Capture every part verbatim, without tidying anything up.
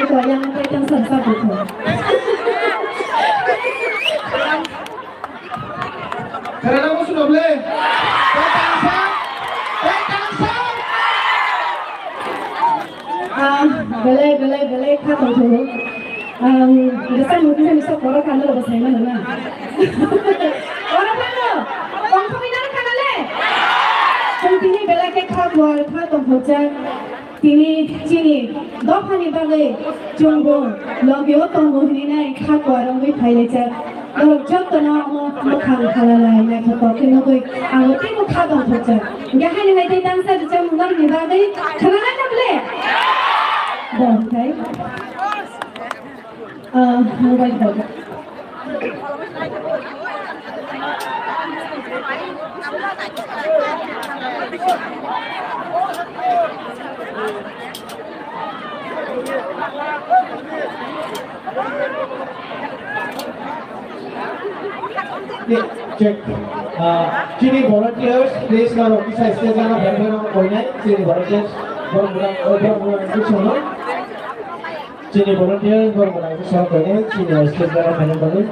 Ito, yang ang kaitang sa sa ko. Karena mo sudah boleh. Kaitang sa. Kaitang sa. Ah, belai, belai, belai, kha tong thung. Ang, bwsa nukni sani sok borok kha nalo bwsai mano na. Oro phano, tong thangwi nang kha nale. Chwng tini belai khe kha kuar, kha tong thokjak. Tini chini dophani bagwi chwngbo logio tongo hinwi nai kha kuar wngwi phai laijak. Norok jotono omo mwkhang khalalai naithotok khe nugwi ang teibo kha tong thokjak. Hingkhe haino hai tei tangsa rwchapmung norokni bagwi khwnanai na ble? Bo hwnkhe, ah, mobile phone. Check. Ah, chini volunteers, please, norok kisa stage ano bhai bhai rok koinai, chini volunteers, borok bwrang, oh, borok bwrang kisa no. Chini volunteers, borok bwrang kisa koinai, chini stage ano bhai bhai.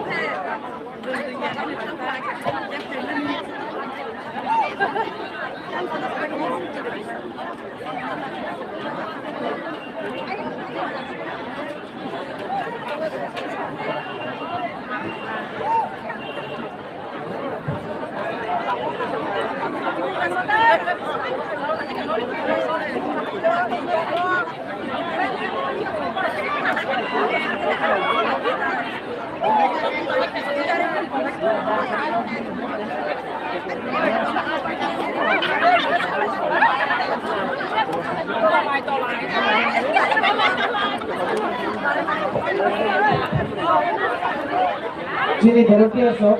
Chini volunteers rok,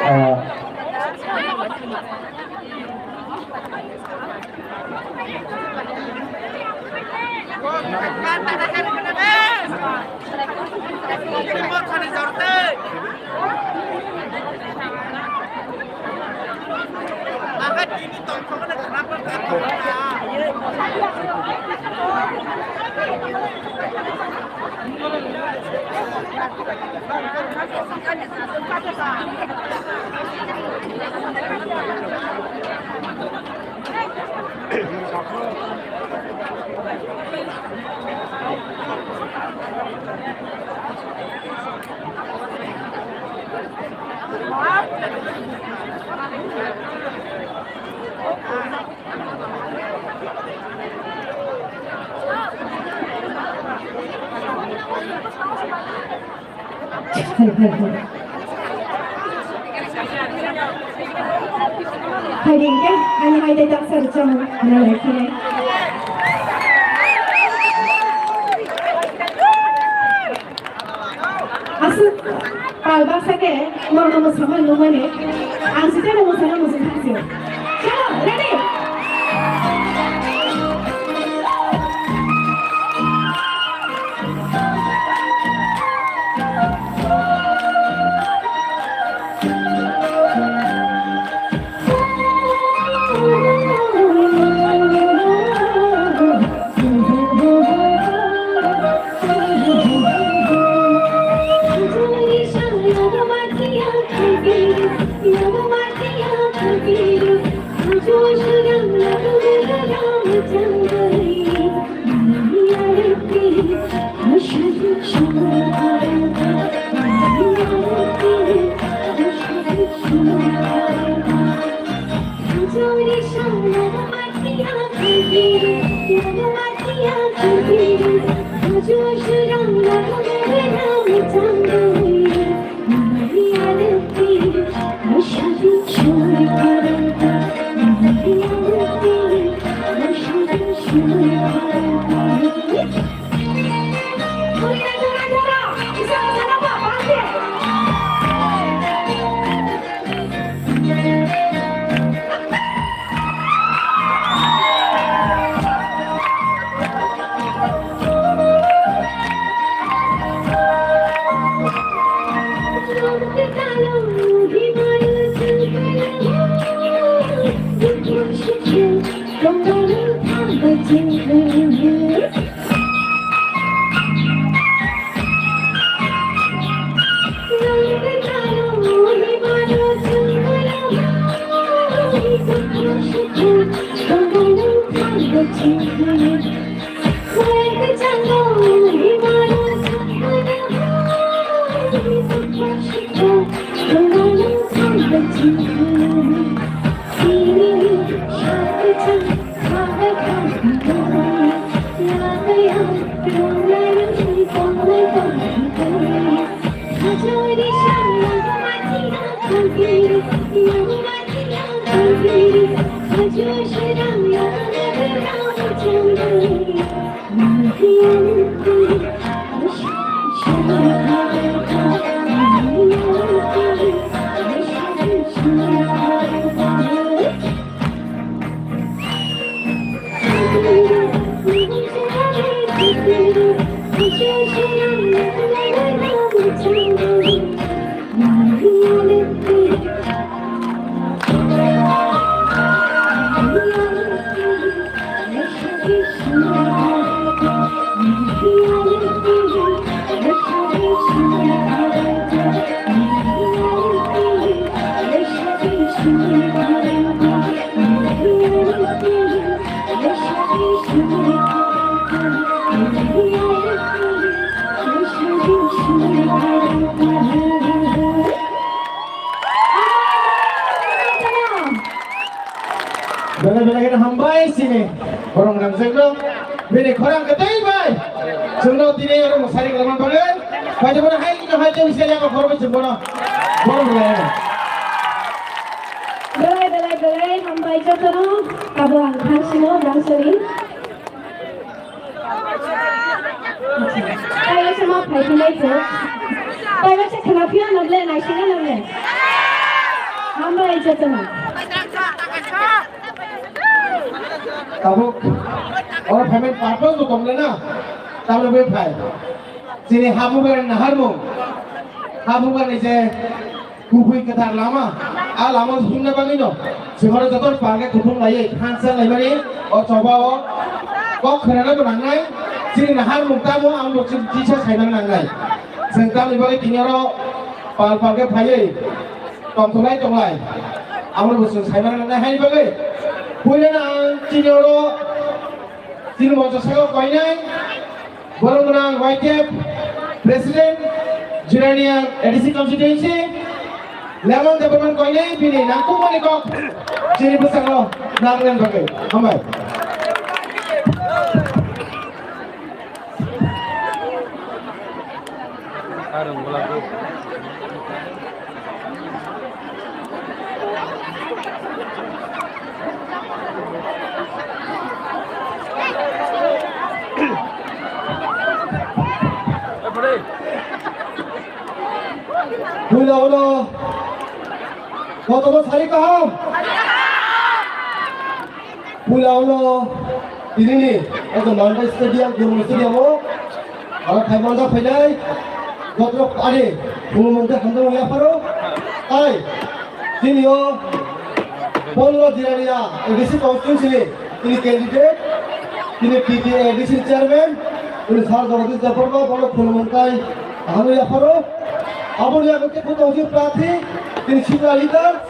ah, Hai, hai, hai. Hai, hai, hai, hai, hai, hai, hai, hai. Aswk pal baksa khe norokno mwsama nukmani, ang siteno mwsana muchung thangsi. Chalo, ready? Belai belai kheno hambai chini borok rangchakno bini khorang kwtwi bai chwngno tini oro mwsari kwlangma bagwi. Paithago hai kino hai tei bisi yang khoroknwi chwng bono borok rwlaino. Belai belai belai hambai jotono. Abo ang thangsino rangsori. Taibo se ma phai phi lai kho. Taibo se khna phiya no le nai singa no le. Hambai jotono. Tabuk oro payment purpose bo tong le na. Tabuk be phai. Chini habugra ni naharmung. Habugra ni je kubui kwthar lama, a lama himna bagwino chwng oro joto park-o kuthum laiwi thansa laimani o choba o kok khwnanabo nangnai, chini naharmung tamo ang bo chwng kisa saimani nangnai. Chwng tamni bagwi tini oro pal pal khe phaiwi tongthoklai tonglai, amo bo chwng saimani nangnai. Haini bagwi puilano ang chini oro chini mocha saka koinai. Borok gwnang Y T F President, Jirania A D C Constituency, Lemon Development koinai bini nangkukmani kok chini bwskango nang nang bagwi. Hambai. Puila ulo, kotobo sari kaham. Puila ulo tinini eko Mandai Stadium, Gurung Stadium o aro khai manjak phainai joto ani khulumung tei hamjakmung yapharo. Tai tini o Pondro Jirania A D C constituency ni tini candidate, tini T T A A D C chairman, tini Sir Jagadish Debbarma, bono khulumung tai hamjakmung yapharo. Aboni agente khuto hojing prarthi, tini senior leader,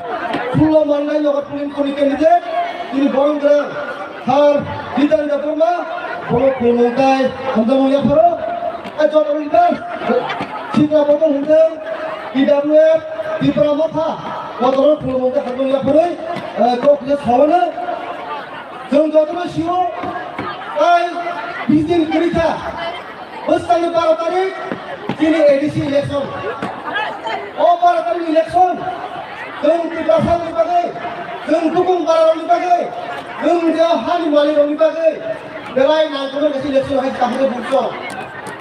Phulo Mandai Nagar Pulim Koni candidate, tini borong gwnang Sir Bidan Debbarma, bono khulumung tai hamjakmung yapharo. A joto leader, Sikla Bodol Hwndwng, T W F, Tipra Motha, jotono khulumung tai hamjakmung yapharwi, eh, kok kisa sawano. Chwng jotono sio, tai bising kwrwi kha. Bwskangni baro tarik chini A D C election. O baro tarik election. Chwng Tiprasarokni bagwi, chwng Dukung Bararokni bagwi, chwng je hani malikrokni bagwi belai nangkukmani kaisa election hai kaham khe bujo.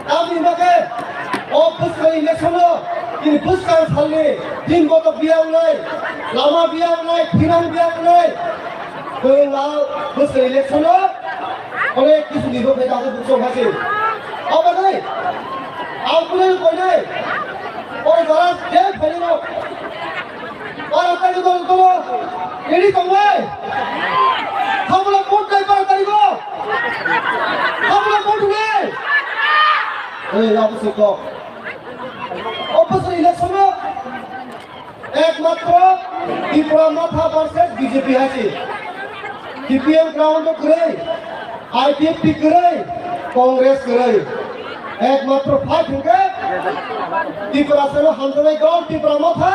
Tamni bagwi o bwskangni election-o chini bwskang salni din botok biya wngnai, lama biya wngnai, thinang biya wngnai. Chwng a bwskangni election-o Onek kisu ni rok hai kaisa buksong hai se. Abo nai. Ang kule koi nai. Oi jara je phai Ready tongnai? Hamla vote nai para tarigo? Hamla vote nai? Ei, abo se kok. Opposition election o ekmatro Tipra Motha versus B J P hai se. T P M ground o kwrwi, I P F T kwrwi, Congress kwrwi. Ekmatro fight hwnkhe Tiprasano hamjaknai dol Tipra Motha,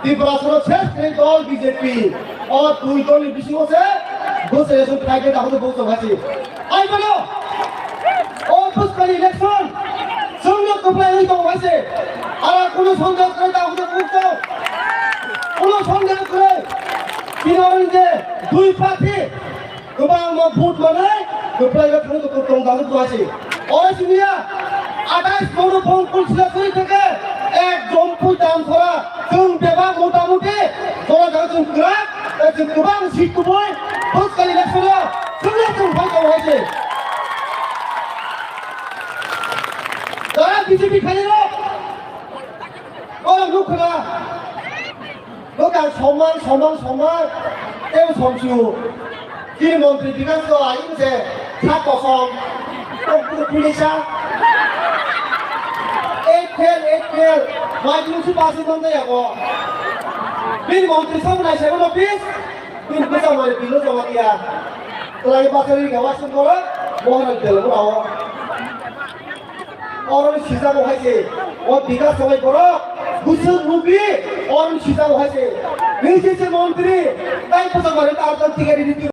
Tiprasano ses khe dol B J P. O dui dolni bisingo se bwsai election khlai khe dakhwtwi bwsai hai se. Hai bono, o bwskani election chwngno kwplai wngwi tongo hai se. Ara kuno sondeho kwrwi dakhwtwi bwsai. Kuno sondeho kwrwi. Bini oro je dui party kwbangma vote manai kwplai khe thangwi tong dakhwtwi bwsai. Oro siniya, athais bono phone call sila suri theke, ek Jampui Damsora, chwng bebak motamuti, jora jaga chwng kwrak, tei chwng kwbang seat kubui, bwskali election o, chwngno chwng phai tongo hai se. Jara B J P khairok, oro nukho na. Bwkang soman, soman, soman. Tei somsu. Chini montri Bikas to ayung se. Sa kosom. Tong puto pulisa. Eight fail, eight fail. Mai dulu si pasi mangga ya ko. Bini montri sam nai se kono pis. Bini bisa mari bilo joma dia. Kelai pasal ini gawas sengkolo. Mohon ang dalam rawa. Oroni sijago hai se, o Bikas Rawai borok, bwswk nukli, oroni sijago hai se. Nini se se montri, tai bwswk mare ta artan tikari riti.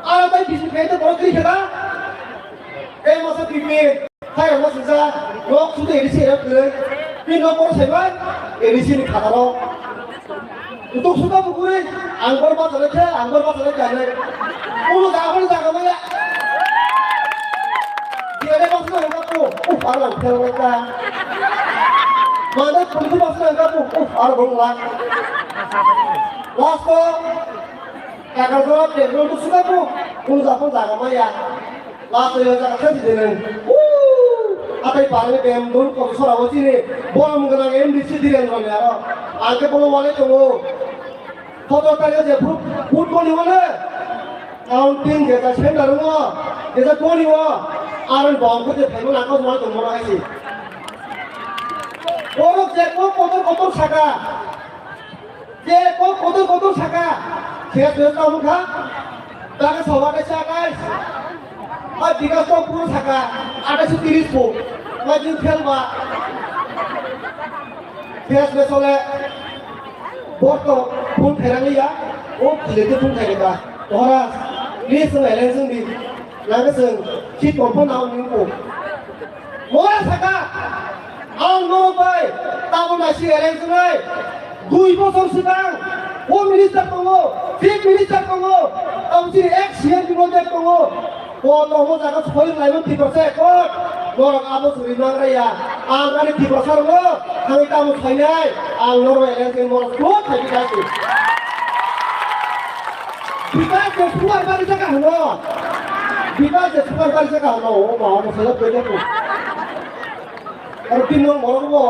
Aro tai bisi pente borok twi kheda. Tei masa pipi, hai rama sija, nok sudu A D C era kwrwi. Pi nok borok saiman, A D C ni khataro. Utuk suka bukuri, ang bor ma chale khe, ang bor ma chale khe, ang bor ma chale khe, ang bor ma chale khe. Ulo jaga bani jaga maya. Dia de bangsa hangka pu, uf, aro phel ka. Mana pun tu bangsa hangka pu, uf, aro bong la. Last ko, kaka jawab de, ulo tu suka pu, ulo jaga bani jaga maya. Last o jaga khe di dene. Woo! Atai parani bem dun ko sora bo chini. Borom gwnang M D C Dhiren Rani aro. Angke bolo wale tongo. Photo tari je foot-, football ni wale. Counting jeta center ngo. Jeta toni wo. Aron bom ko je phaibo nang ko wale tongo hai si. Borok je ko kotor kotor saka. Je kok kotor kotor saka, se se ta mukha, ta ka sawa ka sa kai. A Bikas to puro saka, athaish tiris po, ma jin khel ba. Fes be sole, bor to phone khairang liya, o khile te phone khairang ba. Tora, ni sung ele sung di, na ka sung, chit ko phone na o ni ko. Mora saka, ang norok bai, tamo naisi arrange wngnai. Dui bosor swkang, Home Minister tongo, Chief Minister tongo, tamo chini ex C M Bimol Deb tongo. Bo tongmo jaga soi laimon Tiprasa ekot, norok abo suri mangraya. Ang ani Tiprasa rokno, thangwi tamo sainai, ang norok arrange wngwi norok khlok thaibi thangsi. Bikas je suar bari jaga hano. Bikas je suar bari jaga hano. O ma, o ma, saya beri aku. Aro pin nong borok bo,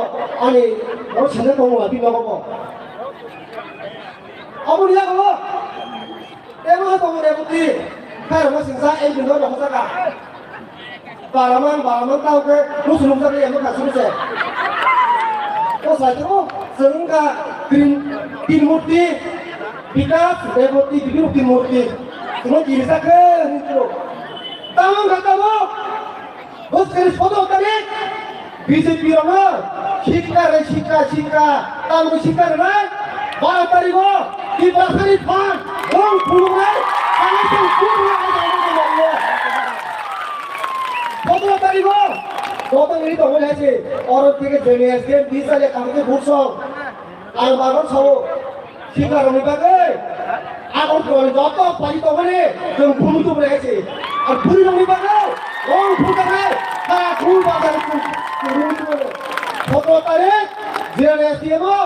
ani, borok sinja tong la pin nong bo. Abo ni jaga bo. Temo ha tong Reboti. Khair ma sinja, ei pin nong bo jaga. Baraman, baraman tau ke, lu sulung sa ke yang ka suru se. Ko sa ko, sengka tin, tin murti, Bikas, Reboti, Bibir tin murti. Semua kiri sa ke, ni tu. Tamang kata bo, bos kiri sodo tarik, B J P rokno, sikka re sikka, sikka, tamang sikka re nai, baro tarigo, Tiprasani phan, rong phulung nai, kami sing phulung nai, Sotoro tarigo, gotong ini tongo hai se, oro theke jeni S D M bisa le kami ke bursong, ang bagon sao, sikla roni bagoi, ang oro joto pai tongmani, jeng phulung tu bolai hai se, ang phuri roni bagoi, rong phulung bagoi, ha phul bagoi, phulung tu bolai. Sotoro tarik, jeni S D M o,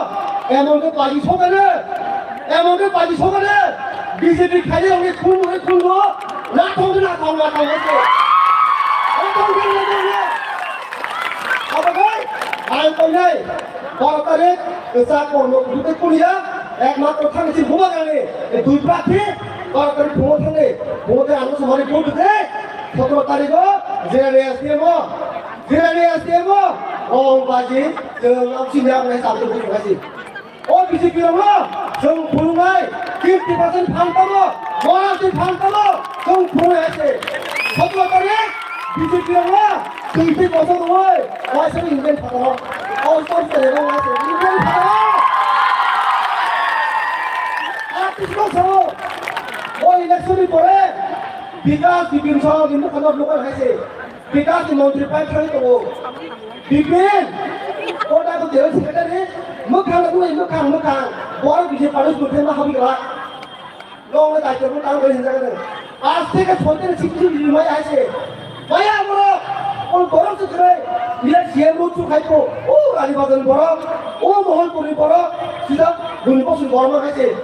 emon ke paji sokane, Emon ke paji sokane, B J P khairokni khun hwnwi khungo, nathok nathok nathok hwnwi se. Nathok hwnwi nathok hwnwi. Abokhai, ang tongnai, baro tarik, kwchak bo nok butwi kuliya, Ekmatro thangni si buma gani, e dui prakti, bar tarik phungo thangni, phungo de ano samari vote de, sotro tarikh o, Jirani S D M o, Jirani S D M o, rong baji, chwng amsi ni abnai sabto buji kasi. O B J P rok no, chwng phunungnai, fifty percent phan tamo, morasi phan tamo, chwng phunungnai ase. Sotro tarikh, B J P rok no, twenty bosor rwui, waisa Indian phataro. Aus aus kare rw waisa Indian phataro. Artist no sao. O election ni pore Bikas Bipin Saha ni mukha no local hai se. Bikas ni montri pai thang tongo. Bipin. Kota ko general secretary. Mukhang no mukhang mukhang. Bor bisi parus mukhang ma habi kala. Nongni daitwrokno tang bai hinjak nang. Aaj theke soi din sikki maya hai se. Maya borok, o borok se khe, mile C M road chu khai ko. O Rani Bazar ni borok, o Mohanpur ni borok, sida Guni Bosong borok hai se.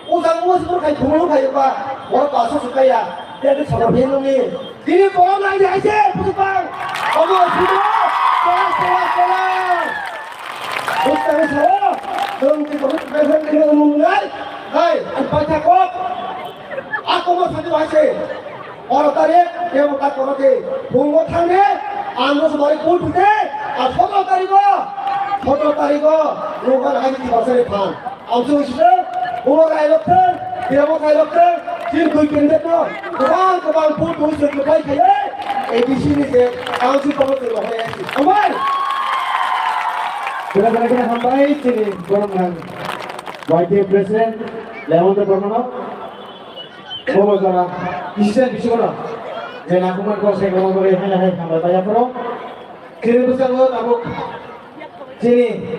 O jang o se khai thumulu khai ba, borok paso su kaya. Ya de sabab hin nongni. Tini borok nai de hai se, pusuk bang. Omo sudo, tola, tola, tola. Bustani sao, chwng tei kono tei phai tei nung nai, hai, ang paitha kok. Ako mo sadi bahai se. Oro tarik, tebo tak kono tei. Phungo thang de, ang no sumari kul pute, a sotro tarikh o, sotro tarikh o, nungkha hai di bahasa de phan. Ang sung sung, phungo kai lok thang, tebo kai lok thang, chini dui candidate no, kwbang kwbang vote tong se kwbai khai, A D C ni se, ang sung kono tei bahai hai se. Amai! Kira kira kira hambai chini borok nang Y T F President Lemonto Bormano. Bobo jora decision bisingo no je nakumar ko se bobo bore hai hai hambai baya pro. Kiri busa go tabuk chini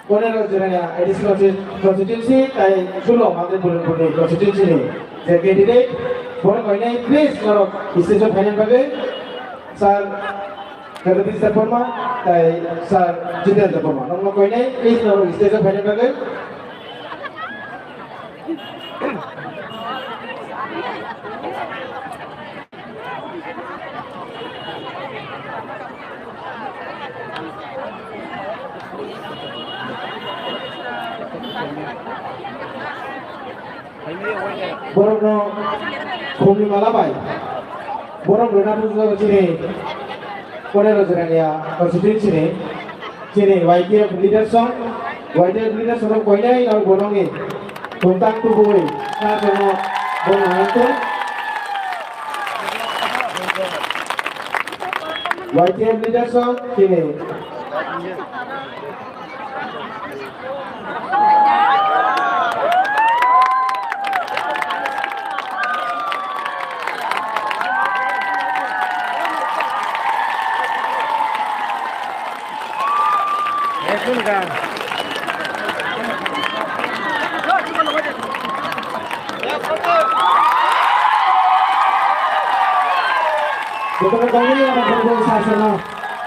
Konero Jirania A D C constituency tai sulo mande bulun bulun constituency ni je candidate borok koinai please norok stage o phainai bagwi sir. Jagadish Debbarma, tai Sir Jitendra Debbarma. Nokno koinai, please, norok stage o phaina bagwi. Borokno khumni mala bai borok rwna phunukjago chini Konero Jirania constituency ni chini Y T F leaders song, Y T F leaders song koinai nang borokni tongtang tubui sa songno borok nangkhe. Y T F leaders song chini Jotono tongmani abo bumung sasano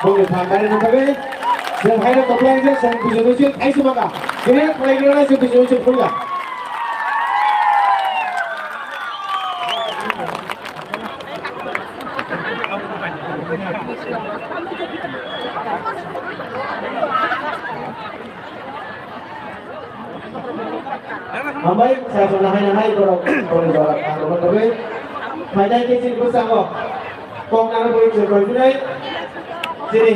bumung phan bairani bagwi chwng haino koplai wngjak chwng bujo bujo thaisubaka. Kene khlai gwnang chwng bujo bujo phunukya. Hambai, sasana hai na hai borok, borok jora kang rok togwi. Phainai khe chini bwskango kok nang bui chwng koi phunai. Chini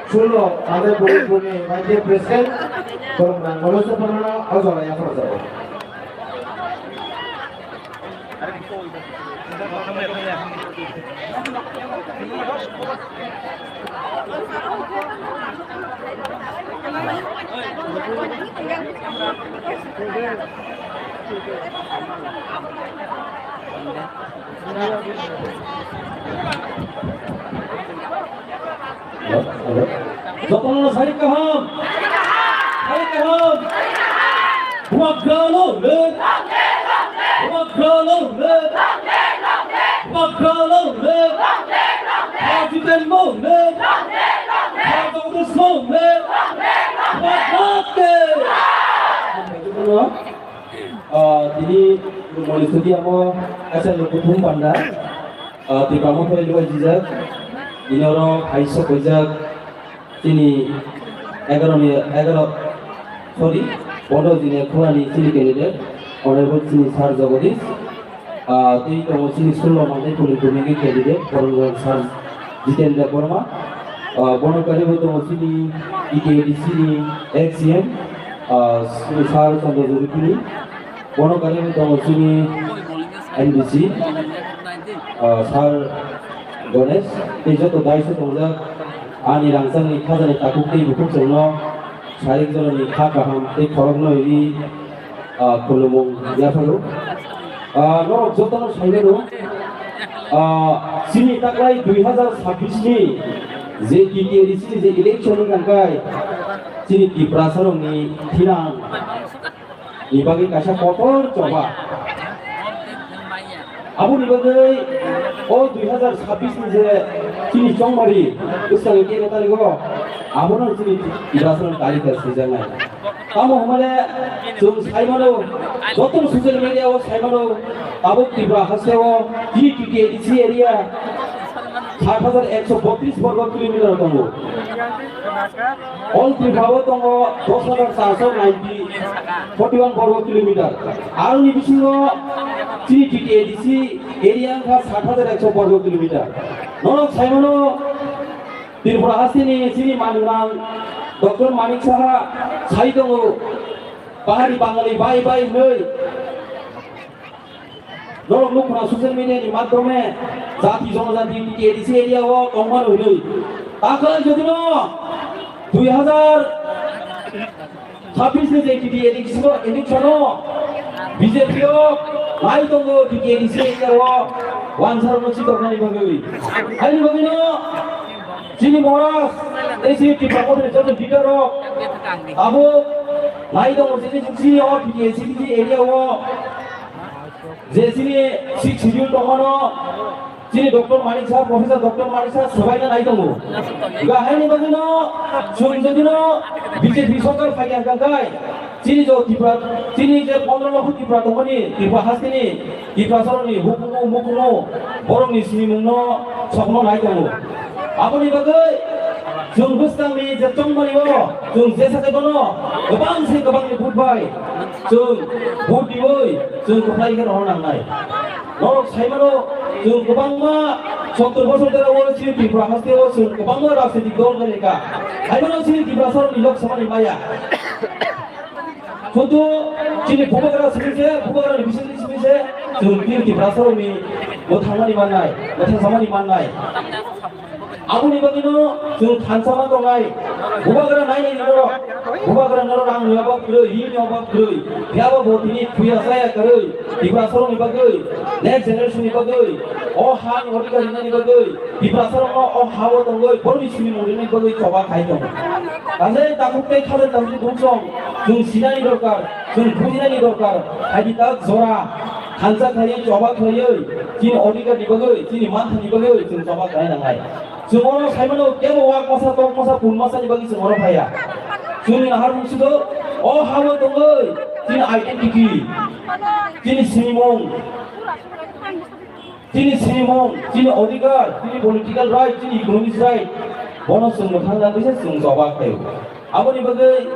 sulo ade bui buni Y T F president borok nang bolo se phano o jora yaphar jago. Jotono sari kaham. Sari kaham. Bubagrano le. Bubagrano le. Bubagrano le. President mo le. President mo le. Bubagrano. Ah, tini moni studi amo kaisa lukuthum panda. Ah, twi bangma phai luai jijak. Ini oro hai sok koijak. Tini egaro ni, egaro, sorry. Bono jini khorani chini candidate, Honorable chini Sir Jagadish, ah, tei tongo chini sullo mantai puli puli candidate, Honorable Sir Jitendra Borma, ah, bono karibo tongo chini T T A D C ni ex C M, ah, Sir Chandra Juripini, bono karibo tongo chini N D C, ah, Sir Ganesh, tei joto daiso tongjak ani rangchakni khajani takhuk tei bukhuk chwngno sarik jorani kha kaham tei khorokno ri, ah, khulumung yapharo. Ah, norok jotono saimano, ah, chini taklai dui hazar sabbish ni je T T A D C ni je election wngkha khe chini Tiprasarokni thinang ni bagwi kaisa kotor choba. Aboni bagwi o dui hazar sabbish ni je chini chongmari bwskango keno tarigo, abono chini Tiprasarok tarika swijaknai. Tamo hwnmale chwng saimano, joto social media o saimano, tabuk Tripura hasteo chini T T A D C area sat hajar ekso botris borgo kilometer tongo. All Tripura o tongo dos hajar charso ninety, forty one borgo kilometer. Aroni bisingo chini T T A D C area wngkha sat hajar ekso borgo kilometer. Norok saimano Tripura hasteni chini manwirang Doctor Manik Saha sai tongo, "Pahari Bangali bye bye" hwnwi. Norok nukhna social media ni madhyome jati jonojati T T A D C area o tongmani hwnwi. Takhwlai jotino dui hazar sabbish ni je T T A D C o election o B J P o nai tongo T T A D C area o wansarokno chitornani bagwi. Haini bagwino chini Maharaj tei chini Tipra Mothani joto leader rok abo nai tongo je je C O T T A C T C area o je chini six schedule tongmano chini Doctor Manik Saha, Professor Doctor Manik Saha swbaina nai tongo. Ga haini bagwino chwng jodino B J P sorkar phai kha khai chini jo Tipra, chini je pondro lokho Tipra tongmani, Tipra hasteni Tiprasarokni hukumu mukumu borokni sinimungno sokno nai tongo. Aboni bagwi chwng bwskangni je chongmani o chwng jesa khe bono kwbang se kwbangni vote bai chwng vote diwi chwng kwplai khe rohor nangnai. Norok saimano chwng kwbangma sottor bosor jora o chini Tripura hasteo chwng kwbangma rajnitik dol khe lekha. Haimano chini Tiprasarokni Lok Sabhani maya. Sudu chini bubagra simi se, bubagra ni bising simi se, chwng chini Tiprasarokni mwthangmani mannai, mwthangsamani mannai. Aboni bagwino chwng thansa ma tongnai. Bubagra nai nai norok, bubagra norok rang ni obo kwrwi, ri ni obo kwrwi. Phiya bo bo tini thuya saya kwrwi, Tiprasarokni bagwi, next generation ni bagwi, o ha ni odhikar rinani bagwi, Tiprasarokno o ha-o tongwi borokni sinimung rinani bagwi choba khai tongo. Kaisa takhuk tei khajak takhuk bumsong chwng sinani dorkar, chwng bujinani dorkar. Haidi tak jora thansa khlaiwi choba khlaiwi chini odhikarni bagwi, chini manthani bagwi chwng choba khlai nangnai. Chwng oro saimano kebo wak masa, tok masa, pun masani bagwi chwng oro phaiya. Chwngni nahar bumswgo o ha-o tongwi chini identity, chini sinimung, chini sinimung, chini odhikar, chini political right, chini economic right, bono chwng mwthang nangwi se chwng choba khlaio. Aboni bagwi,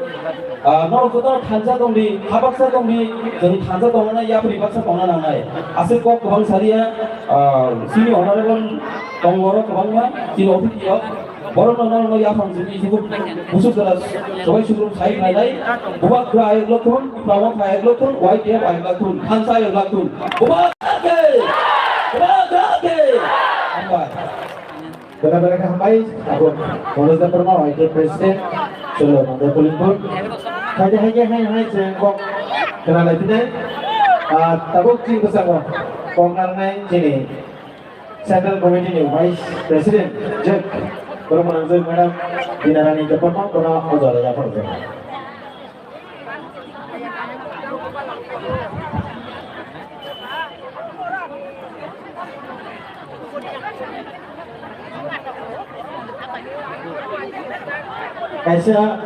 ah, norok jotono thansa tongdi, ha baksa tongdi, chwng thansa tongna yapri baksa tongna nangnai. Aswk kok kwbang saliya, ah, chini honorable tongmorok kwbangma, chini office rok. Borokno norokno yaphang simi sukuk busuk jora sobai sukuk sai phainai. Bubagra ayuk lokthun, Tipra Motha ayuk lokthun, Y T F ayuk lokthun, thansa ayuk lokthun. Bubagra ke! Bubagra ke! Hambai. Bera bera khe hambai, abo Manoj Debbarma, Y T F President, Cholo Mandal Polimbur. Haide haide hai hai cheng kok kena lai pinai. Ah, tabuk ching bwskango kok narnai chini Central Committee ni Vice President, Jek, borok mwnang Jek Madam Dinarani Debbarma, bono o jora yaphar tongo. Kaisa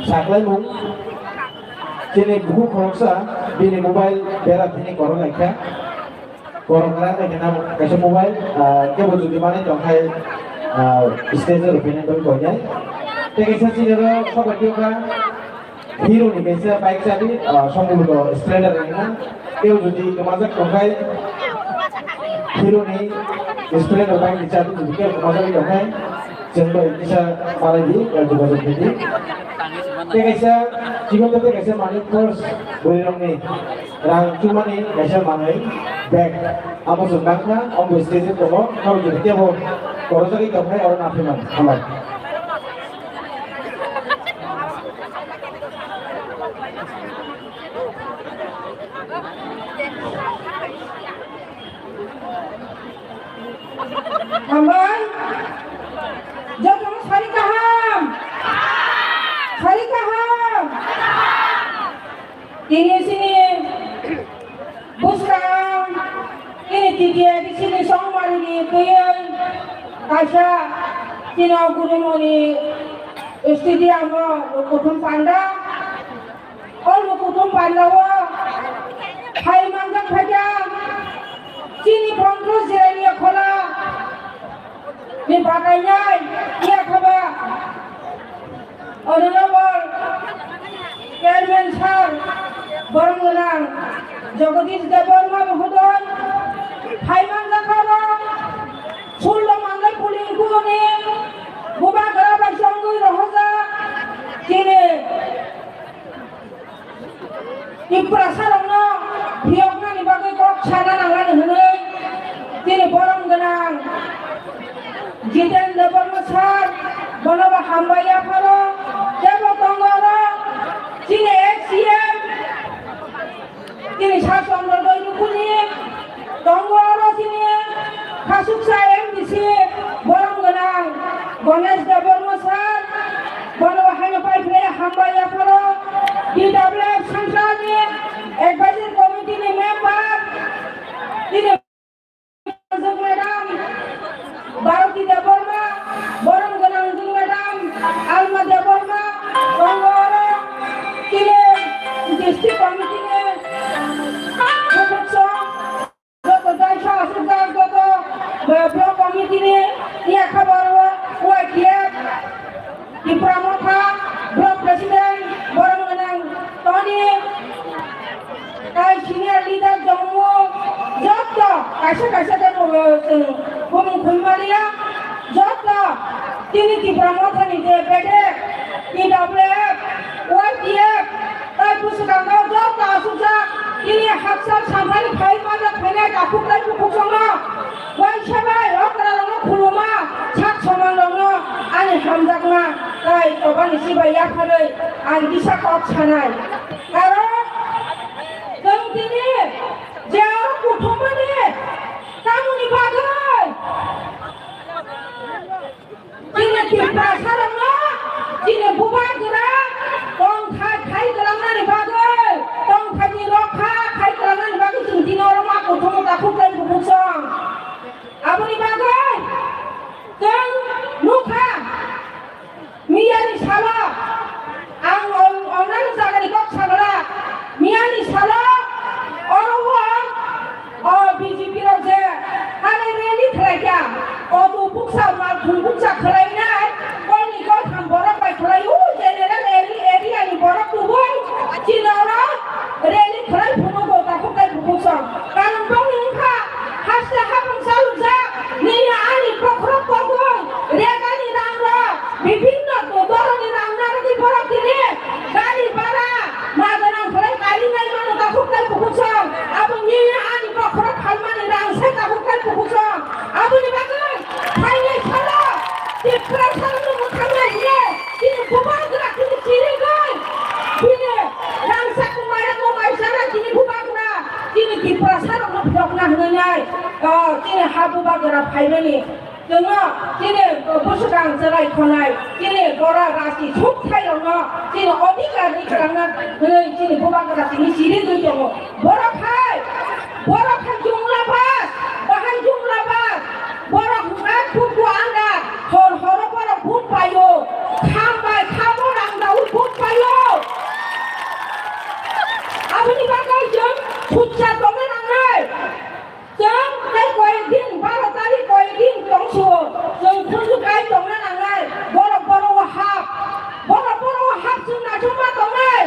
saklaimung, chini bukhuk khoroksa, bini mobile bera bini korok laikha. Borok rang rang khe nang kaisa mobile, ah, kebo jodi manwi tong khai, ah, stage o rw phainai bagwi koinai. Tei kaisa chini oro khobor twiyo kha, Hero ni kaisa bike chabi, ah, sombhoboto Splendor wngna. Keu jodi kwmajak tongkhai, Hero ni Splendor bike ni chabi jodi keu kwmajak tongkhai, chwng bai kisa malai di, ah, jogajog di. Tei kaisa, chikon tei kaisa manwi first bwrwi rokni rang chumani kaisa manwi bag. Amo chwng nangkha, omo stage o tongo, kau jodi kebo korojagwi tongkhai, oro naphimani. Hambai. Hambai. Jotono sari kaham. Sari kaham. Tini sini buskang, tini T T A D C ni songmari ni twiwi kaisa tino Gurumoni stadium o kuthum panda. O kuthum panda o hai manjak phaikha chini pondro Jirania Khola ni bakainai yakha ba. Honorable Chairman Sir, borom gwnang Jagadish Debbarma Mohodoy, Phaiman Jakhao, Sullo Mangai Puling Kuni, Bubagra bai chongwi rohorjak, chini Tiprasa rokno phiyoknani bagwi kok sana nangnani hwnwi chini borom gwnang Jiten Debbarma sir, bono bo hambai yapharo, teibo tongo oro chini ex C M, chini Sir Chandra Doinukuni, tongo oro chini khasuksa M D C, borom gwnang Ganesh Debbarma sir, bono bo haino pai phlai hambai yapharo, D W F Central ni Advisory Committee ni member, chini Jung Madam, Bharati Debbarma, borom gwnang Jung Madam, Alma Debbarma, tongo oro, chini District Committee ni sodosyo, joto jaisa asukjak, joto, eh, Block Committee ni, yakha baro, Y T F, Tipra Motha, Block President, borom gwnang Tony, Tai senior leader tongo, joto kaisa kaisa khe bo, eh, bumung khulmaliya, joto tini Tipra Mothani je bedek, T W F, Y T F, tai bwswkango joto asukjak, tini hakchal samphani phai manjak phainai takhuk tai bukhuk songno, waisa bai okra rokno khuluma, sak soman rokno ani hamjakma, tai tobani sibai yapharwi ang kisa kok sanai. Karon Chwng tini je oro kuthumani tamoni bagwi chini Tiprasarokno chini bubagra tongthai khai kwlangnani bagwi, tongthaini rokha khai kwlangnani bagwi chwng tini oro ma kuthumu takhuk tei bukhuk song. Aboni bagwi chwng nukha. Miyani salo ang on-, ongnani jagani kok sagra. Miyani salo oro o, o B J P rok je hani rally khlaikha, auto buksa, malkhung buksa khlainai, kol ni kol tham borok bai khlai, o general area, area ni borok tubui chini oro rally khlai phunukgo takhuk tai bukhuk song. Karon boni wngkha haste hapung chalukjak, nini ani bokhorok kogwi, regani rang rok, bibhinno doroni rang narwgwi borok tini gari bhara ma gwnang khlai kari nai mano takhuk tai bukhuk song. Abo nini ani bokhorok phalmani rang se takhuk tai bukhuk song. Aboni bagwi phainai salo Tiprasarokno mwthangna hwnwi chini bubagra chini chirigwi bini rangchak maya no maisara chini bubagra chini Tiprasarokno phiyokna hwnwi nai, o, chini ha bubagra phaimani chwngno chini bwswkang chwrai khonai chini bora rasti suk thairokno chini odhikar rikhlangna hwnwi chini bubagra chini chirigwi tongo. Borok hai, borok hai jumla bas, bahai jumla bas. Borok hwnka kuku anda, hor horo borok vote paio. Kham bai khamo rang daui vote paio. Aboni bagwi chwng khutsa tongna nangnai. Chwng tei koyek din, baro tarik koyek din tongsuo. Chwng khunju kai tongna nangnai. Borok boro o hap. Borok boro o hap chwng naisukma tongnai.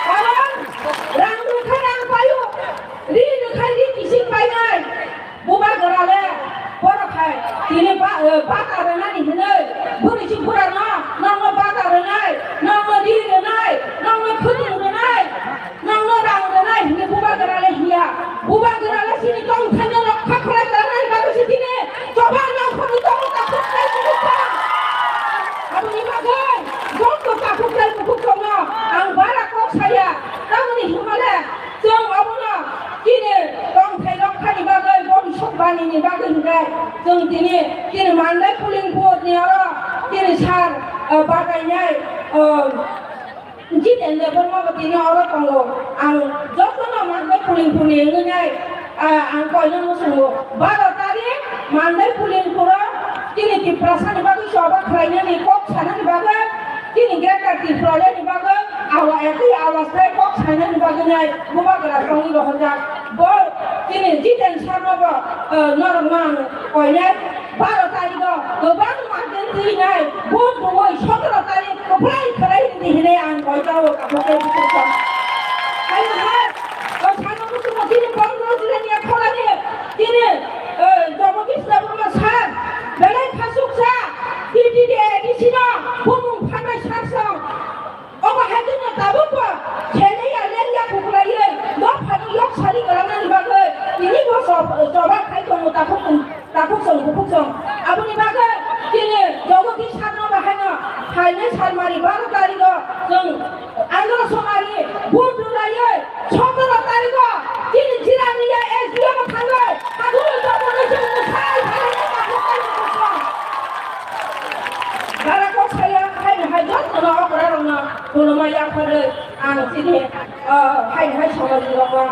Karon rang rwkha rang paio, ri rwkha ri kising painai. Bubagra le borok hai tini ba-, eh, bata rwnani hinwi bwrwi si bura no nokno bata rwnai, nokno ri rwnai, nokno khwtwng rwnai, nokno rang rwnai hinwi bubagra le hiya. Bubagra le chini tongthai no rokha khlai rwnani bagwi si tini choba nongkhorni tongo takhuk tei kubukhang. Aboni bagwi joto takhuk tei kubukhang no ang bara kok saya. Tamoni hwnmale chwng obono chini tongthai rok thani bagwi, bobiswt banini bagwi hwnkhe chwng tini, chini Mandai polling booth ni oro chini sir, ah, bagainai, ah, Jiten Debbarma bo tini oro tongo. Ang jotono Mandai polling booth ni wngnai, ah, ang koino muchungo. Baro tarik Mandai polling booth o chini Tiprasa ni bagwi choba khlainani kok sanani bagwi chini Greater Tipraland ni bagwi awa ekoi awa sai kok sainani bagwi nai bubagra tongwi rohorjak. Bo chini Jiten Sarma bo, eh, norok no ang koinai baro tarikh o kwbang margin twi nai vote rwui sotoro tarikh kwplai khlai rwdi hinwi ang koitao kaphok khe bukhuk song. Hai hai, o sano muchungo chini Bongro jilani Akholani chini, eh, Jagadish Debbarma sir belai khasuksa T T D A D C no bumung phanai sir song. Obo hai kheno tabukbo khenwi ya lengya kuklaiwi dophano yok sari kwlangnani bagwi tini bo chob-, choba khai tongo takhuk, takhuk song bukhuk song. Aboni bagwi chini Jagadish Sarma bo haino phainai salmari baro tarikh o chwng andro somari vote rwlaiwi sotoro tarikh o chini Jirania S D M o thangwi kadulwi tongmani chwng mwsai phainai takhuk song bukhuk song. Bara kok saya hai hai jotono okra rokno khulumai yapharwi ang chini, ah, hai hai samajik rokno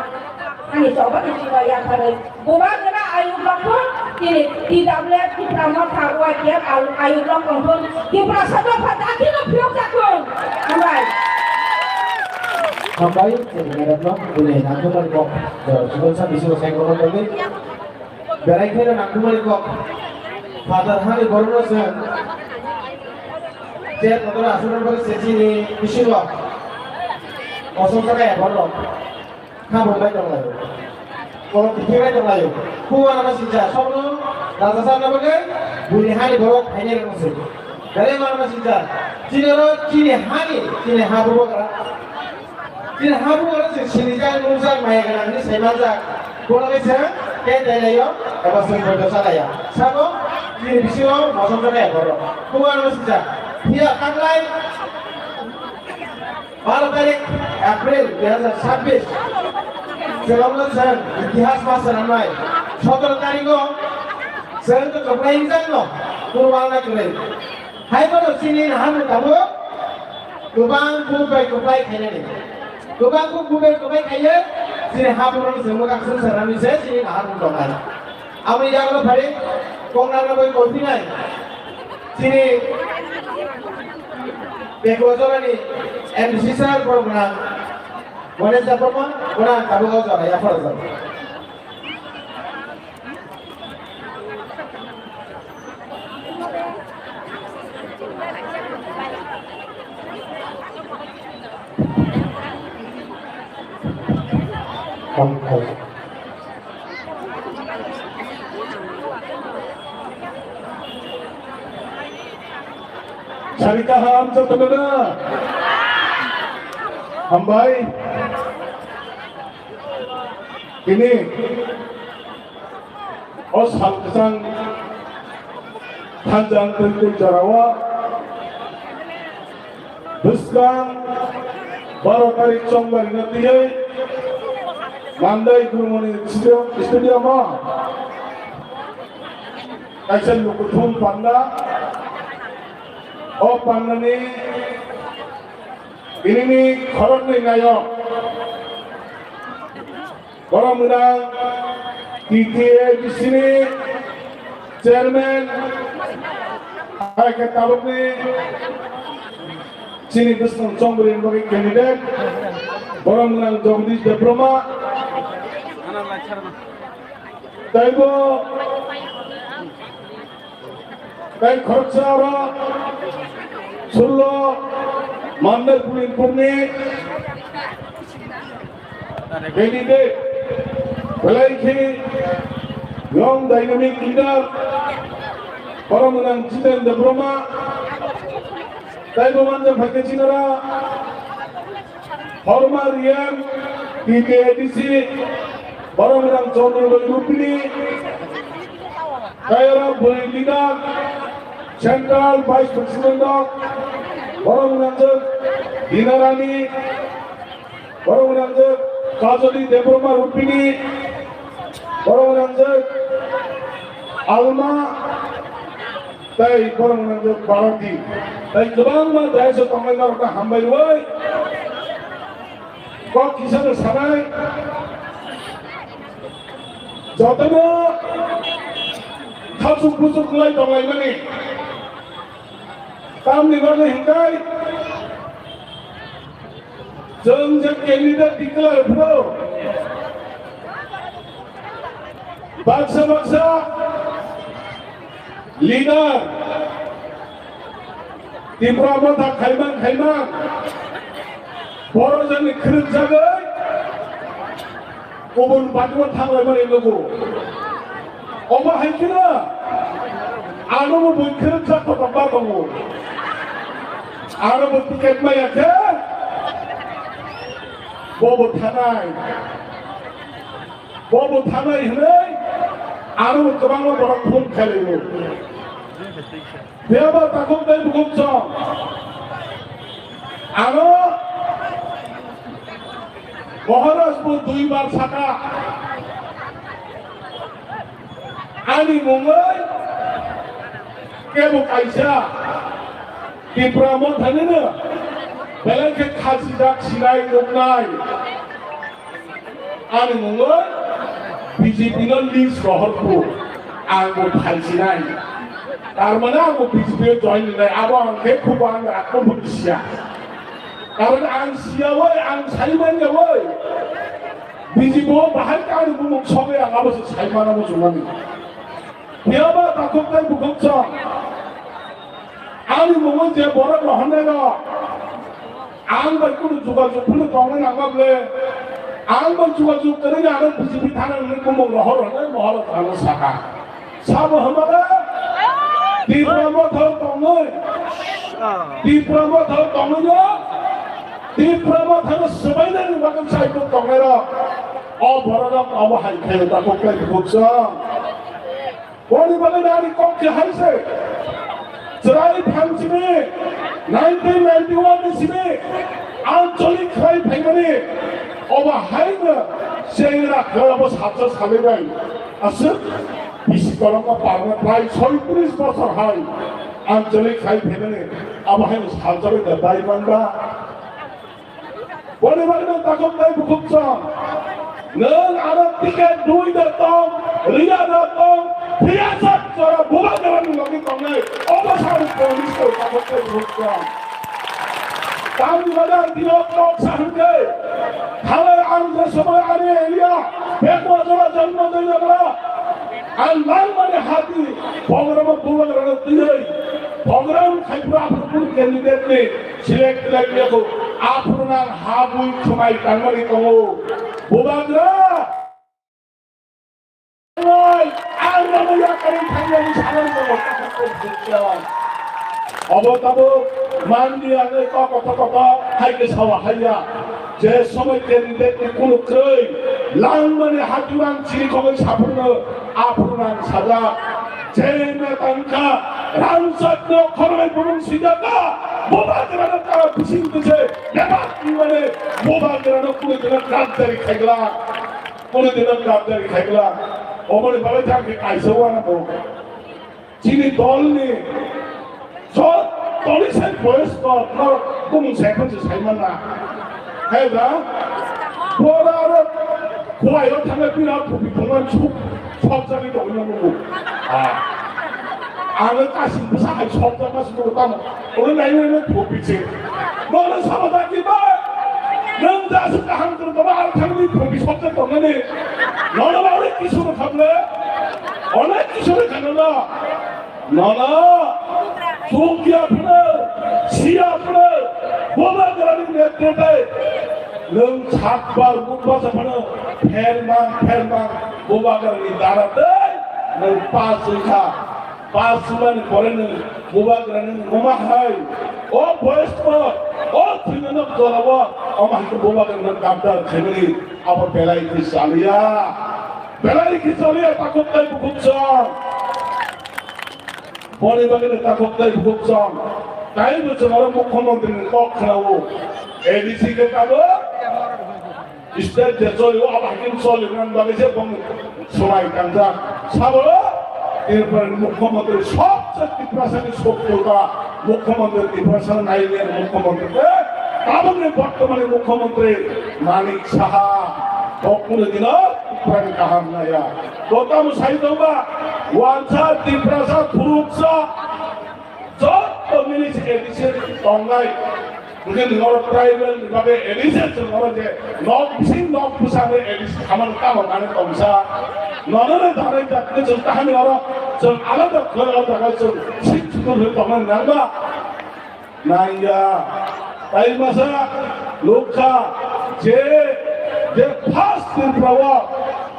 ani choba ni chuba yapharwi bubagra ayuk rokno chini T W F Tipra Motha Y T F ayuk rok tongthun Tiprasa dopha dakino phiyok jakun. Hambai. Hambai, chini madam no bini nangkukmani kok jora chibon sa bisingo sai kono tongwi. Berai khe nangkukmani kok. Father hani borokno chwng je kotor aswrwng bagwi se chini bisingo kosong khe kaya borok kha bumbai tonglaio. Kolok tikhe bai tonglaio. Khungano no sijak, sobno raja sakna bagwi buini hani borok phainai rokno se. Berai mano no sijak. Chini oro chini hani, chini ha bubagra. Chini habugra se sinijak, nukjak, maya gwnang hinwi saimanjak. Bono khe chwng khe tailaio, eba chwng poito salaio. Sabo chini bisingo mosom jagaya borok. Khungano sijak. Phiya taklai baro tarik April dui hazar sabbish. Chwngno chwng itihas ma swnamnai. Sotoro tarikgo chwng to kwplai wngjakno, kunu wngna kwrwi. Hai bono chini naharmung tabuk kwbang bubai kwbai khainani. Kwbang bubai kwbai khaiwi chini habugrano chwngno kaksung sanani se chini naharmung tongnai. Aboni yagulo phari kongnarno bai kolphinai chini Pekwa jorani M D C sir borok gwnang Ganesh Debbarma, bono ang tabuk o jora yaphar o jora. Sari kaham jotono na? Hambai. Tini o sal kwchang thansa wngtwi tei jorao bwskang baro tarik chongbarino twiwi Mandai Gurumoni stadium, stadium-o kaisa lukuthum panda. O pandani tinini khoroknwi nayok. Borok gwnang T T A D C ni chairman, hai khe tabukni chini bwskang chongbrwini bagwi candidate, borok gwnang Jagadish Debbarma. Taibo Tei khoroksa oro sullo Mandar Pulinpurni candidate, belai khe young dynamic leader, borok gwnang Jiten Debbarma, tei bo manjak phaikhe chinara, former E M, T T A D C, borok gwnang Chandra Bai Rupini, tei oro bwrwi leader, Central Vice President rok, borok gwnang Dinarani, borok gwnang Kajoli Debbarma Rupini, borok gwnang Alma, tei borok gwnang Bharati. Tei kwbangma dais o tongnai norokno hambai rwui kok kisa no sanai. Jotono khachuk buchuk kwlai tonglaimani. Tamni bagwi hinkhai chwng je candidate declare phuru baksa baksa leader Tipra Motha khaimang khaimang borok jani khwrwk jagwi kubun party-o thanglaimani lugo. Omo hai kheno ano bo bui khwrwk jak kotorma tongo. Ano bo ticket maya khe bo bo thanai. Bo bo thanai hwnwi ano bo kwbangma borok phone khailaio. Phiya ba takhuk tei bukhuk chwng. Ano Maharaj bo dui bar saka. Ani mungwi kebo kaisa Tipra Mothani no belai khe khachijak sinai nuknai. Ani mungwi B J P no list rohor kho, ang bo phalsinai. Tar mane ang bo B J P o join nai, abo ang khe khubo ang rakho bo siya. Karon ang siya oi, ang sai manya oi. B J P o bahai khe ani bumung sogwi ang abo se sai mana muchungmani. Phiya ba takhuk tei bukhuk chwng. Ani mungwi je borok rohornai rok. Ang bai kunu jogajog phano tongwi nangma ble. Ang bai jogajog kwrwi ano B J P thana hwnwi bumung rohor hwnwi mohoro thana saka. Sabo hwnba le Tipra Motha tongwi. Tipra Motha tongwi no. Tipra Motha no swbainani bagwi saikung tongnai rok. O borok rok obo hai khe takhuk tei bukhuk chwng. Boni bagwi ani kok khe hai se. Chwrai phan simi nineteen ninety-one ni simi ancholik khlai phaimani obo hai no chengra khe obo salsa salai bai aswk bisi korom no parna prai soitris bosor hai ancholik khlai phaimani obo hai no salsa bai da bai manba. Boni bagwi no takhuk tei bukhuk chwng. Nwng ano ticket rwi da tong, rwya da tong, phiya sak jora Bubagrani logi tongnai. Obo sa rw tong, Mister Takhuk tei bukhuk chwng. Tamni bagwi ang tino kok sa hwnkhe, halai ang je somoy ani area, Bekwa jora Janma Doi jagra, ang langmani hati, program o Bubagrano twiwi, program khai phuru aphuru kunu candidate ni select khlai ya kho, aphuru nang ha bui khwmai tangmani tongo. Bubagra ang rwmani yakarwi thangyani sanani tongo. Obo tabuk mandi ang kok kotho kotho hai khe sawa haiya. Je somoi candidate ni kunu kwrwi langmani hati ang chini khogwi saphurno aphuru ang sajak. Je neta wngkha rangchakno khoroknwi bumung swijak kha, Bubagrano ta bising twi se bebak wngmani Bubagrano kunu dino grabjari khaigwlak, kunu dino grabjari khaigwlak. Oboni bagwi thang khe kaisa uanabo. Chini dolni jottoni sai boyos kok no bumung sai phano sai manna. Hai ba? Bora aro kuaio thangna bini a thupi thangna chuk sok jagwi tongwi nang nungo. Ah. Ang kasi bwsa hai sok jagma se nungo tamo. Ono nai nai nai thupi se. Nono sama dagi ba? Nwng da se kaham khe baba ang thangwi thupi sok jagwi tongnani. Nono ba ore kisu no khamle. Onek kisu no khamle. Nono, chukya phano, siya phano, bo Tei nwng satbar bukbasa phano phermang phermang Bubagrani dara tei nwng pass wngkha. Pass wngmani pore nwng Bubagrani nwng mama hai o boyes o o thwinano jorao omo hai khe Bubagrano gabdar khaimani abo belai khe chaliya. Belai khe chaliya takhuk tei bukhuk chwng. Boni bagwi no takhuk tei bukhuk chwng. Taibo chwng oro mukhyamantri ni kok khwnao. A D C khe tamo state je choli o abo haikhe choli nang bagwi se bong swmai kangjak. Sabo Tripura ni mukhyamantri sobse Tiprasa ni sokto ba mukhyamantri Tiprasa ni nai nai mukhyamantri khe tabuk ni bortomani mukhyamantri Manik Saha. Bokno dino Tiprani kaham naya. Bo tamo sai tongba, wansa, Tiprasa, Phuruksa, joto milis A D C tongnai. Hwnkhe norok tribal ni bagwi A D C chwng oro je nok bising nok bwsang A D C khamani tamo nani tongsa. Nono no dhanai jatni chwng tahani oro chwng alada khlai o jaga chwng sik sukur hwnwi tongnani nangba. Nangya, tai masa nukha je, je first Tripura o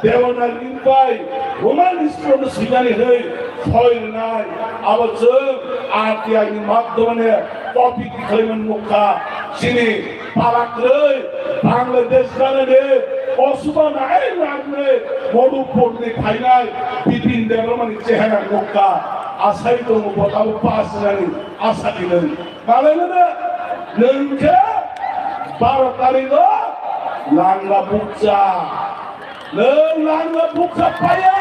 Devanagari bai Roman script no swinani hwnwi soi rwnai, abo chwng R T I ni madhyamani copy khlaimani nukha. Chini pala kwrwi Bangladesh ganani osuba nai nagni Madhupur ni phainai Bipin Debbarmani chehara nukha. Asai tongo bo tabuk pass rwnani. Asa di nwng. Malai nana, nwng khe baro tarikh o langma bukcha. Nwng langma bukcha paya.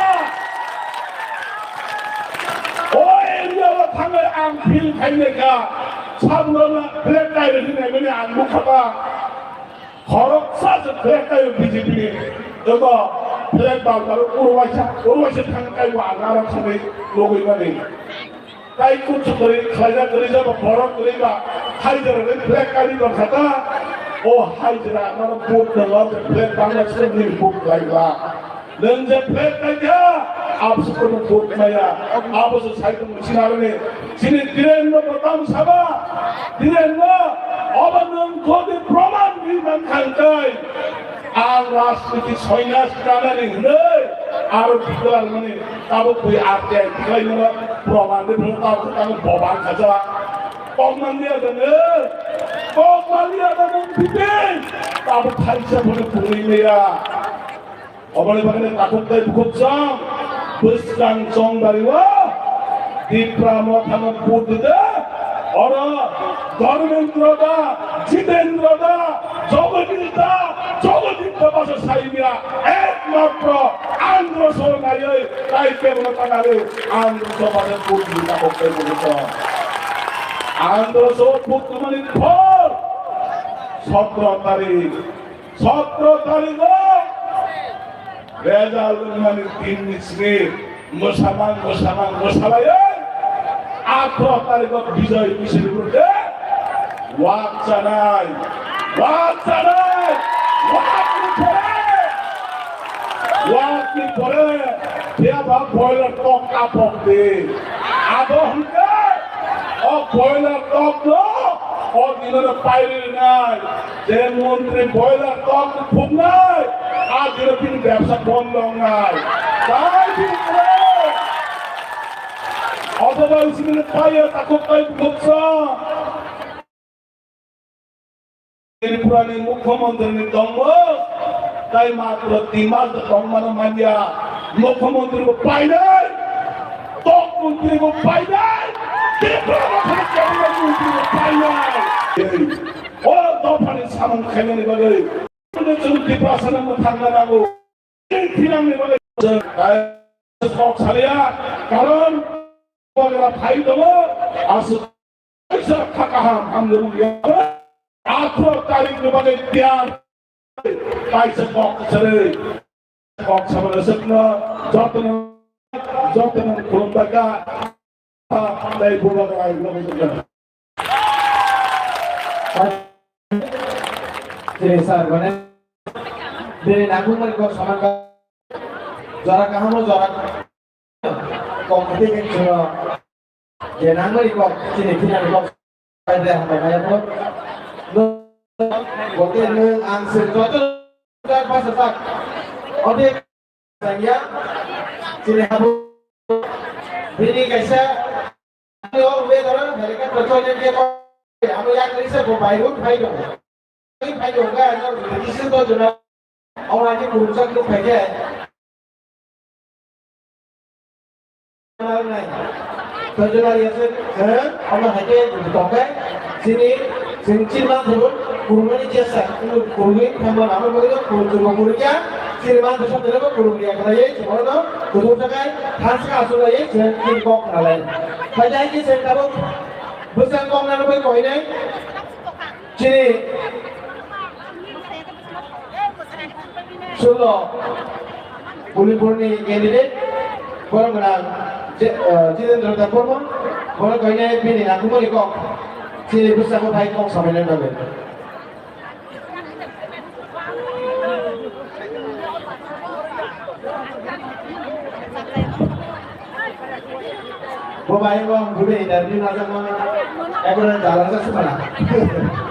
O area o thangwi ang feel khainai kha. Sabno na flag kairwi hinai mani ang nukha ba. Khoroksa se flag kaio B J P ni. Joto flag bal bal urwaisa, urwaisa thang kaibo ang aro thangwi nugwi mani. Tai kuchu kwrwi khlaijak kwrwi jaba borok kwrwi ba hai jora ni flag kari tong kha ta. O hai jora ano vote no lo je flag Bangladesh ni vote khlai ba. Nwng je flag kai kha abse kono vote maya. Abo se sai tong sinarni sini Dhiren no botam saba. Dhiren no obo nwng kodi proman ni man khang kai. Ang rajniti soinas kanani hwnwi aro biklang mani tabuk bui R T I khlai nang proman de phung tabuk tang boban khaja. Kok man dia dane, kok man dia dane pipi. Tabuk thaisa phone phungwi meya. Oboni bagwi takhuk tei bukhuk chwng bwskang chwng bari o. Tipra mothano vote de, oro Dharmendra da, Jitendra da, Jagadish da, Jagadish da basa saimya, ekmatro Andhra so naiwi, tai kebono tanari Andhra so basa vote di takhuk tei bukhuk chwng. Andhra so vote mani phor, sotro tarik. Sotro tarikh o result wngmani din ni simi mwsamang mwsamang mwsalaiwi athro tarikh o bijoy misil rwkhe wak chanai, wak chanai, wak ni pore, wak ni pore phiya ba boiler tok apok di. Abo hwnkhe o boiler tok no o dino no pairi nai. Je montri boiler tok phuknai, a dino bini bebsa bondo wngnai. Tai bini khe obo bai sini kaiya takhuk tai buksa. Tripura ni mukhyamantri ni tongmo, tai matro tin mas tongmano manya. Mukhyamantri bo painai, tok montri bo painai, Tripura bo khana cabinet montri bo painai. O dophani samung khainani bagwi chwng Tiprasano mwthangna nango. Thinangni bagwi chwng kok saliya, karon bagra phai tongo, aswk kaisa kha kaham hamjwk ya. Athro tarikh ni bagwi tiyar kaisa kok sari, kok sabana swkno jotono, jotono khulumbaika. Tei bubagra ai logo jokna. Chini sir mane bini nangkukmani kok saman ka jora kahamo jora kok khati ke chino je nangmani kok chini phina kok pai de hambai maya kok. Bote nwng ang se joto jar basa sak. Ode sangya. Chini habu. Bini kaisa. Yo, we dara, helicopter toilet dia ko. Amo yak risa ko bai rut bai dong. Bai dong ka, ano, kisi to jona. Aw, ani kurumsak tu bai ke. Tojona yase, eh, ama hake tokai, sini, sini chini ma thubun, kurumani jesa, kurumani thamba nama bagi kurumani kurumani, sini ma thubun thubun kurumani akhara ye, chumano, kudu takai, thas ka asula ye, sini kok nalai. Pai jai ki sini tabuk, busang kok nalai bai koi nai. Chini sullo Bulibur ni candidate borok gwnang Je-, eh, Jitendra Debbarma, borok kainai bini nakumani kok chini bwskango phai kok samani bagwi. Bo bai bo ang gude interview na jama. Ekor jalan sa sumana.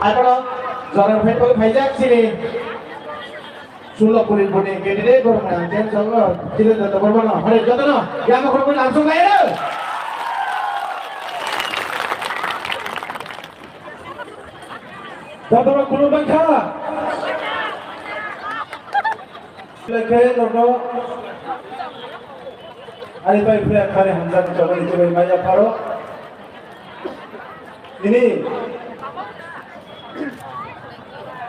Ekor jalan phai phai jak sini. Sullo puri puri candidate bo na jen song lo. Kile joto bo na. Hare joto na. Yama khoro bo na song lai. Joto khulumbai kha. Lekhe norno ani pai phre khare hamjak jogani chibai maya pharo. Ini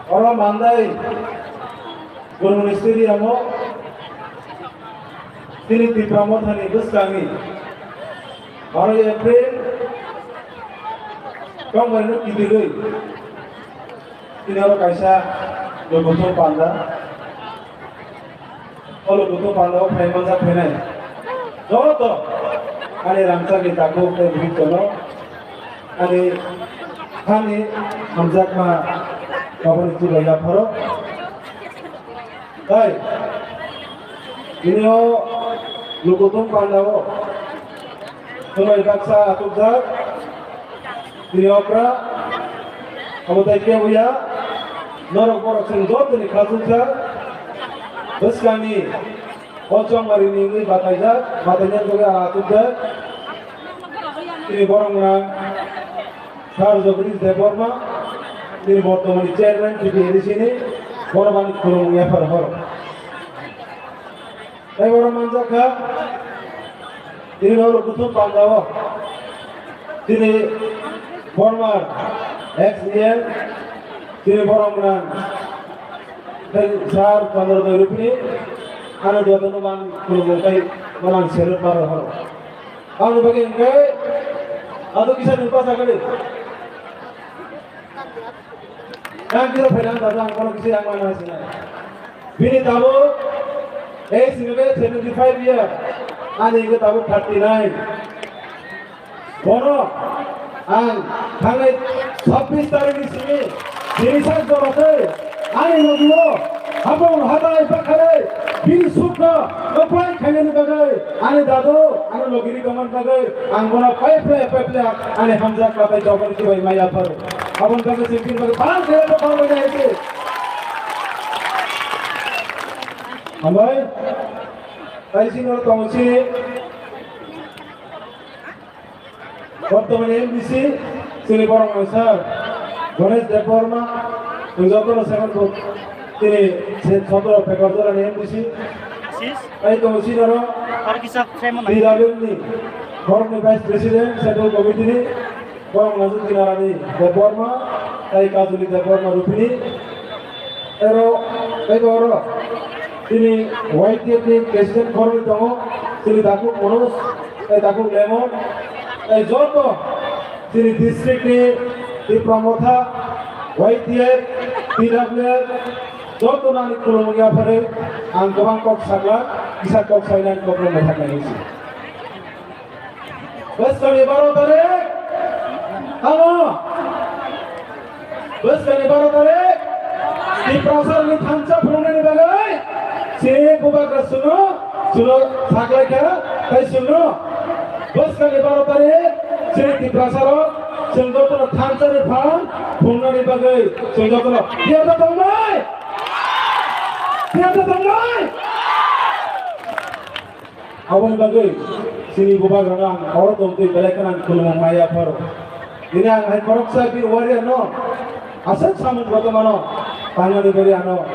oro mandai Gurmuni stadium o tini Tipra Mothani bwskangni baro April tongmani no kidirwi tini oro kaisa lokothok panda. O lokothok panda o phai manjak phainai joto ani rangchakni takhuk tei bwrwitono ani hani hamjakma babani chubai yapharo. Tai bini o lokothok panda o Swmai baksa achukjak, tini okra, abo tai kebo ya, norok borok chwng joto ni khachukjak, bwskangni o chongmari ni wngwi bataijak, batainani bagwi achukjak, tini borok mwnang Sir Jagadish Debbarma, tini bortomani chairman T P A D C ni, borok ani khulumung yaphar horo. Tei oro manjak kha, tini oro kuthum panda o, tini former ex E M, tini borok mwnang tei Sir Chandra Dai Rupini, ano jotono mang khulumung tei manang salute ma rw horo. Aboni bagwi hwnkhe, ado kisa nung pacha kwrwi. Ang kisa phaina ang dada ang kono kisa yang mana sinai. Bini tabuk age hwnkhe seventy five year, ani hwnkhe tabuk thirty nine. Bono ang thangnai sabbish tarikni simi tini sak jora tei ani logi o hapung hatai bakharwi bini sukno apply khainani bagwi ani dadu ano logi ri tongmani bagwi ang bono pai phlai pai phlai ani hamjak katai jobani kibai maya phar. Aboni bagwi chwng bini bagwi bang khe to bang bai nai se. Hambai. Tai sini oro tongo si. Bortomani M D C, chini borok mwnang sir Ganesh Debbarma, chwng jotono second bo, tini se sotoro Pekar Jora ni M D C. Asis. Tai tongo chini oro Aro kisa frame o nai. T W ni borokni Vice President, Central Committee ni borok mwnang Dinarani Debbarma, tai Kajuli Debbarma Rupini. Ero, tei bo oro, tini Y T F ni president khoroknwi tongo, tini Dakhuk Manoj, tei Dakhuk Lemon, tei joto tini district ni Tipra Motha, Y T F, T W F, joto nani khulumung yapharwi ang kwbang kok sakla, kisa kok sainani kok rwna thangna hinwi si. Bwskangni baro tarik. Tamo? Bwskangni baro tarik. Tiprasani thansa phunuknani bagwi. Chini bubagra chwngno, chwngno saklaikha, tei chwngno. Bwskangni baro tarik. Chini Tiprasa rok, chwng jotono thansa ni phan phungnani bagwi chwng jotono tiyar da tongnai? Tiyar da tongnai? Aboni bagwi chini bubagrano ang oro tongtwi belai kheno ang khulumung maya pharo. Nini ang hai khoroksa bir warrior no aswk samung kotormano tangnani bagwi ano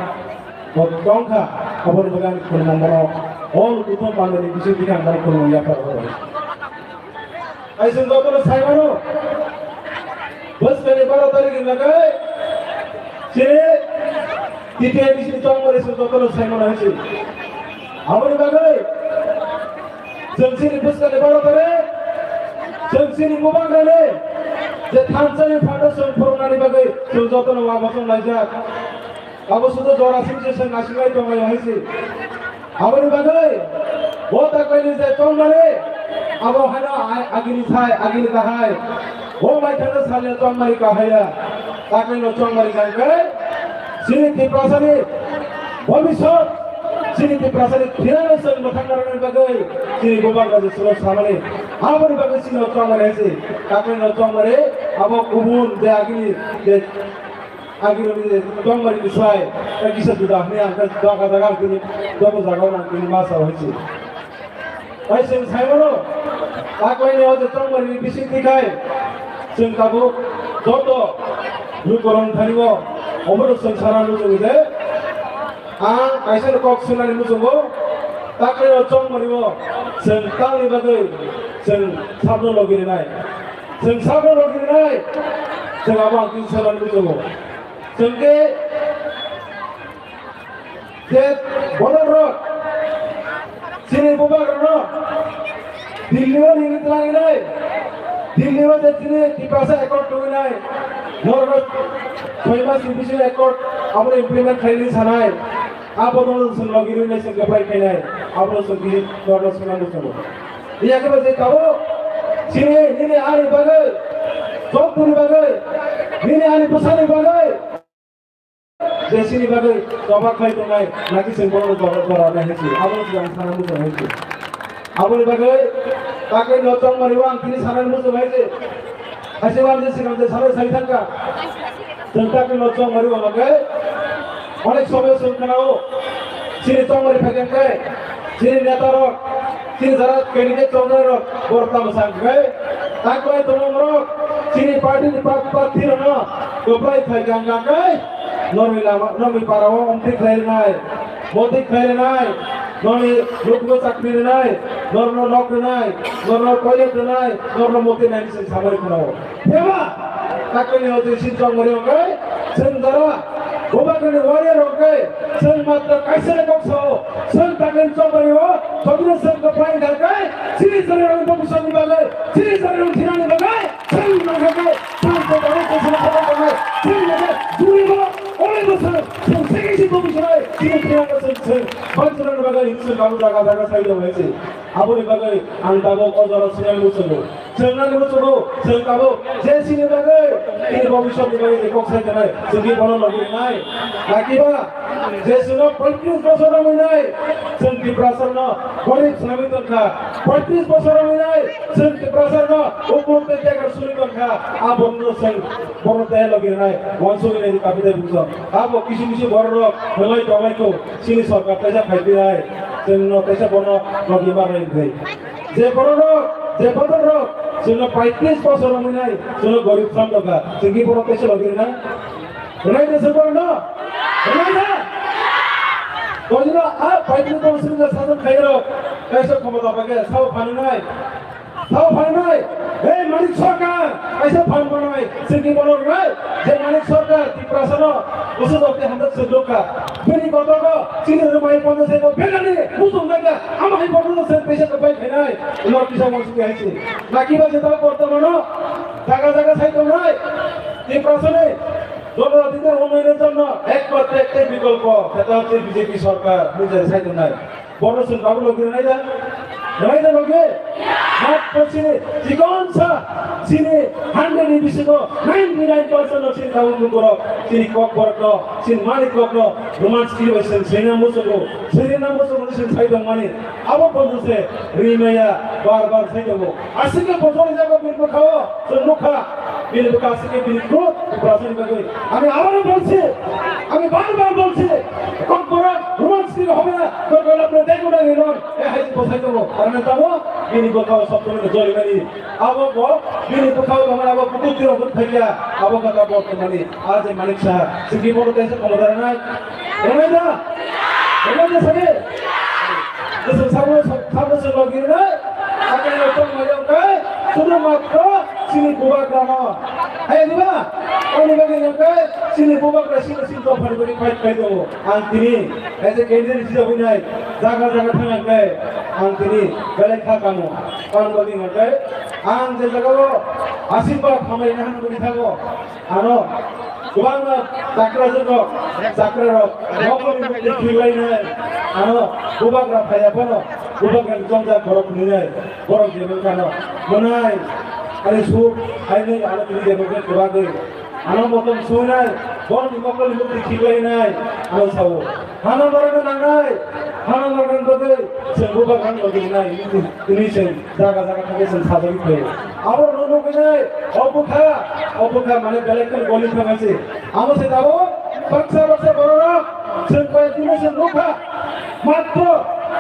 bo tongkha, aboni bagwi ang khulumung bono all kuthum pandani bising thikhe ang bono khulumung yaphar horo. Hai chwng jotono saimano bwskangni baro tarikh ni bagwi chini T T I D C ni chongmari chwng jotono saimano hai se. Aboni bagwi chwng chini bwskangni baro tarikh chwng chini bubagrani je thansa ni phatno chwng phurungnani bagwi chwng jotono uansuk laijak. Abo sudu jora singse se nasinglai tonglai hai se. Aboni bagwi bo taklaini je chongmari abo haino a-, agini thai, agini kahai. Bo mai thangna salni chongmari kahaiya. Taklaino chongmari kangkhe chini Tiprasani bhobishyot, chini Tiprasani thirano chwng mwthang narwknani bagwi chini bubagra je sulo samani. Aboni bagwi chini chongmari hai se. Taklaino chongmari abo kubun je agini je Agini tongmari ni sai, ta kisa juda hwnwi ang khe doga jaga ang tini, doga jaga ang tini ma sao hai se. Hai chwng sai mano, taklaini o je tongmari ni bising twi khai, chwng tabuk joto lukurok thani o, obono chwng sana muchungo je, ang kaisa ni kok swnani muchungo, taklaini o tongmari o, chwng tamni bagwi, chwng sabno logi rinai. Chwng sabo rok rinai, chwng abo ang tini saimani muchungo. Chwng khe je borok rok, chini bubagra rok, Delhi o ringwi twlang rinai, Delhi o je chini Tiprasa accord tubui nai, norok soi mas ni bisingo accord abo implement khlai nai sanai, abo no chwng logi rinai chwng khe pai khainai, abo no chwng khe norok swngna muchungo. Iya khe bo je tabuk chini nini ani bagwi, job ni bagwi, nini ani bwsani bagwi, je chini bagwi choba khlai tongnai, naki chwng bono jora, jora nai hinsi, abo no chwng sana muchung hinsi. Aboni bagwi taklaini o tongmani o ang tini sana muchung hinsi. Haise wam je sikam je sana sai thangka. Chwng taklaini o tongmani o bagwi onek somoy chwng khnao. Chini tongmani phaikhe chini neta rok, chini jara candidate tongnai rok, borok tamo sa hwnkhe, taklai tongmung rok, chini party ni pra-, prarthi rokno kwplai khai gang gang khai, norni lama, norni para o omtwi khlai rwnai, motwi khlai rwnai, norni nukhungo chakri rwnai, norno nok rwnai, norno toilet rwnai, norno motwi naini chwng samari khwnao. Theba, taklai ni hojai sin chongmari hwnkhe, chwng jara, bubagrani warrior hwnkhe, chwng matra kaisa ni kok sao, chwng taklai ni chongmari o, jotino chwng kwplai hwnkhe, chini jara rokni bhobishyot ni bagwi, chini jara rokni thina ni bagwi, chwng nangkha khe, chwng kwplai ni kaisa ni kok hwnkhe, chwng nangkha, juri bo, olai bo chwng, chwng se kaisa bhobishyot, chini thina khe chwng, chwng, bhai chwng ni bagwi, chwng kabu jaga jaga sai tong hai se. Aboni bagwi ang tabuk o jora swngnani muchungo. Swngnani muchungo, chwng tabuk je chini bagwi, chini bhobishyotni bagwi je kok sai tongnai, chwng khe bono logi rinai. Nakiba, je chwngno poitrish bosor romwi nai, chwng Tiprasarno gorib swnamwi tongkha. Poitrish bosor romwi nai, chwng Tiprasarno ukur tei tekar swnwi tongkha. A borokno chwng bono tei logi rinai. Wansugwi nai di kapitai bukchok. Abo kisu kisu bororok hwnlai tonglaikho. Chini sorkar teisa phaipinai, chwngno teisa bono nokni barnai wngwi. Je bororok, je bodorok, chwngno paitris bosor wngwi nai, chwngno gorib samtokha, chwngni borok teisa logi rwna? Rwnai de se borokno? Rwnai da? Tojino a paitris bosor wngkha sason khairok, teisa khomota paikhe sao phanwnai. Thao phainai, ei Manik Sarkar, kaisa phan banai, singki bono rwnai, je Manik Sarkar Tiprasano, busu dokte hamjak sundukha. Bini kotogo, chini rwmai pondo sego, begani, mutung naga, ama hai pondo sen pesa kapai phainai, no kisa mo singki hai si. Nakiba jeta bortomano, jaga jaga sai tongnai, Tiprasani, জনজাতিদের উন্নয়নের জন্য একমাত্র একটাই বিকল্প, সেটা হচ্ছে বিজেপি সরকার, বুঝে sai tongnai. Bono sung kabu logi rwnai da? Rwnai da logi? At chini chikon sa, chini hundred ni bisingo ninety nine percent no chini tabuk borok, chini kokborok no, chini mani kok no, Roman script bai chwng sengna muchungo, sengna muchungo chwng sai tongmani. Abo bondhu se rimaya bar bar sai tongo. Aswk khe bothor jago bini bwkhao chwng nukha. Bini bwkha aswk khe bini kruk Tiprasani bagwi. আমি আবারও বলছি, আমি বারবার বলছি, ককবরক রোমান স্ত্রী হবে না, তো গোলাপরে দেখো না রিলন, এ হাই বসাই দেবো। কারণ তাবো bini bwkhao সবসময় জলিমানি. Abo bo bini bwkhao tongmani abo kutuk tiro hut thaiya, abo kaka bo tongmani. Aje Manik Saha, sigi bono tesa komo dara nai. Remai da? Remai da sagi? Bwswk sabo, sabo se logi nai. Akai no tong mai yong kai. Sudu matro sini bubagra no. Hai diba? Oni bagi yong kai. Sini bubagra sini sini tong phani bagi fight kai do. Ang tini, as a candidate sida bunai. Jaga jaga thang kai. Ang tini, belai kha kamo. Ang bagi yong kai. Ang je jaga o. Asirba khamai nahan bagi thago. Ano, kwbangma chakrajwk rok, chakra rok, nokni mukti khiklainai. Ano, bubagra phaiya phano, bubagra chongjak borok hinwi, borok jebel kano. Mwnai, ani suk, hainwi, ano tini jebel khe kwbagwi. Ano motom sunai, borokni nokni mukti khiklainai, ano sao. Hano norokno nangnai, hano norokno bagwi, chwng bubagrano logi wngnai, tini chwng jaga jaga thangwi chwng sajagwi phaio. Aborokno nugwinai, o bwkha, o bwkha mane belai kheno goli thangasi. Amo se tabuk baksa baksa bororok chwng bai tini chwng nukha, matro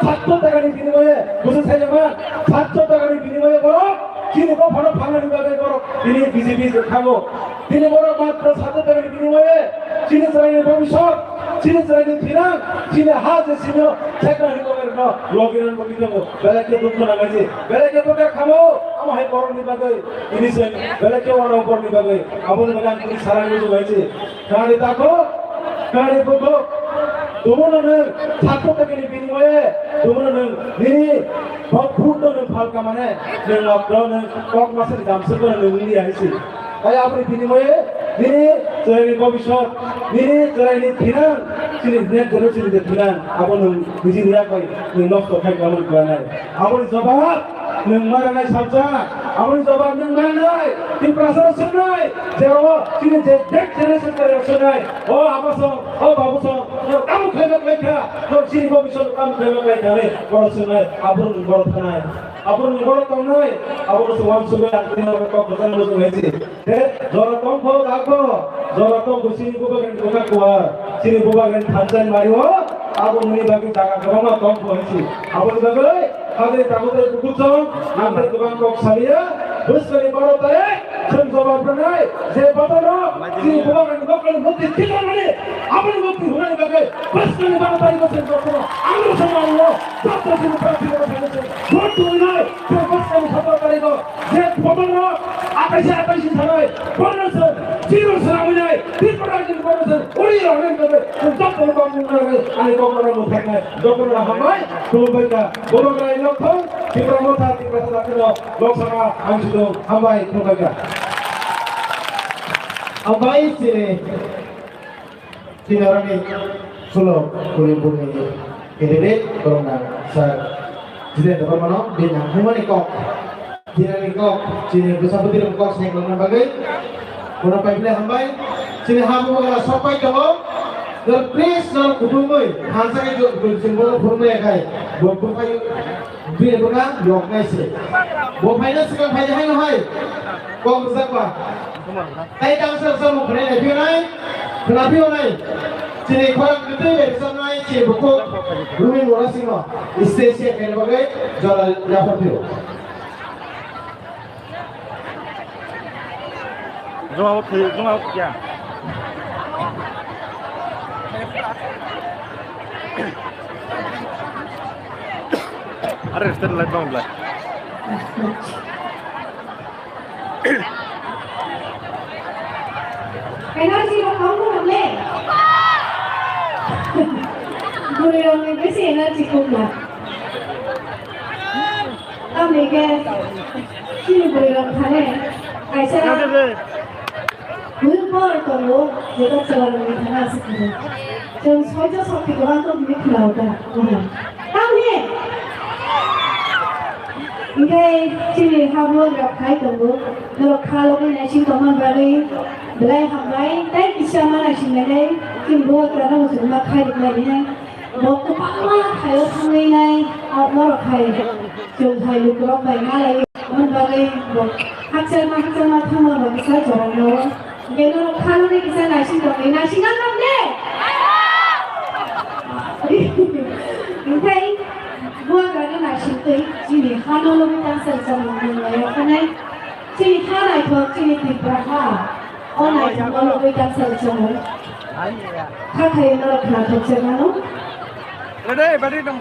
satso takani binimaye, busi saijama, satso takani binimaye borok chini bophano phalnani bagwi borok tini B J P thango. Tini borok matro satso takani binimaye chini chwraini bhobishyot, chini chwraini thinang, chini ha je sino thekna hinwi borokno logi rwna bagwi tongo. Belai khe dukho nangnaisi, belai khe bwkha khamo, amo hai borokni bagwi, tini se belai khe uanao borokni bagwi, aboni bagwi ang tini sarang muchung laisi. Khwnadi takhuk, khwnadi bukhuk, tumuno nwng satso takani binimaye, tumuno nwng nini bok phutno nwng phalka mane, nwng matro nwng kok masani jamsukno nwng wngya hinsi. Tei aboni binimaye nini chwraini bhobishyot, nini chwraini thinang, chini next generation ni je thinang, abo nwng nijini yakhai nwng nosto khai klamani kwlanai. Aboni jobab nwng ma rwnai salsa, aboni jobab nwng ma rwnai, Tiprasa rok swngnai, je o chini je next generation kwrwi rok swngnai, o abo song, o babu song, no tamo khlaiba khlaikha, no chini bhobishyot tamo khlaiba khlaikha hinwi borok swngnai, abo nwng borok thanai. Abo nwng borok tongnai, abo se uansugwi ang tini oro kok kwchang muchung hai se. He, jora tong pho, tak pho, jora tong pho, chini bubagrani kwchak kuar, chini bubagrani thansa ni mari o, abo nwngni bagwi jaga kwbangma tong pho hai se. Aboni bagwi, hajai tabuk tei bukhuk song, ang tei kwbang kok saliya, bwskangni baro tarik, chwng jobab rwnai, je bodol rok, chini bubagrani nokni mukti thikharmani, aboni mukti hwnani bagwi, bwskangni baro tarik o chwng jotono, ang rwchapma rwo. Joto chini prarthi rok phai se vote tubui nai, tei bwskangni sotoro tarikh o je bodol rok ataisi ataisi sanai, bono se zero sanamwi nai, Tripura ni bono se uri rok nai khe, joto rok mung nai, ani kok rok mung thang nai, joto rok hambai, khulumbai kha, borok rai nok thong, Tipra Motha, Tipra Motha kheno, Lok Sabha, ang sudung, hambai, khulumbai kha. Hambai chini Tini oroni Sulok Kulimpurni candidate, borok nang sir Jitendra Debbarmano, bini nang hwnmani kok, dinani kok, chini bwsaputiron kok senglamna bagwi. Bono paiphle hambai, chini ha bubagra sok pai tongo, please, no, kuthumwi, thansa khe jo-, jo-, chwng bono phunukmaya khai, bo phunukphai. Bini bwkha yoknai se. Bo phaina swkang phaidi haino hai. Kok rwjakba. Tei tangsa rwchapmung khwnai nai phiyonai. Khwna phiyonai. Chini khorang kwtwi bai rwchapnai chini bukhuk Rumin Mora Singh no stage se khaina bagwi jora yaphar phio. Juma bo thwi, juma bo thwi ya. Are stand light bang blai. Energy rok kamu nak le? Buri rok ni besi energy kum na. Tamni khe chini bwrwi rok thane kaisa hwil por tongo, jeta chwla rok ni thane aswk hwno. Chwng soijo sokti kwbang tong hwnwi khna o ta. Tamni Hingke chini ha bubagra khai tongo, norok kha logoi naising tongma bagwi belai hambai, tei kisa ma naising nai, chini bubagra no muchungma khai rwknai hinai. Bo kwbangma thaio thangwi nai, a norok hai chwng hai lukurok bai ma lai, aboni bagwi bo hakchangma hakchangma thangma bo kisa jorok nao. Hingke norok kha logoi kisa naising tongwi, naising ang tong de? Hingke bubagra no naising twi chini ha no logoi tangsa chamung nung lai rok khanai. Chini ha naithok, chini Tripura ha. O naithok no logoi tangsa chamung. Kha khayo norok khnathok se mano. Ready, battery dong.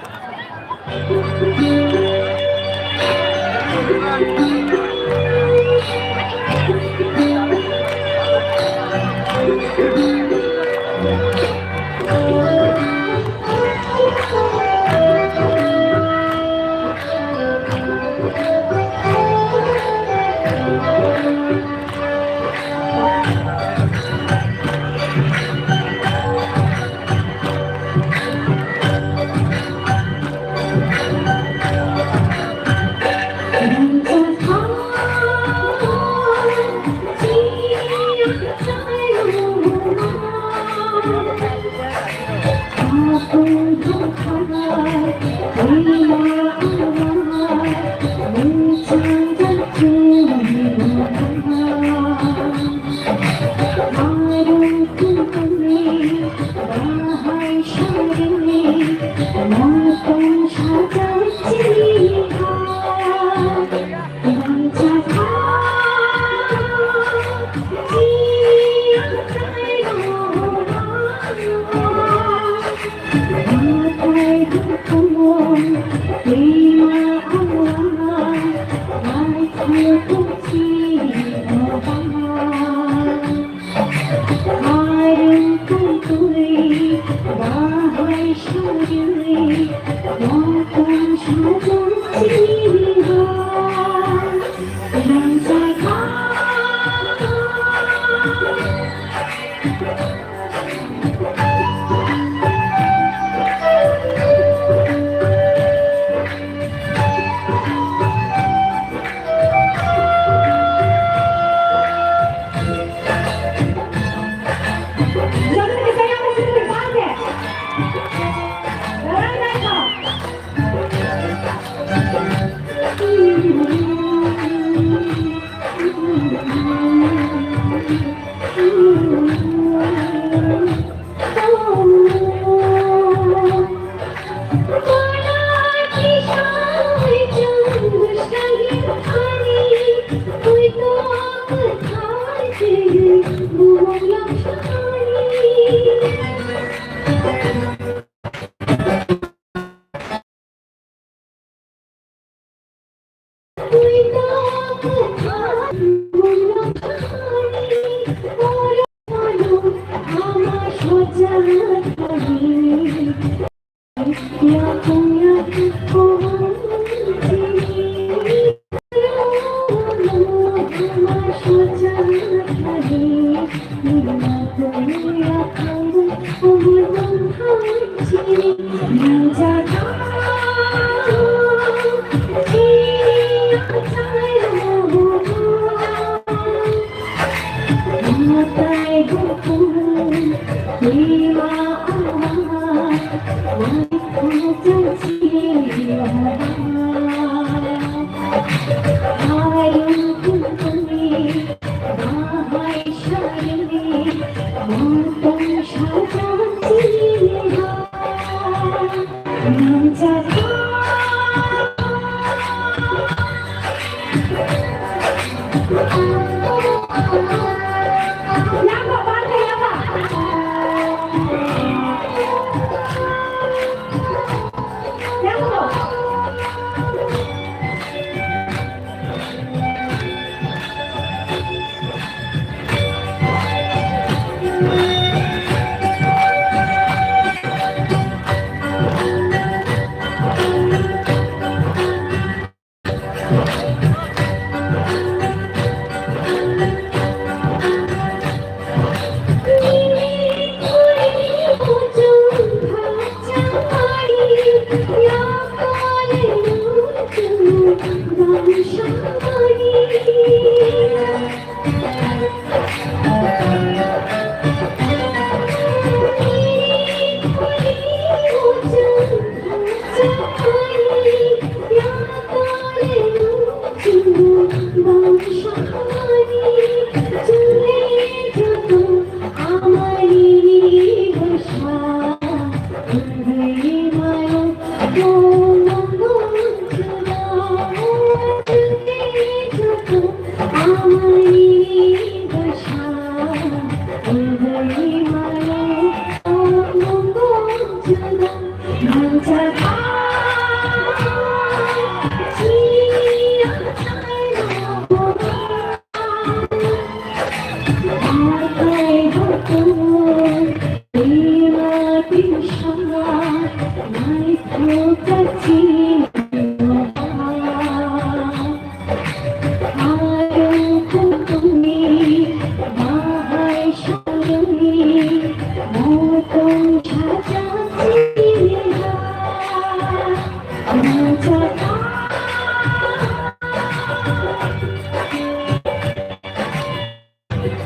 Hambai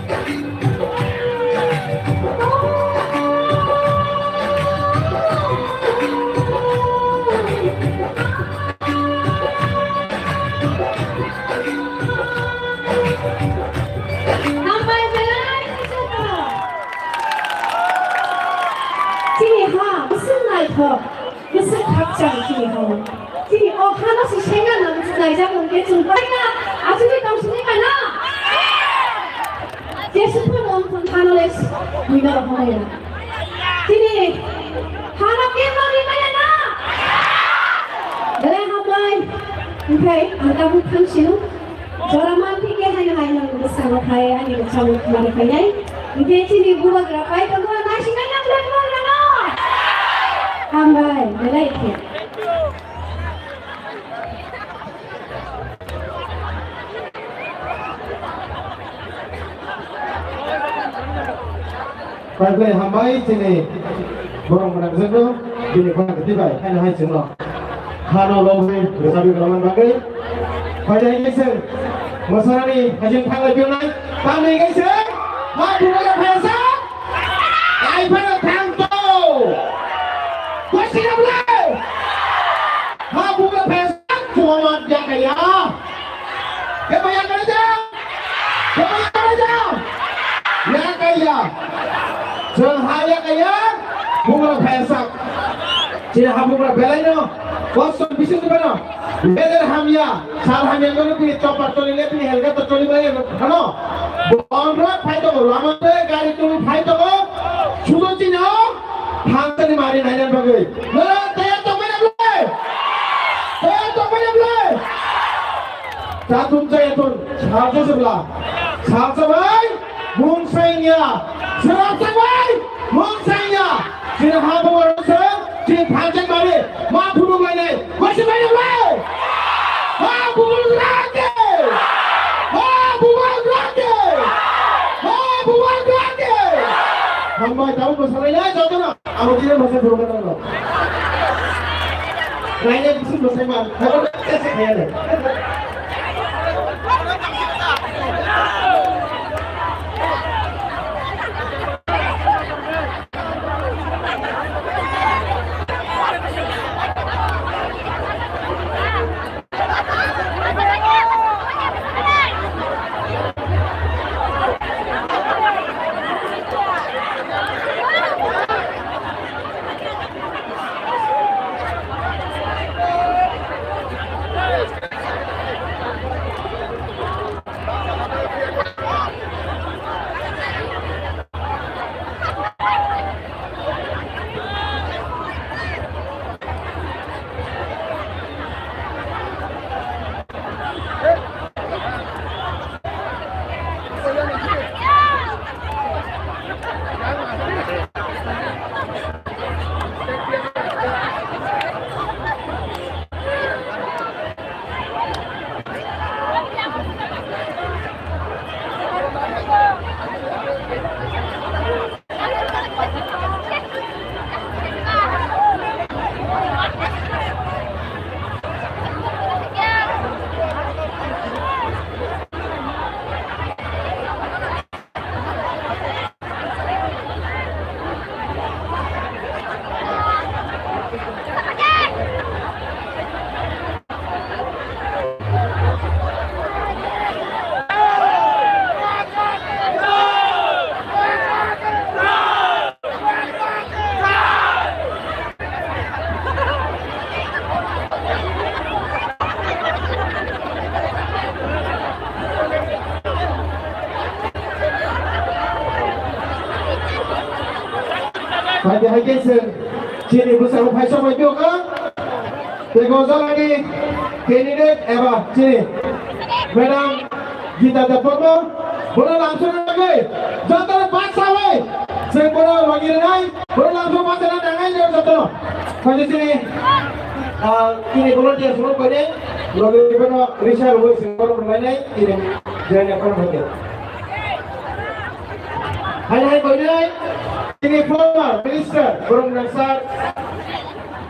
belai khe saka. Chini ha, bwswk naithok, bwswk khakchang chini ha. Chini o hano se senga nang se naijak hwn khe chwng bai na, aswk tong sini ka na. Jesu phano wng thang hano le buina rok hamaya. Chini hano kebo rimaya na. Belai hambai. Onkhe ang tabuk thang sino. Jora man thike haino haino bwskango phai ani bwskango khumani phainai. Onkhe chini bubagra pai tongo, naisinai na belai bubagra no. Hambai, belai khe. Pai pai hambai chini borok mwnang jwkno bini khorang kwtwi bai haino hai chwngno hano lobwi rwchapwi rwmani bagwi. Phaidi hai khe chwng mwsarani hajing thanglai phiyoknai tamni khe chwng ha bubagra phaisa. Ai phano thang to. Kwsina bwlai. Ha bubagra phaisa. Chuma yakaya. Kebo yakaya ja. Kebo yakaya ja. Yakaya. Chwng ha yakaya. Bubagra phaisa. Chini ha bubagra belaino. Kosong bising bano. Weather hamya, sal hamya, kono bini chopper choli le, bini helicopter choli bai, ano. Bonrok phai tongo, lama tei gari tulu phai tongo. Sudo chino, phansani mari nainan bagwi. Nora tayar tongmani ble? Tayar tongmani ble? Chatun chayatun, salsa sebla. Salsa bai. Mung sengya, srapsa bai, mung sengya. Chini ha bubagra se, chini phanjak mari, ma phunuk lainai, koise bai lai. Ha bubagra ke, ha bubagra ke, ha bubagra ke. Hambai tau bwsalainai jotono. Abo khe masa phuru khe tanglo. Raina bising bwsai man. Habo khe se khaya le. Phaidi hai khe chwng chini bwskango phaisa bai phiyokha. Tei o jagani candidate eba chini Madam Gita Debbarma, bono lamsokna bagwi jotono bak sawi chwng bono logi rwnai, bono lamsok bachana nangnai jotono. Phaidi chini, ah, chini volunteers rok bai logi bono risa rwui chwng bono rwlainai chini join account hoite. Hai hai bai nai, chini former minister, Boromnang sir,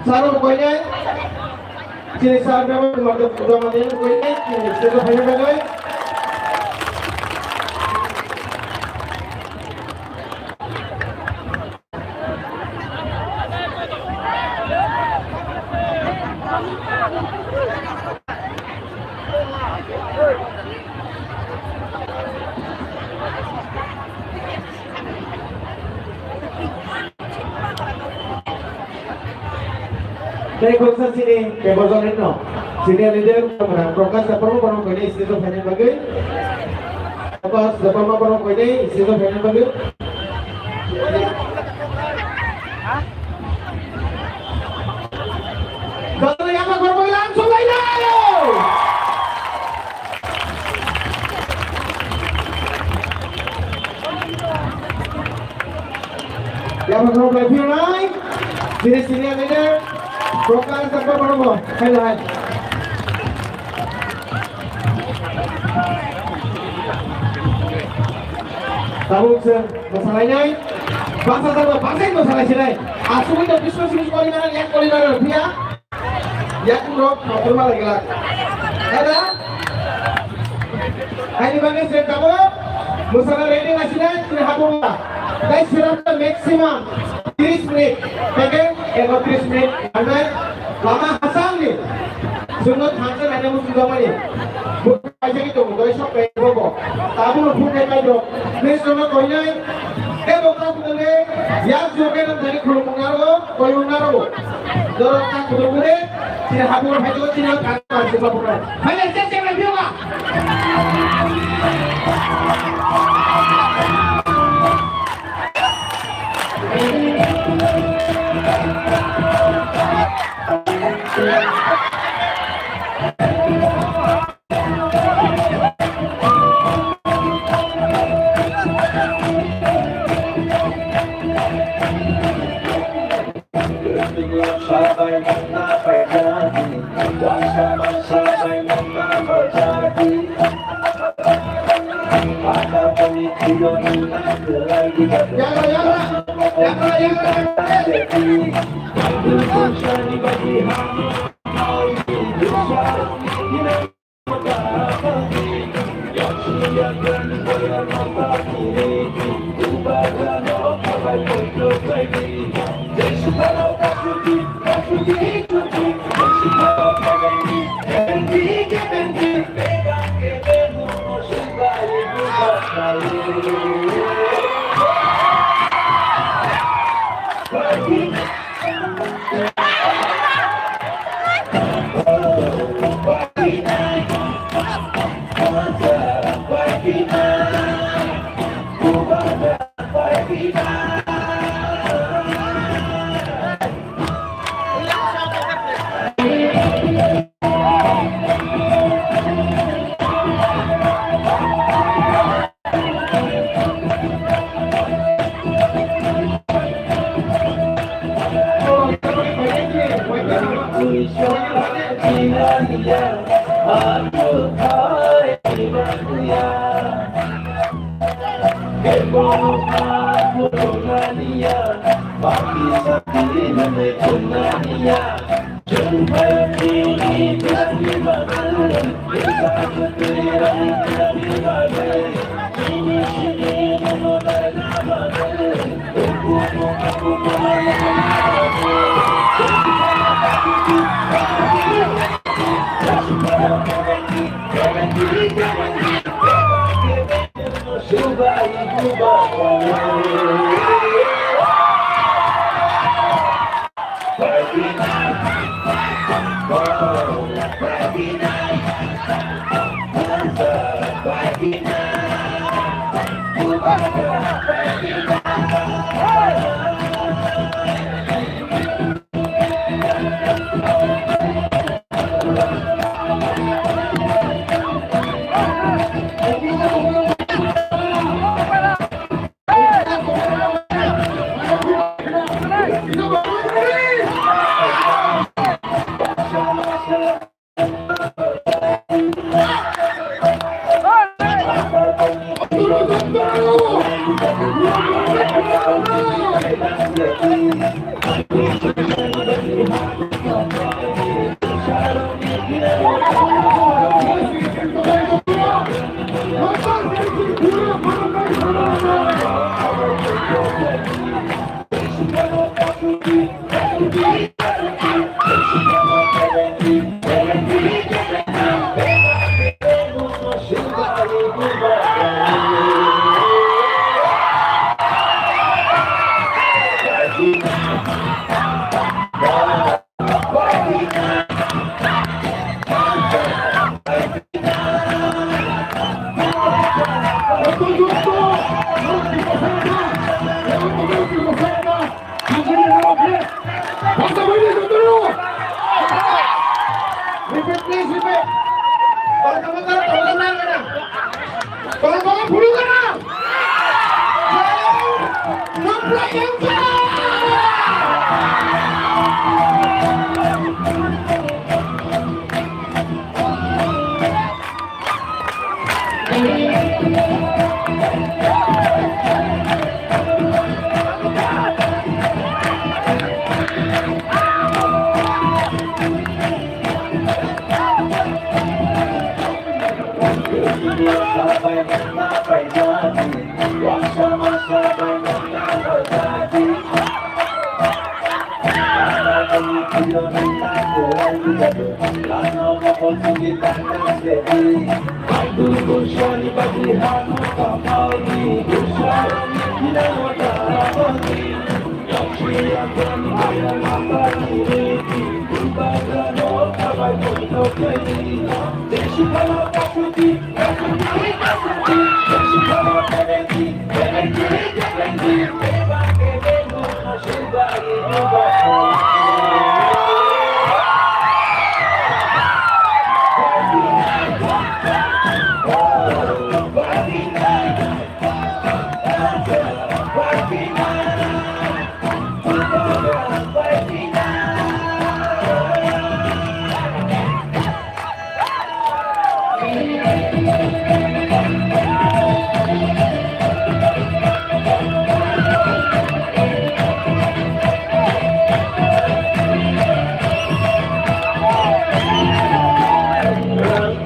sir rok bai nai, chini sir Bema Kumar Deb-, Debbarma bai nai, chini state of Haida bai nai. Tei khoroksa chini paper jolino senior leader Prakash Debbarma borok koinai stage o phaina bagwi. Prakash Debbarma borok koinai stage o phaina bagwi. Jotono yama kormo lam sulainai. Yama kormo lai phirnai. Chini senior leader Prakash Debbarma borok hai lai. Tabuk chwng mwsalainai, bangsa jagao bangsa mwsalai sinai. Asugwi to Biswa Simi koli nana, yak koli nana phiya. Yak rok khapur ma lagila. Ada? Haini bagwi chwng tabuk mwsala ready na sinai, chini hapung ma. Guys, sirap maximum tris minute, second, ego tris minute, anda lama hasang ni, sungo thansa nanya musudo mani, bukai jagi tongo, doi sok kai bobo, tabu no phun kai kai dok, please no koi nai, ebo ta kudo le, yak joge no jani khulung naro, koi naro, dorok ta kudo kude, sini habu no phai jogo, sini kan ma se babu no, phai le se se ma biyo ma.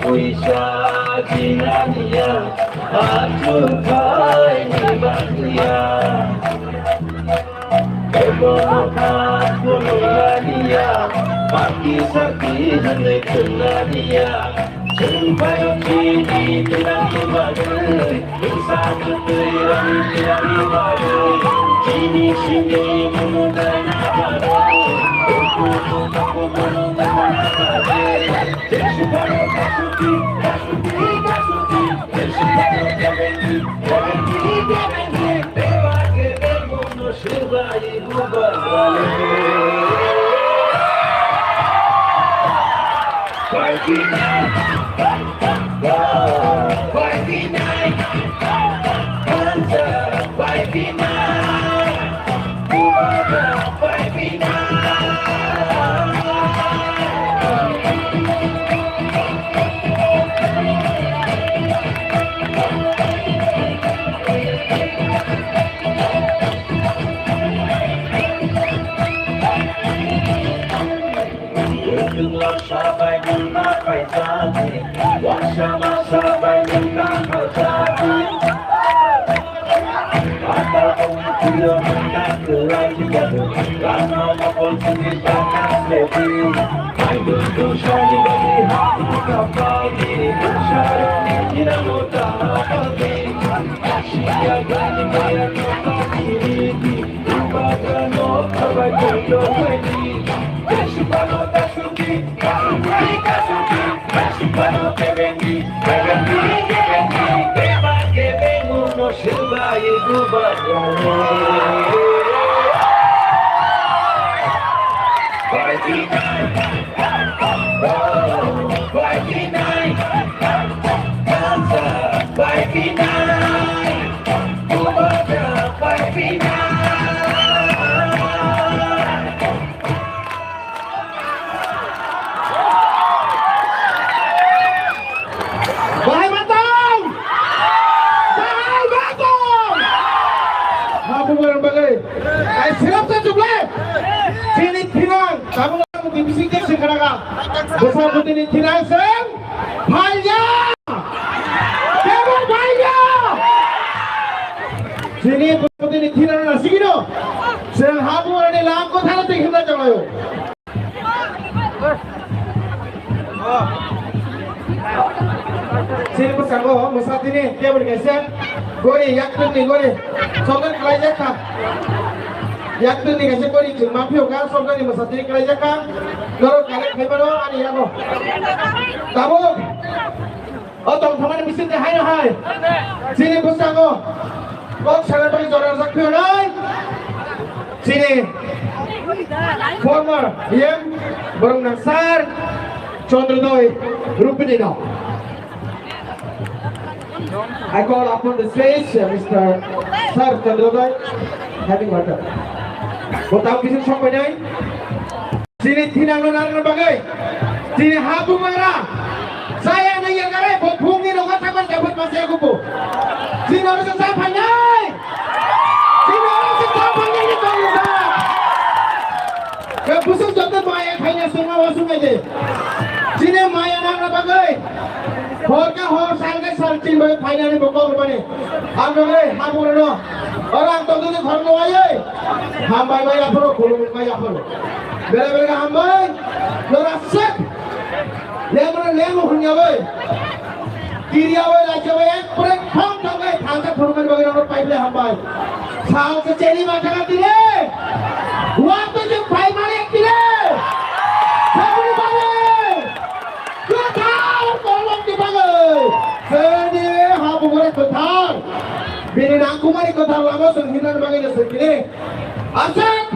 Puisa jinania, achukaini bakya. Ebono kha khulumania, paki saki hwnwi thwngmania. Chwng phaio chini twnangni bagwi, bwsa mwtwi rani twnangni bagwi. Chini simi munu daina bagwi, duku duku munu daina bagwi. Jesu phaio kasuki, kasuki, kasuki. Jesu phaio kebengi, kebengi, kebengi. Beba kebengi no. Bahai matang! Bahai matang! Habu barang bagai. Ai, sirap sa chuble. Chini thinang, tabung tabung di bising di sing khanaga. Bwsa bwtwi ni thinang seng. Phalya! Kebo phalya! Chini bwtwi ni thinang na sigino. Seng habu ani lam ko thana te himna jamayo. Chini bwskango mwsatini table kaisa gori, yaktwkni gori, songdan khlaijak kha. Yaktwkni kaisa gori chwng ma phiyok kha, songdani mwsatini khlaijak kha. Norok collect khaimano ani yago. Tabuk. O tongthokmani bisingtwi haino hai chini bwskango kok sana bagwi jora rwjak phiyonai chini former E M boroknang sir Chandrodoi Rupini no. I call upon the stage, uh, Mister Sir Chandrodoi. Happy birthday. Bo tamo bising sok painai. Chini thinangno narwkna bagwi. Chini ha bumangra. Saya nang ya gare bo phungni nogo thangman japhat ma saya kubu. Chini oro sa sa phainai. Chini oro sa sa phainai ni tong sa. Ke busuk joto maya khaina sungma wasung aide. Chini maya nangna bagwi. Hor ka hor, sal ka sal, chini bagwi phainani bo kok rwmani. Ang bagwi ha bumangrano. Oro ang tongtwtwi khorokno waiwi. Hambai bai aphuru, khulumung bai aphuru. Bera bera hambai. Jora sep. Lemro lemo hunya bai. Kiriya bai, lacha bai, ek prek thong thong bai, thansa khurumani bagwi rok pai ble hambai. Sao se cheni ma jaga tire. Wa to je pai mare tire. Thangni bagwi. Kwthar kolom ni bagwi. Chini ha bugure kwthar. Bini nangkumani kwthar lama song hinani bagwi no song kini. Aswk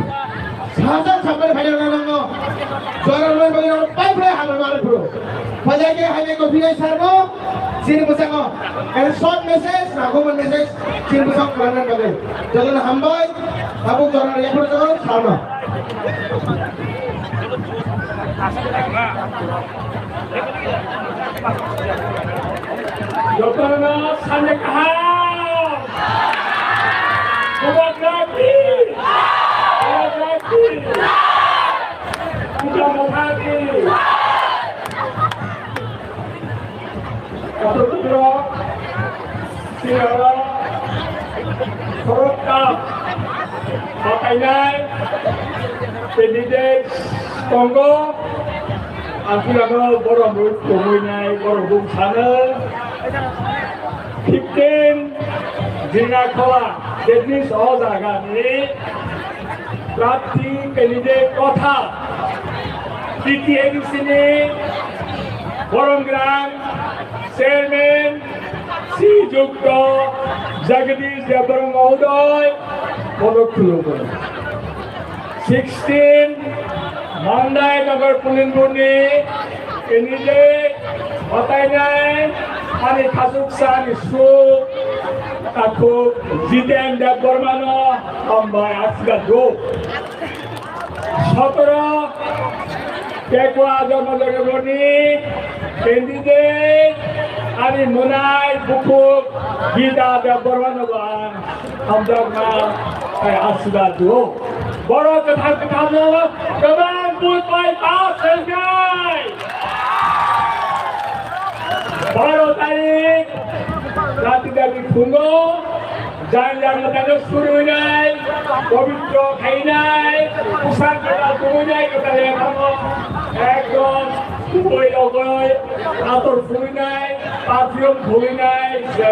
sajak sabai phaina nango. Jora rwmani bagwi rok pai phlai hambai mare phuru. Phajai khe hai ko phinai sarno. Chini bwskango. And short message, nangkukmani message. Chini bwskango kwlangna bagwi. Jotono hambai. Tabuk jora rwya phuru jotono salma. Jotono sande kaham. Bubagraki. Bubagraki. Bubagraki. Katorkro, siraro, khoroktham, batainai, candidate tongo, ang phirano borok rok tongwi nai, borok rok sano, fifteen Jingakhola, that means o jagani, Prarthi candidate kotha T T A D C ni Boromgrang Chairman Sri Jukto Jagadish Debbarma Mohodoy, bono khulumwi. Sixteen Mandai Nagar Pulinburni candidate, batainai, ani khachuksa, ani suk, takhuk Jiten Debbarmano hambai aswk do. Sotoro Pekwa Dharmanagarni candidate, ani mwnai bukhuk Gita Debbarmano bo ang hamjakma, ai, aswk do. Borok kwthar kwtharno kwbang vote bai pass khainai. Baro tarik rati dabi phungo jang jang mwtano surwinai, pobitro khainai, bwsak kwtal tubunai, kwtal yaphano ekdom kubui rogoi ator phunginai. Perfume khulwinai, je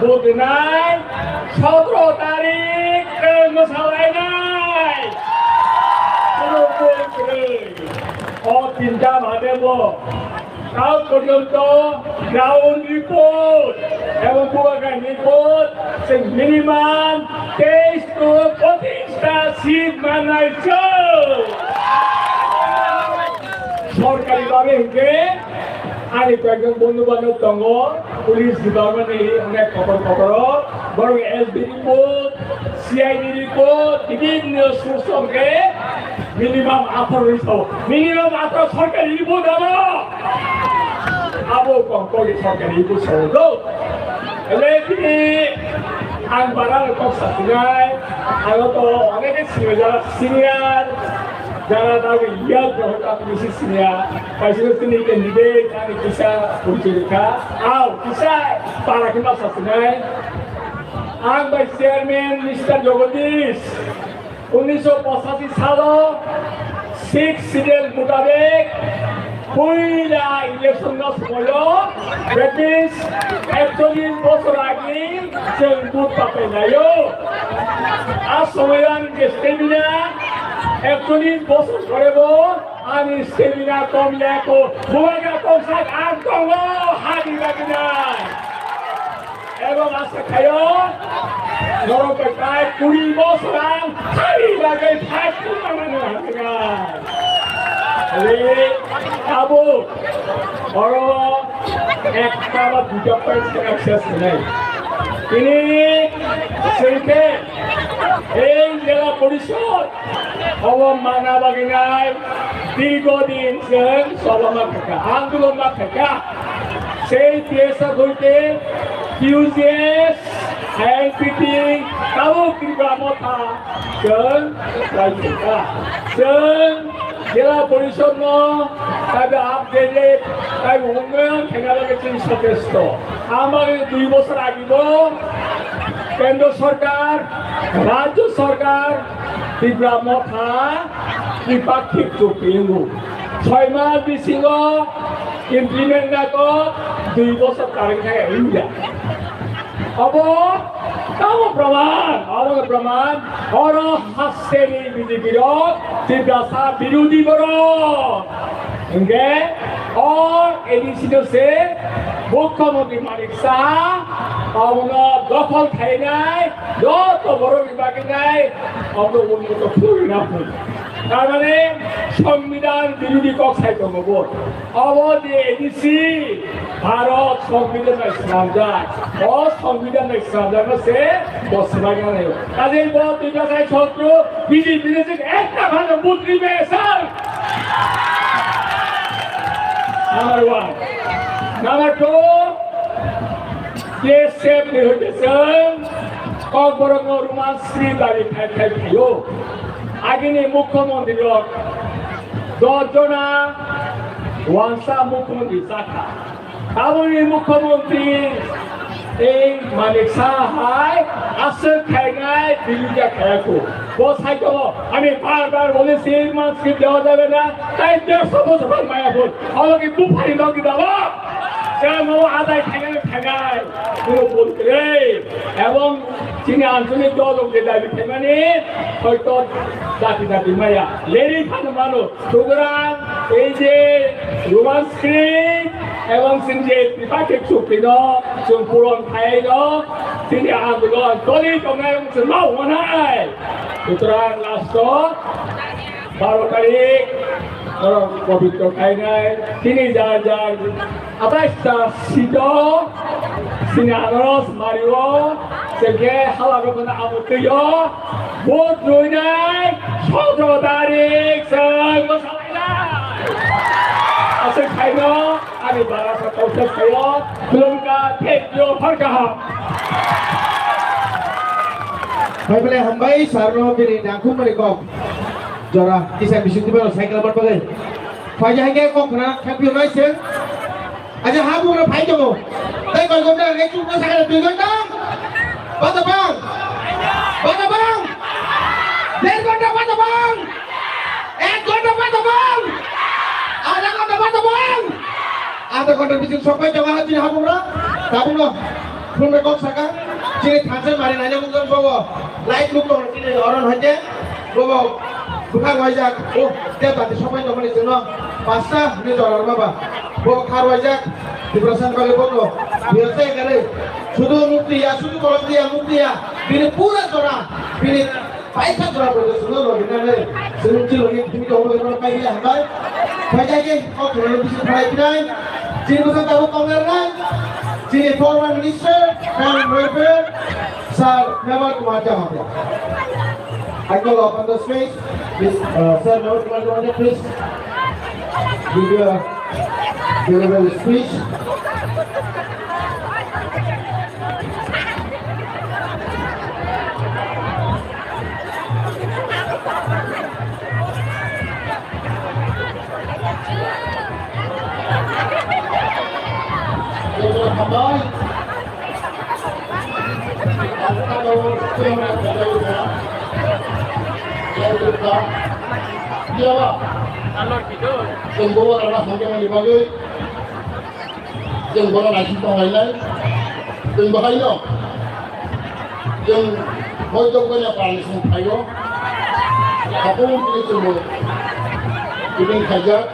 budinai, sotro tarik, eh, mwsalainai. Khulumwi kwrwi. O tinta bade bo. Kal porjonto ground report ebong bubagrani report, se minimum teis to pochista seat manai chwng. Sorkari babe hwnkhe ani koyekjon bondhu bandhob tongo, police department ni onek kotor kotor, borok S B report, C I D report, bibhinno source hwnkhe minimum atharo ni sao. Minimum atharo sorkari report abo. Abo kok kok sorkari report sao do. Ele tini ang bara kok sasinai, alo to onek senior, jara senior, jara dawi yak jahota bisi senior, kaisa tini candidate ani kisa porichoi kha, au kisa para kima sasinai, ang bai chairman Mister Jagadish, unnisho pochashi salo sixth schedule mutabek puila election no somoyo, that means ekchollish bochor age chwng vote papai laio. A somoyo ani je stamina, ekchollish bochor pore bo ani stamina kom ya ko, bubagra tong sak ang tongo, hadi bagwi nai. Ebong asa khayo, norok bai kai kuri bosor ang hari bagwi fight khulna mano hwnka. Re, abo, oro ekta ba duita point khe access khlai. Ini sengke, ei Porishod, obo mana bagwi nai dirgo din chwng choloma khaikha, andolon ma khaikha. Sei T S F hoite Q G S, I N P T, tabuk Tripura Motha chwng khlai khaikha. Chwng Jila Porishod no taibo updated, taibo unnayon khaina bagwi chwng sochesto. Amagwi dui bosor agi bo Kendra Sarkar, Rajya Sarkar, Tripura Motha, Tripakhik chukti wngo. Soi mas bisingo implement nai kok dui bosor karwi khe wngya. Obo tamo praman, obo praman, oro hasteni B J P rok, Tiprasa birodhi borok. Hingke o A D C no se Mukhyamantri Manik Saha, abono dokhol khainai, joto borok ni bagwi nai, obo unnot phurwi na phuru. Tar mane Songbidan birodhi kok sai tongo bo. Obo je A D C, Bharat Songbidan bai swnamjak. O Songbidan bai swnamjakno se bo swbaina nai. Kaje bo Tiprasa chhotro B J P ni sing ekta phano butri be sir. Number one. Number two, T S F ni hoite chwng Kokborok no Roman script bai khai khai phaio. Agini Mukhyamantri rok dos jona wansa Mukhyamantri chakha. Taboni Mukhyamantri ei Manik Saha hai aswk khainai birudia khayakho. Bo sai tongo, "Ami bar bar bolechi, Roman script dewa jabe na, tai dersho bochor phan maya phun. Obo ki buphani logi dabo? Jemo adai khainai khainai." Kuno bol kwrwi. Ebong chini anchalik dol rok je dabi khaimani, hoito dati dati maya. Leri phano mano. Sutorang, ei je Roman script ebong chini je Tripakhik chukti no chwng puron khai no, chini andolon toli tongnai wng chwng ma wanai. Sutorang last o baro tarik, oro pobitro khainai, chini jar jar Atais ta sito, sini anaros mario, sengke hala rokona amo tuyo, vote roinai, sotro tarik, seng bosalainai. Aswk khaino, ani bara sa kausa khayo, khulumkha, thank you, phar kaham. Bai belai hambai, sarno bini nangkhung mani kok. Jora, kisa bising tiba cycle bar bagai. Phai jai ke kok khna, khapio nai seng. Aja ha bugra phai tongo. Tai koi gonta, ek chuk na sakha dui gonta. Bata bang. Bata bang. Der gonta bata bang. Ek gonta bata bang. Adha gonta bata bang. Adha gonta bising sok pai tongo ha chini ha bugra. Tabuk no. Phunuknai kok saka. Chini thansa mari naina mungjan bobo. Light look tong chini oron hoite. Bobo. Bukhak waijak. O. Te bati sok pai tongmani chwngno. Pasta hwnwi jora rwma ba. Bo kharwaijak, Tiprasa ni bagwi bono. Biyasa ekare. Sudu mukti ya, sudu kolom diya, mukti ya. Bini pura jora. Bini paisa jora bo sudu lo bini ne. Sunu chi lo ni bini ko bo ko kai ya hambai. Kai ya ke ko ko lo bisi kai pinai. Chini basa tabu kongler nai. Chini former minister and welfare, Sir Mevar Kumar Jamatia. I call upon the stage. Please, uh, sir, now, please, please give your farewell speech. Chwng bo wana hamjakmani bagwi chwng bono naising tonglainai. Chwng bo haino chwng hoi dokbani parani song phaio. Hapung tini chwng bo meeting khaijak.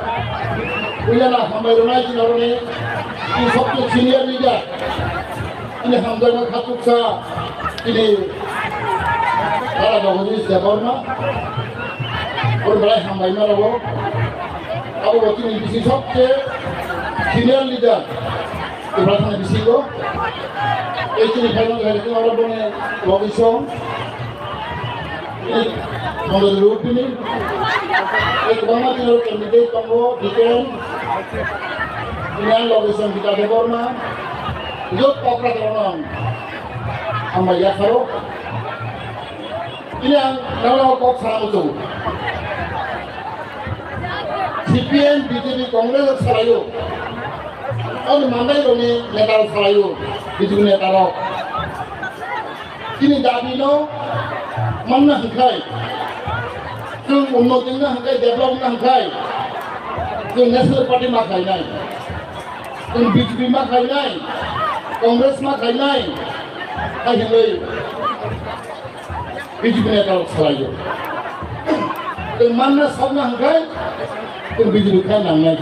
Puila na hambai rwnai chini oroni chini sobse senior leader. Chini hamjakma khatuksa chini Dara Jagadish Debbarma. Oro belai hambai ma rwo. Abo bo chini bisi sobse senior leader. Tiprasa ni bisingo. Ei chini final hai chini oro boni logi song. Mongol Rupini, ek bangma tino candidate tongo, Diten, Inang Logison Gita Debbarma, Jot Pokra Tolonong, Ambai Yakharo, Inang Nalao Kok Sanamutong, C P M, B J P, Congress Salayo, Oni Mandai Roni Neta Salayo, B J P Neta Rok. Chini dabi no manna hwnkhe, chwng unnoti wngna hwnkhe, develop wngna hwnkhe, chwng National Party ma khainai, chwng B J P ma khainai, Congress ma khainai, hai hwnwi B J P neta rok salaio. Chwng manna sokna hwnkhe, chwng B J P khai nangnai.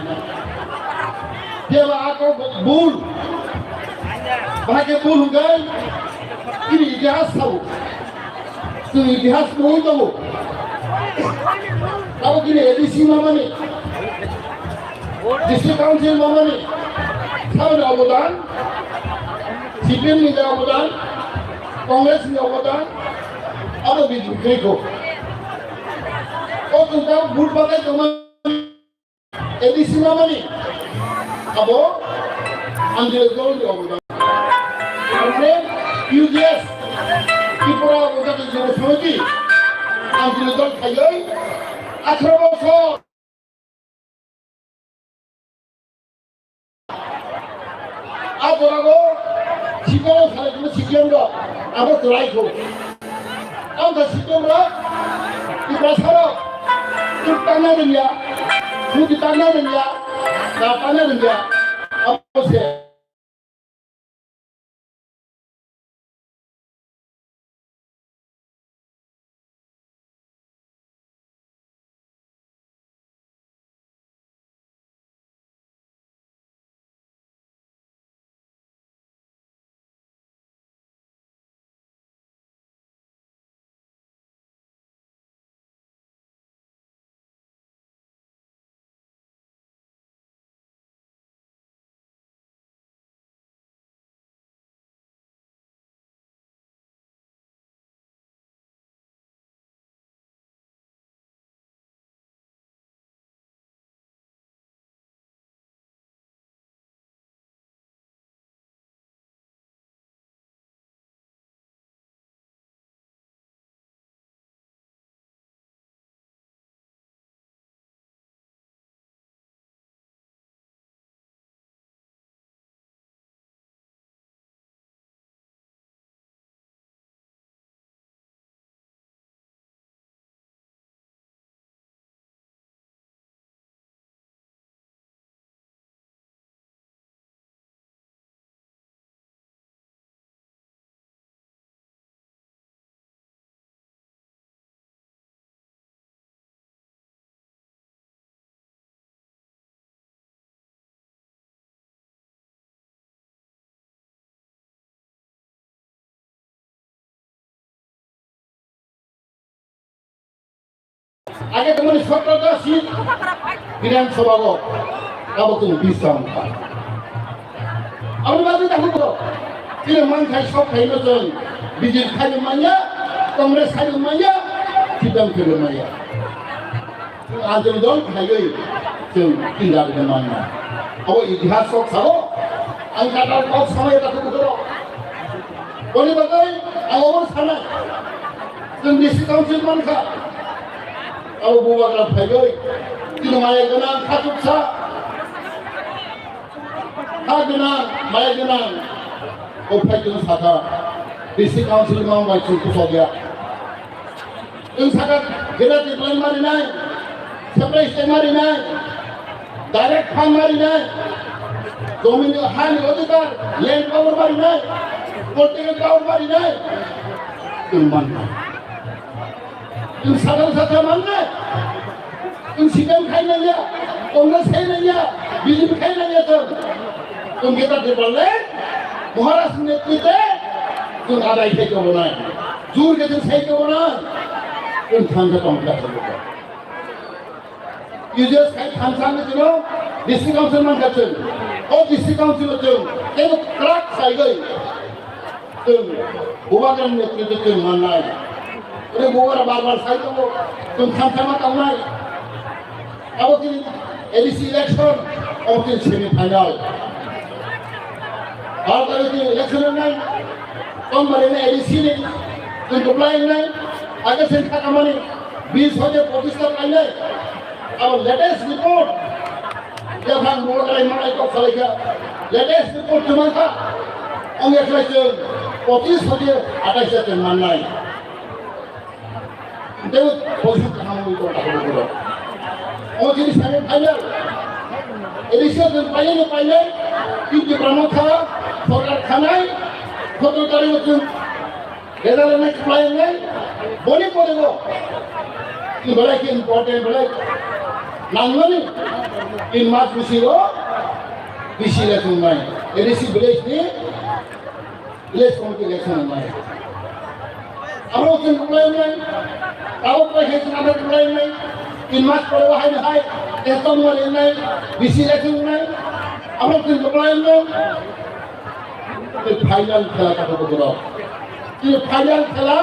Jeba ako bul. Bahai khe bul hwnkhe, chini itihas sao. Chwng itihas nugwi tongo. Abo chini A D C mamani, District Council mamani, saboni obodan, C P M ni obodan, Congress ni obodan, abo B J P khaikho. O chwng ta bul bakai tongma. A D C mamani abo Anjali Dol ni obodan. Amre U J S Tripura Ujati Jubo Samiti Anjali Dol khaiwi atharo bosor. A jora o sikang salai khe sikang rok abo chwrai kho. Ang kha sikang rok, Tiprasa rok, tang na rwngya, muti tang na rwngya, ta tang na rwngya, abo se. Age tongmani sotro ta seat Bidhan Sabha o abo tong bisam. Aboni bagwi dakhuk bro. Tini manthai sok khaino chwng B J P khaino manya, Congress khaino manya, Sitang khaino manya. Anjali dol phaiwi chwng tinda rwna manya. Abo itihas kok sao, ang katal kok samai ta kubu koro. Boni bagwi ang obo sanai. Chwng D C council mankha. Abo bubagra phaiwi chwng maya gwnang khatuksa. Ha gwnang, maya gwnang. O phai chwng sakha. D C council mang bai chwng kusok ya. Chwng sakha, gela development marinai, separate state marinai, direct fund marinai, jomini hani odhikar, land power marinai, political power marinai, chwng mankha. Chwng sakha sakha mannai, chwng C P M khai nangya, Congress khai nangya, B J P khai nangya chwng. Chwng geta development, Maharaj ni netrite, chwng adai khai tongo nai. Jur khe chwng sai tongo na, chwng thangkhe tongkha. U J S khai thansa ni chwng D C council mankha chwng. O D C council o chwng teibo kwrak khaiwi chwng bubagrani netrite chwng mannai. Ore bubar bar bar sai tongo, chwng thansa ma tongnai. Abo chini A D C election, abo chini semi final. Bar bar chini election nai, tongmani na A D C ni, chwng kwplai nai, age sen khakamani, bis hoje pochis ta painai. Abo latest report, yaphang bubar rai manai kok salaikha, latest report chwng mankha, ong yakhwlai chwng pochis hoje atais ta chwng mannai. Tei position kaham wngwi tong takhuk bukhuk rok. O chini semi final. Edison chwng painai no painai. Tei Tipra Motha sorkar khanai. Kotoi tarik o chwng result wngnai, khlai wngnai. Boni pore bo. Tei belai khe important, belai nangmani. Tin mas bisingo B C election wngnai. A D C village ni Village committee election wngnai. Abo chwng kwplai wngnai. Abo kwplai khe chwng abo kwplai wngnai. Tin mas pore o hai hai. Tei tongmani wngnai. B C election wngnai. Abo chwng kwplai wngnai. Tei final khela takhuk bukhuk rok. Tei final khela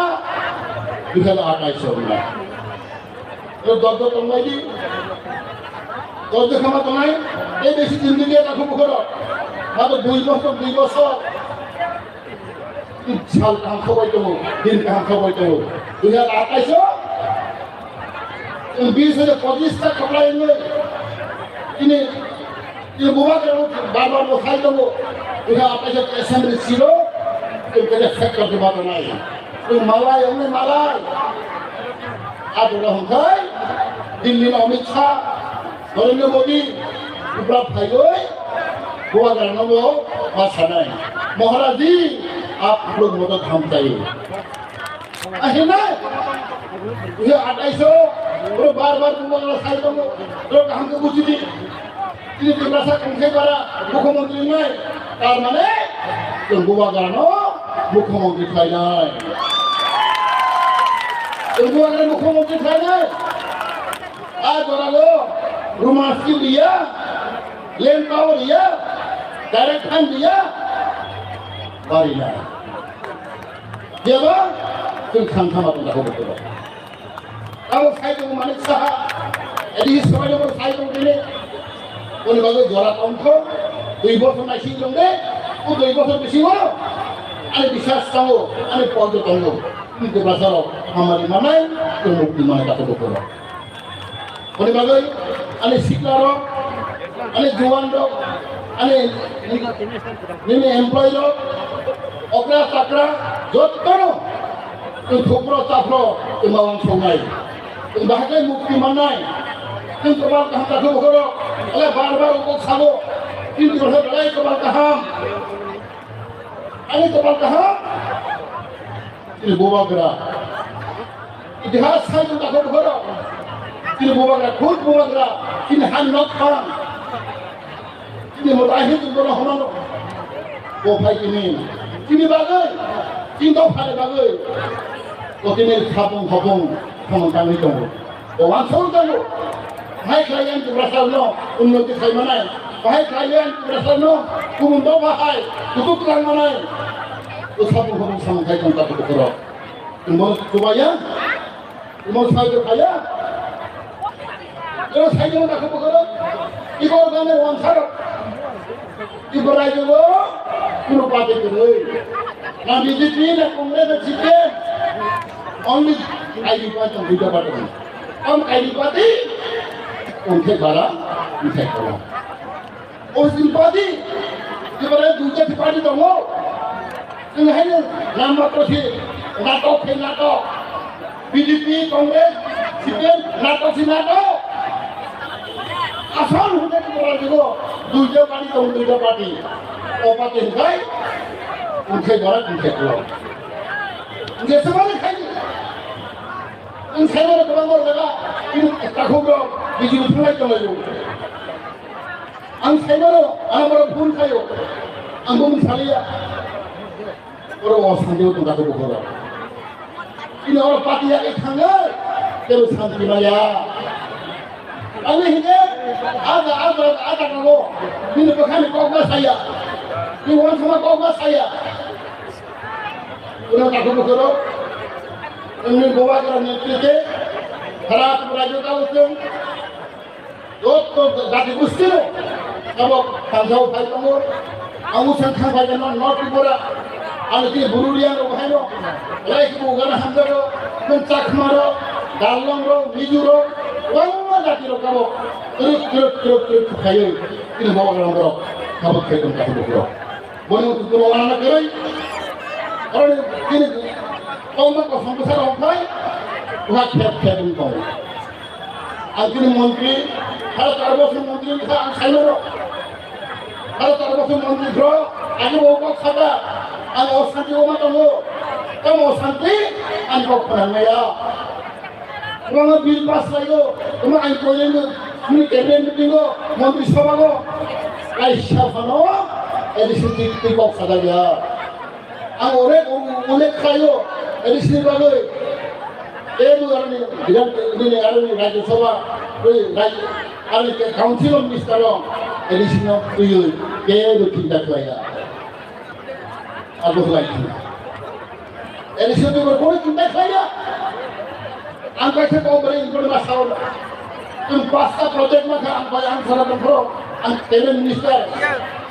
dui hajar atais o wngnai. Oro dol dol tongbai di. Dol dol khama tongnai. Tei besi din din ya takhuk bukhuk rok. Mato dui bosor, dui bosor. Sal kaham khabai tongo, din kaham khabai tongo. Dui hajar atais o. Chwng bis hajar pochis ta khaplai wngwi. Tini Tini bubagra no bar bar no sai tongo. Bwkha apaisa assembly siro, tei kaisa factor de bato nai. Tei malai, ongnai malai. Abo no hwnkhai, Delhi no Amit Shah, Narendra Modi, ubra phaiwi, bubagra no bo ma sanai. Maharaj ji, aap log madad hum chahiye. Ahinai, iya atais o, bro bar bar bubagra sai tongo, bro kaham khe buji di. Tini Tiprasa kongthai bara mukhyamantri wngnai, tar mane chwng bubagrano mukhyamantri khlainai. Chwng bubagrano mukhyamantri khlainai. A jorao room scheme riya, land power riya, direct fund riya, barinai. Jeba chwng thang thang aboni dakhuk bukhuk rok. Abo sai tongo Manik Saha, edi sabai abo sai tongo tini. Boni bagwi jora tongkho, dui bosor naising tong de, o dui bosor bisingo ani biswas tongo, ani poncho tongo. Tini Tiprasa rok hamari manai, tini mukti manai dakhuk bukhuk rok. Boni bagwi ani sikla rok, ani juwan rok, ani nini employee rok, okra chakra, jottono chwng thupro chapro chwng ma wansuknai. Chwng bahai khe mukti mannai. Chwng kwbang kaham takhuk bukhuk rok, ale bar bar kok sabo. Chini Tiprasa belai kwbang kaham. Ani kwbang kaham. Chini bubagra. Itihas sai tongo takhuk bukhuk rok. Chini bubagra, khud bubagra. Chini han nok phang. Chini mota ahi tongo bono hwnano. Bo phai chini. Chini bagwi. Chini dopha ni bagwi. Bo chini sapung hopung samung tangwi tongo. Bo wansuk tongo. Bahai khlai yang Tiprasa no unnoti khai manai. Bahai khlai yang Tiprasa no kubun dopha hai kutuk lang manai. Bo sapung hopung samung khai tong takhuk bukhuk rok. Bo chubaya. Bo sai do khaya. Bo sai do takhuk bukhuk rok. Ibo gane wansaro. Ibo raijo bo kuno party kwrwi. Na B J P na Congress na C P M. Only I D party, duita party. Am I D party, ongkhe bara, ongkhe kola. O chini party, jebare duita party tongo. Chwng haino nam matro si natok khe natok. B J P, Congress, C P M, natok si natok. Asol hwnjak ni borok duita party tongo, duita party. O party hwnkhai, hwnkhai bara, hwnkhai kola. Hwnkhai se mani khai. Ang saimano kwbangma jaga, ini takhuk rok, bijili thunglai tonglaio. Ang saimano, ang borok phone khaio. Ang bumung saliya. Oro o santi o tongkha khe bukhoro. Ini oro party ya thangwi, tebo santi maya. Ang hine, ada, ada, ada kago. Ini bukhani kok ma saya. Ini wan sama kok ma saya. Oro takhuk bukhoro. Chwngni Bubagra netrite sara Tripura jotao chwng joto jati gostino abo thangjao phai tongo. Ang usang thang phai khe North Tripura, ani tini Bru Reang rok haino, belai khe bo gana hamjago, chwng Chakma rok, Darlong rok, Mizo rok, kwbangma jati rok abo twrwk twrwk twrwk twrwk khe phaiwi tini Bubagra rok abo khe tong kha bukurok. Bono kuno wana kwrwi. Oro chini kongma kosong bwsa rok phai, uha khep khep wng tongo. Ang chini montri, haro char bosor montri wngkha ang saimano. Haro char bosor montri bro, agi bo kok saka, ang osanti wngma tongo. Tamo osanti, ang kok khwnangmaya. Kwbangma bill pass khlaio, kwbangma ain koinai no, chini cabinet meeting o, montri sabha o, kaisa phano A D C ni twi kok sajak ya. Ang onek, onek khlaio, A D C ni bagwi. Teibo aroni Bidhan, nini aroni Rajya Sabha, oi Raj-, aroni Council of Minister o, A D C no twiwi, teibo chinta khlaiya. Abo khlai khe. Eri sotwi bo koi chinta khlaiya. Ang kaisa kok bari important ma sao. Chwng pasta project ma kha ang bai ang sara tongphro. Ang cabinet minister.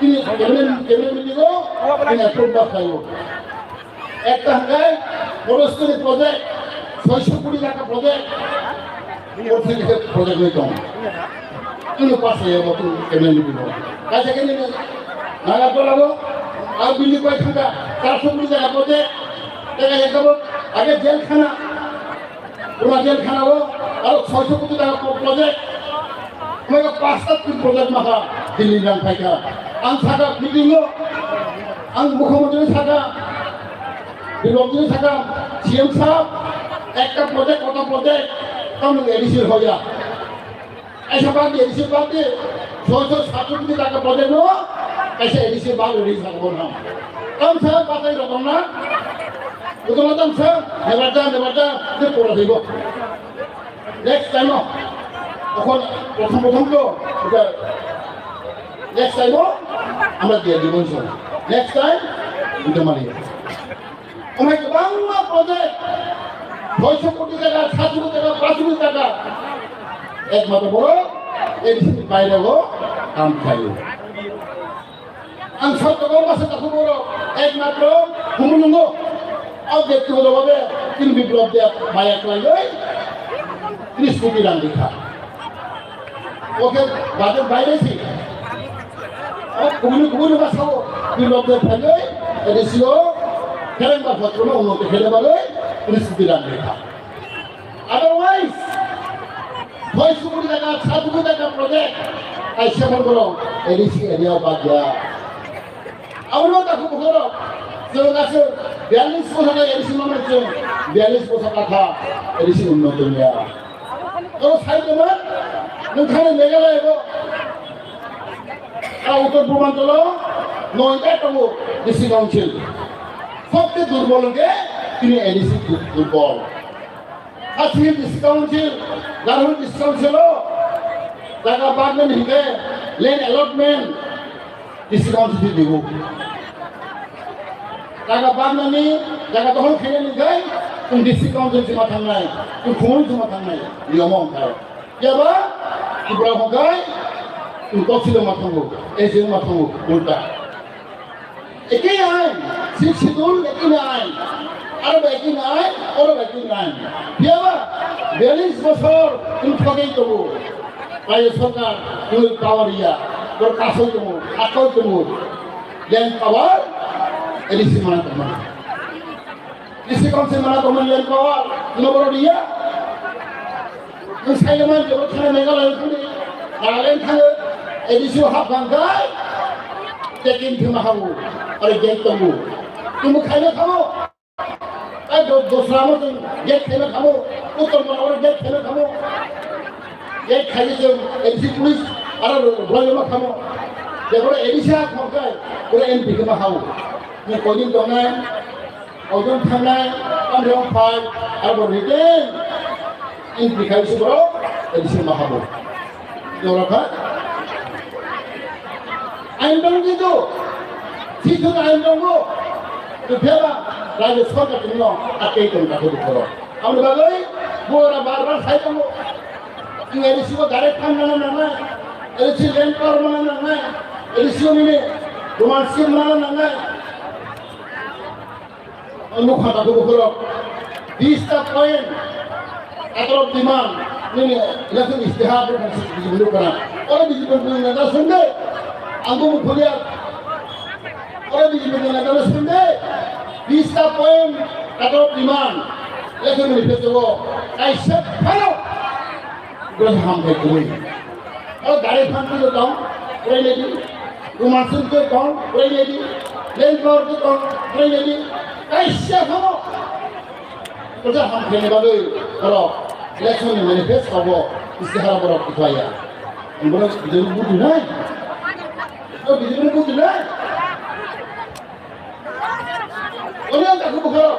Tini cabinet, cabinet meeting o. Tini approve ma khlaio. Ekta hwnkhe Modostoni project, soiso koti taka project. Orthodox project ni tong. Tini pas ya waktu kena ni bino. Kaisa kene ni Nagarjula lo, a bini pai thangka, charso koti taka project. Teka ekta bo, age jail khana. Pura jail khana lo, aro soiso koti taka project. Mega pasta tin project maha, Delhi nang phaika. Ang saka meeting lo, ang mukhyamantri saka, Biplab ji saka, C M sahab, ekta project, kota project, tamo A D C hoya. Aisa bad di, A D C bad di, soiso satso koti taka project no, aisa A D C bad di saka bona. Tam sa batai rotong na, betul tam sa, nebar ja, nebar ja, de pura dibo. Next time o, এখন প্রথম প্রথম তো এটা next time o আমরা দিয়ে দিব ইনশাআল্লাহ। Next time এটা মানি। Omo hai kwbangma project, soiso koti taka, satso koti taka, panchso koti taka, ekmatro borok A D C ni baire o kam khlaio. Ang sotto ko masa takhuk borok ekmatro humulungo. Au byaktigoto bhabe tin Biplab de maya khlaiwi tris koti rang rikha. Oke, budget baire si. O kubuni kubuni masao Biplab de phaiwi A D C o khereng ba photrono unnoti khaina bagwi tris koti rang rikha. Otherwise, soiso koti taka, satso koti taka project, kaisa borok A D C area o bad ya. Abono takhuk bukhoro, chwng aswk biyallis bosor A D C manwi chwng, biyallis bosor kha A D C unnoto ya. Toro sai tongma, nwthani Meghalaya bo, a Uttor Purbanchalo noita tongo D C Council. Sobse durbol hwnkhe tini A D C durbol. Khasi District Council, Garo District Council o jaga bagmani hingke land allotment District Council di digo. Jaga bagmani, jaga dohol khainani hingke, chwng District Council sima thangnai, chwng khumui sima thangnai, niyom o hingkha. Yaba, Tripura hingkhe, chwng Council o ma thango, A C o ma thango, ulta. Ekhe ain, Sixth Schedule ekhe ain, aro ba ekhe ain, oro ba ekhe ain. Phiya ba, biyallis bosor wng thogwi tongo. Rajya Sarkar wngwi power ya, bor kasoi tongo, akoi tongo. Land power, A D C mana tongmani. District Council mana tongmani land power, no boro riya. Ang sai naman, jebo thana Meghalaya thani, Nagaland thani, A D C o hap bangkai, tekin thima habu, ore gate tongo. Tumu khaina khamo, ai do-, dosra mo tong gate khaina khamo, uttor mo ore gate khaina khamo. Gate khaina tong A D C police, aro roi ma khamo. Jebo A D C hap bangkai, ore M P khe ma habu. Ni koidin tongnai, Ojon thangnai, tamriyong phai, abo written entry khai se borok, A D C ma habo. Norok ha? Ain dong di do. Sithun ain dong go. To pheba, Rajya Sarkar tini no, atei tong ka to borok. Aboni bagwi bora bar bar sai tongo. Chwng A D C o direct thang nana nangnai, A D C land power mana nangnai, A D C o nini Roman script mana nangnai. Ang nukha takhuk bukhurok, bista point, katorok demand, nini election istihar nukha, nukha na. Oro B J P neta sungde, ang bo mukhulia. Oro B J P neta sungde, bista point, katorok demand, election manifesto o kaisa phano. Bwrwi hambai kwrwi. O gari phan twi tong, kwrwi ledi. Roman script twi tong, kwrwi ledi. Land power twi tong, kwrwi ledi. Kaisa phano. Kwchar hamkhaini bagwi borok election ni manifesto bo istihara borok kwthwaya. Borok B J P buti nai. O B J P buti nai. Oni ang takhuk bukhuk,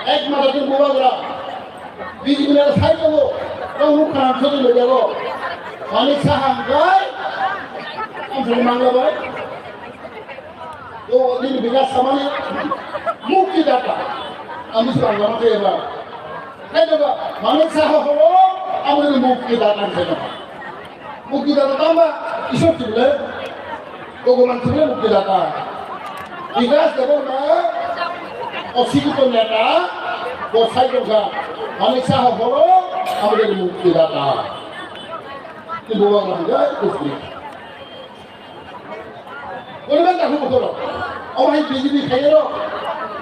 ek mata twi bubagra. B J P ni sai tongo, tong nuk kha sotwi le jago. Manik Saha hwnkhai, ang sani mangla bai. O nini bikas samani mukti data. Ang bisi bangla ma khe ba. Khe jago, Manik Saha horo, ang nini mukti data hwnkhai. Mukti data tamba Isor chibole, Bhagwan chibole mukti data. Bikas Debbarma, osikito neta, bo sai tongkha, Manik Saha horo, amoni mukti data. Ni Bhagwan hwnjai kufri. Boni bagwi takhuk bukhuk rok. Omo hai B J P khairok.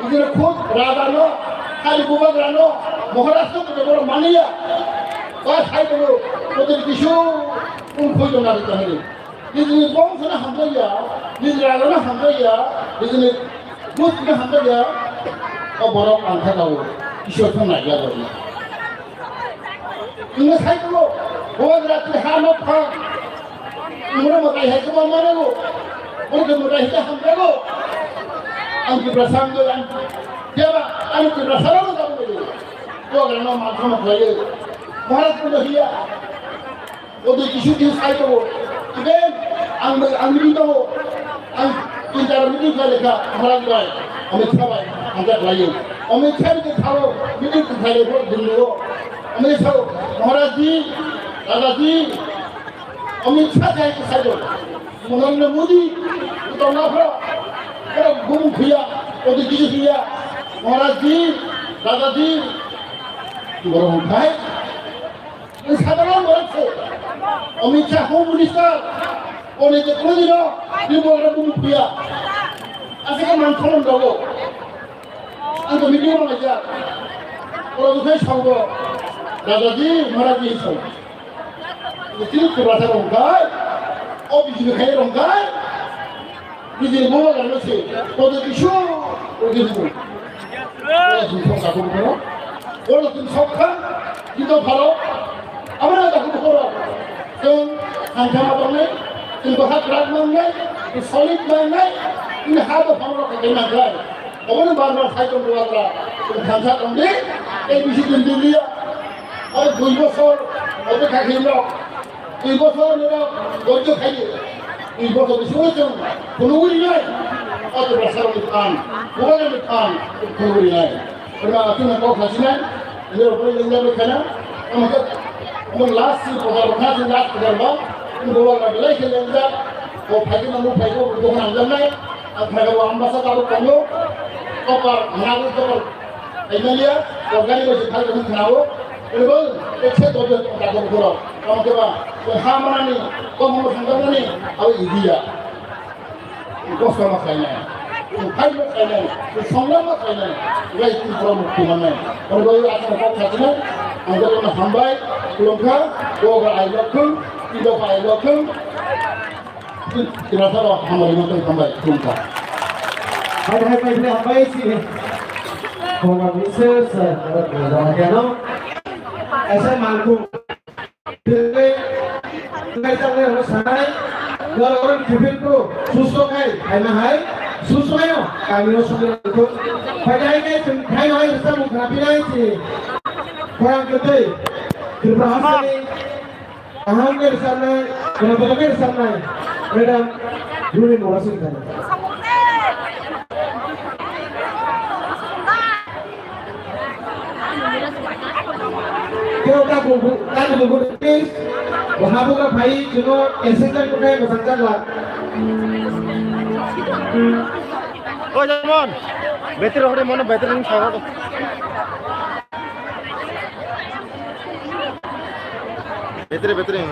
Nijini khud raja no, khali bubagra no, Maharaj no kete borok maniya. Ba sai tongo, kotor kisu, um khoi tong nari tong nari. Nijini bongso no hamjakya, nijini raja no hamjakya, nijini busti no hamjakya. O borok ang kha tao, Isor thang naiya borok. Nini sai tongo, bubagra twi ha no pha. Mura mwtai hai kwbangma rw. Mura mwtai hai hamjago. Ang Tiprasa wngwi ang. Phiya ba, ang Tiprasa rw wngwi ang. Bubagrano man khama khlaiwi. Maharaj Kunda hiya. O dui kisu kisu sai tongo. Even ang, ang meeting tongo. Ang tin char meeting khlai lekha Maharaj bai. Amit Shah bai. Hamjak khlaiwi. Amit Shah ni thao meeting khlai lekha Delhi o. Amit Shah, Maharaj ji, Dada ji, Amit Shah jai kwsai do. Narendra Modi, tongna phro. Oro bumung phiya, odi kisi phiya. Maharaj ji, Dada ji, borok hwnkhai. Ni sadharon borok se. Amit Shah Home Minister, oni te kono dino, ni borok bumung phiya. Aswk man khulum rogo. Ang to meeting o laijak. Oro bukhai songo. Dada ji, Maharaj ji songo. Chini Tiprasa rok hwnkhai, o B J P khai rok hwnkhai, B J P bo lama se, kodo kisu, kodo kisu. Kodo kisu sok kaku kono, kodo kisu sok kha, kito pharo, amra kaku kono. Chwng hamkha ma tongnai, chwng bwkha kwrak mangnai, chwng solid mangnai, chwng ha bo phano rok khakai mankhai. Obono bar bar sai tong rwgra, chwng thansa tong di, A B C din din liya. Aro dui bosor, obo kha khe no, dui bosor nino, dhoijjo khai di. Dui bosor bisingo chwng phunugwi rinai, o Tiprasa rokni phan, Bubagrani phan, phunugwi rinai. Oro ang chwngno kok sasinai, nini rokni lengjak bai khana, omo khe, omo last si program kha, si last program ba, Bubagra belai khe lengjak, o phaikhe no nuk phaikhe, o dokhna hamjaknai, ang phaikhe o ambasa tabuk tongo, topar, nagwi topar, M L A, o gari bai se phai tong khna o, ebo, ekse dojo tong ta tong khoro, omo khe ba, o ha manani, o mono thang jaknani, abo idiya. Kosto ma khlainai, chwng fight ma khlainai, chwng songnam ma khlainai, bai chwng borok mukti mannai. Omo bagwi aswk kok sasinai, ang jotono hambai, khulumkha, bo ba I love thung, indo ba I love thung. Tiprasa rok hambai ma tong hambai, khulumkha. Hai hai pai pai hambai si. Khulumkha, sir, sir, Ramakiano. Ese mangkuk. Tei, tei, tei, sanai, norok oro tiffin tu, susto khai, khaina hai, susto khai no, kami no susto khai tu. Khai hai khai, khai hai, samung khapi nai si. Khorang kwtwi, Tripura hasteni, kaham khe rwchapnai, khorang kwtwi khe rwchapnai, Madam Rumi Morasing thani. Please, bo habugra phai, chwngno assistant khe mwchang chakla. Oi, Jamon, battery hore mano, battery ni sawa. Battery, battery.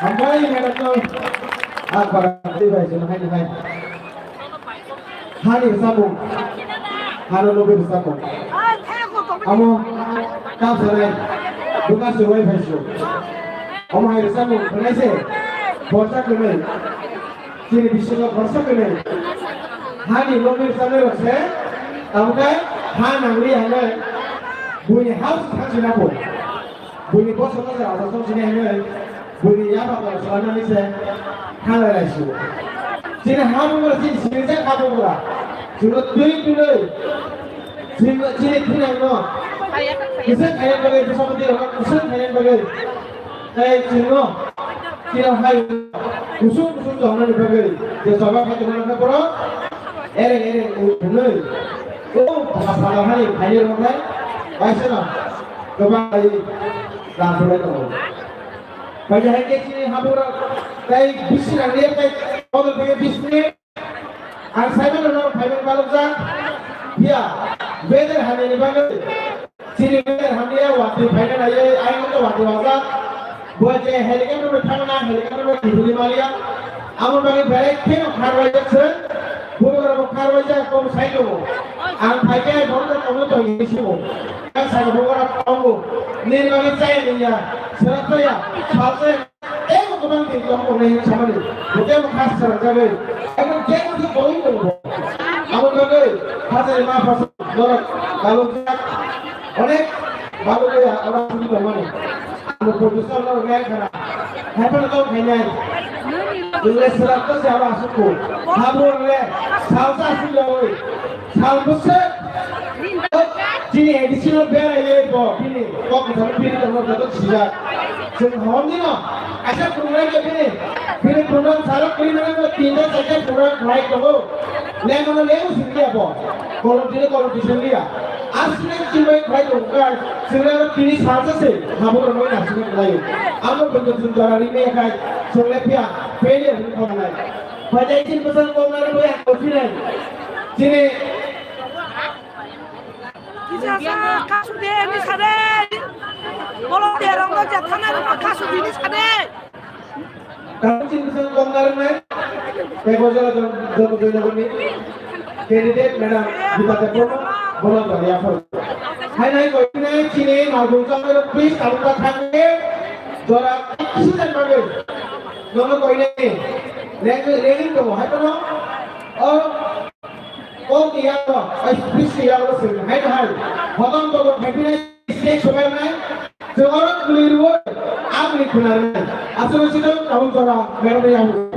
Hambai, madam no. Ah, para, hai, hai, hai. Hani rwchapmung. Hano nugwi rwchapmung. Amo kap sanai. Buka suwai phaisu. Omo hai rwchapmung khwnai se. Borsa khwnai. Chini bisingo borsa khwnai. Hani nugwi rwchapnai rok se. Tamo khe ha nangli hanai. Buini house thang sina bo. Buini bosong no jora asasong sini hwnwi, buini yapha kok swnamnani se thanglai lai su. Chini ha bugra, chini sinijak ha bugra. Chwngno twi twnwi, chini, chini thinangno kwchang khaina bagwi, bwsakni rokno kwchang khaina bagwi. Tei chwngno chini hai kusung kusung tongmani bagwi, je choba khai tongmani khe borok ereng ereng wngnwi, o phala phala hai phaini rwknai, waisano kwbang bai. Lamphurwi tongo. Bai hai khe chini habugrok tei bisi nangya tei kotor tei bisi ni ang saimano norok phaibai balokjak. Phiya weather hamyani bagwi, chini weather hamya watwi phaina naiwi ayang wngkha watwi wajak. Bo je helicopter bai thangna, helicopter bai thwngwi maliya. Amo bagwi belai kheno kharwaijak se. Bubagrabo kharwaijak, bono sai tongo. Ang phaikhe bono tongwi tongwi simo. Ang saka bubagra tongo. Nini bagwi chaya nungya, sera chaya, sal chaya. Teibo kwbang din tong tongnai hinwi samani. Bo teibo khas sera jagwi. Ekdom jeno khe boi tongo. Amo bagwi hajari ma phasa norok balukjak. Onek balukya ora suri tongmani. Ano producer no rek khana. Hai phano tong khainai. English sera to se aba asuku. Habo re salsa asu yawi. Sal bwswk. Chini additional berai ye bo bini kok thang bini tong no joto sijak. Chwng hom ni no. Aisa program ke bini. Bini program salo kri mana ko tinta saja program khlai tongo. Lemano lemu singya bo. Kolom tini kolom tisang liya. Asli chimai khlai tongkha, chwngno tini salsa se, habugrok no naisingwi khlaio. Amo bwndwk chwng jora rimaya khai, chwng le phiya, failure hwnwi kok nai. Phaijai chini bwsang kok nai rwbai ang kok phinai. Chini. Kisa sa, kasu de, ni sa de. Bolo de, rong de, thana rok kasu de, ni sa de. Karon chini bwsang kok narwknai, tei bo jora jon-, joto joinagoni candidate madam Gita Debbarma, bono tong yaphar. Hai nai koi nai chini malbung chongmai rok please tabuk ta thangwi jora kisi jan bagwi. Nono koi nai reng-, rengwi tongo hai bono. O Kok ni yago, ai, speech ni yago se, hai, hai. Hodon todon khai phinai, stage sobai nai. Chwng oro kwlwi rwo, ang ni khuna rwnai. Aswk sino tabuk jora, merok ni yago.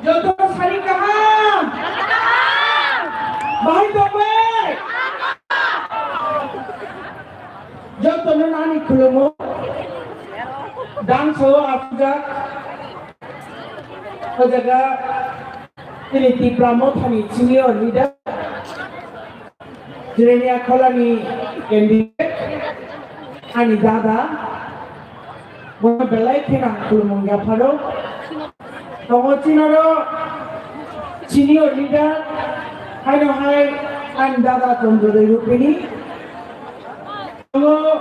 Joto sari kaham. Bahai tongbai. Jotono nani khulumo. Dangso o asujak. O jaga tini Tipra Mothani senior leader. Jirania Kholani candidate. Ani dada. Bono belai kheno ang khulumung yapharo. Tongo chinaro senior leader, haino hai ani dada Chandra Debbarma. Tongo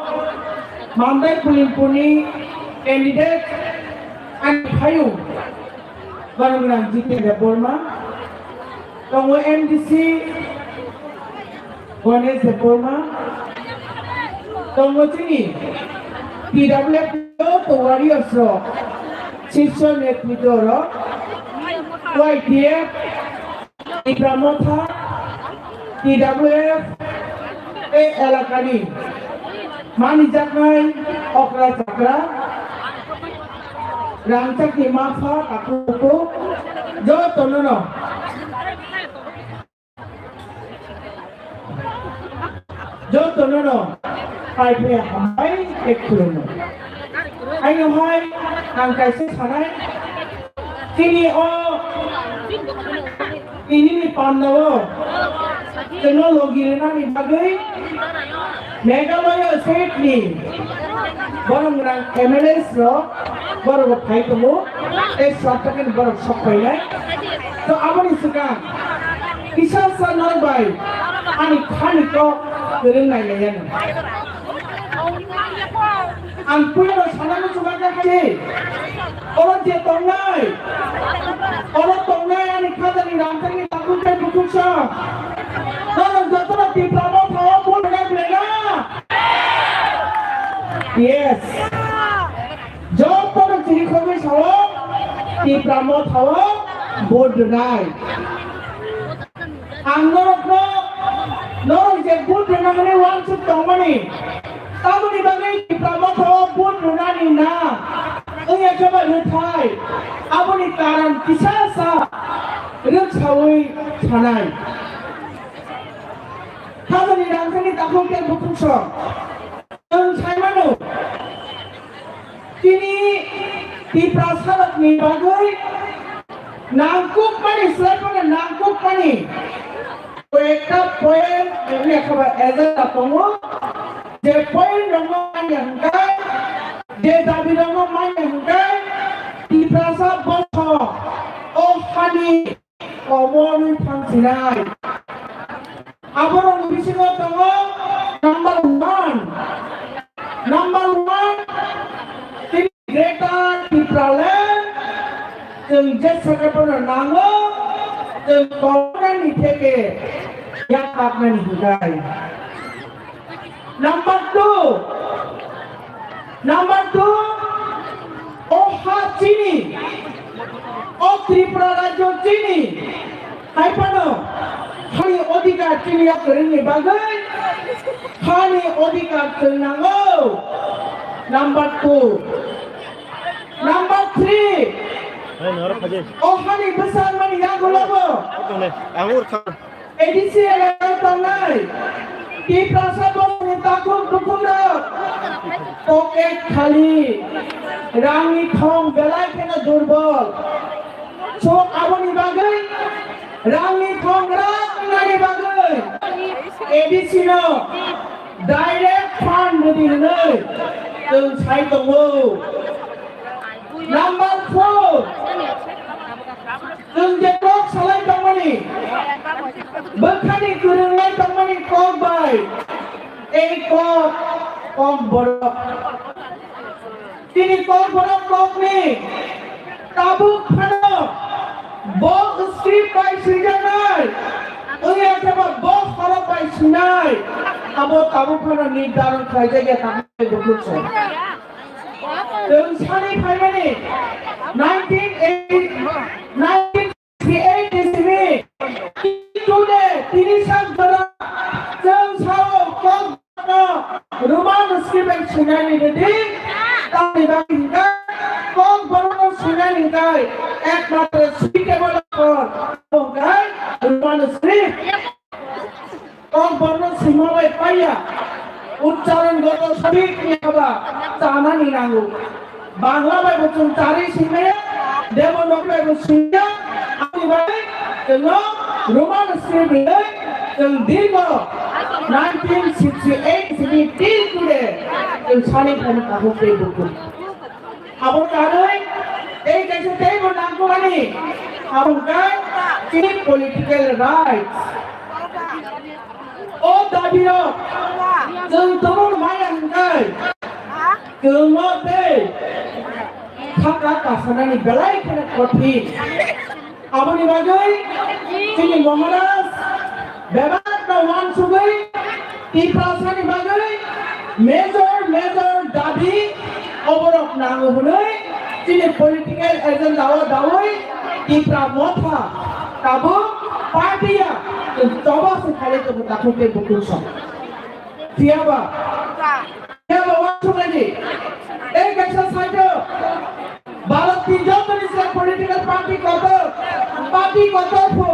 Mandai Kulimpurni candidate ani phayung, Banugwrang Jiten Debbarma. Tongo M D C Ganesh Debbarma. Tongo chini P W F warriors rok, shirso netritwo rok, Y T F, Tipra Motha, T W F, e elakani manijaknai okra chakra, rangchakni mapha, takhuk bukhuk, jotono no. Jotono no pai phai hambai tei khulumo. Aino hai ang kaisa sanai, chini o tinini panda o chwngno logi rwnani bagwi Meghalaya state ni borok rang M L As rok borok bo phai tongo, tei sab second borok sok phainai. To aboni swkang kisa sa norok bai ani khani kok kwrwng nai lai yani. Ang puila sana muchunga kha khe oro je tongnai, oro tongnai ani khajani rangchakni takhuk tei bukhuk sa. Norok jotono Tipra Motha o vote rwnai belai na? Yes. Jotono chiri khogwi sao Tipra Motha o vote rwnai. Ang norokno, norok je vote rwna hwnwi uansuk tongmani, tamoni bagwi Tipra Motha o vote rwnani na wngya khe ba rwthai, aboni karan kisa sa rwksaui sanai. Khajani rangchakni takhuk tei bukhuk song. Chwng sai mano, tini Tiprasa rokni bagwi nangkukmani, swlaiphano nangkukmani koyekta point wngya khe ba agenda tongo, je point rokno manya hwnkhe, je dabi rokno manya hwnkhe, Tiprasa bosong o hani komo wngwi thang sinai. Aborokni bisingo tongo number one. Number one, tini Greater Tipraland, chwng je sakha phano nango, chwng komonani theke yak kapnani hwnkhe. Number two, number two, o ha chini, o Tripura rajyo chini, hai phano hani odhikar chini yakarwngni bagwi, hani odhikar chwng nango. Number two, number three, Hey, noro phaji. O hani bwsarmani yagulobo. Ang ur thang. A D C elakao tongnai Tiprasa bosongni takhuk bukhukrok pocket khali, rangni thong belai kheno durbol. So aboni bagwi rangni thong rang wngnani bagwi A D C no direct fund rwdi hwnwi chwng sai tongo. Number four, chwng je kok salai tongmani, bwkhani kwrwnglai tongmani kok bai, ei kok, kok borok. Tini kok borok kokni tabuk phano bo script bai swijaknai, wngya khe ba bo khorok bai swinai, abo tabuk phano nirdaron khlaijak ya tamo bukhuk se. Chwng sani phaimani nineteen eighty, nineteen sixty-eight isini today tini sak jora chwng sao kok no Roman script bai swinani rwdi, tamni bagwi hwnkhe kok borokno swinani hwnkhe ekmatro suitable for hwnkhe Roman script. Kok borno sima bai paiya, uchcharon goto sabik ni haba chanani nango. Bangla bai bo chwng chari singmaya, Devanagari bai bo singya, ani bai chwngno Roman script bai chwng dirgo nineteen sixty-eight sini till today chwng sani phano kaham tei buku. Abo karwi tei kaisa teibo nangkukmani, abo hwnkhe chini political rights. O dabirok chwng tongmani maya hwnkhe chwngno tei khaka kasanani belai kheno kothin. Aboni bagwi chini Maharaj bebakno uansugwi Tiprasani bagwi major major dabi oborok nango hwnwi chini political agenda o dawi Tipra Motha tabuk party ya choba se khailai tongo takhuk tei bukhuk song. Phiyaba, phiyaba uansuknai di. Tei kaisa side o Bharat ni joto ni se political party kotor, party kotor pho.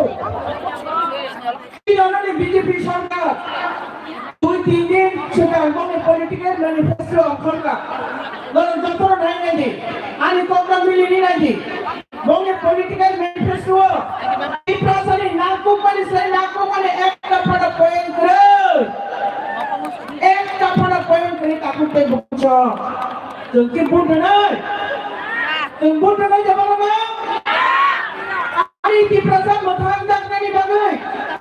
Tei joto ni B J P sorkar. Dui tin din swkang bongni political manifesto ongkhorka. Norok jotono nai nai di. Ani kokno mili ni nai di. Bongni political manifesto o Tiprasani nangkukmani se nangkukmani ekta phano point kwrwi. Ekta phano point kwrwi takhuk tei bukhuk song. Chwng ki vote rwnai? Chwng vote rwnai jaba rwnai? Ani Tiprasa mwthang jaknani bagwi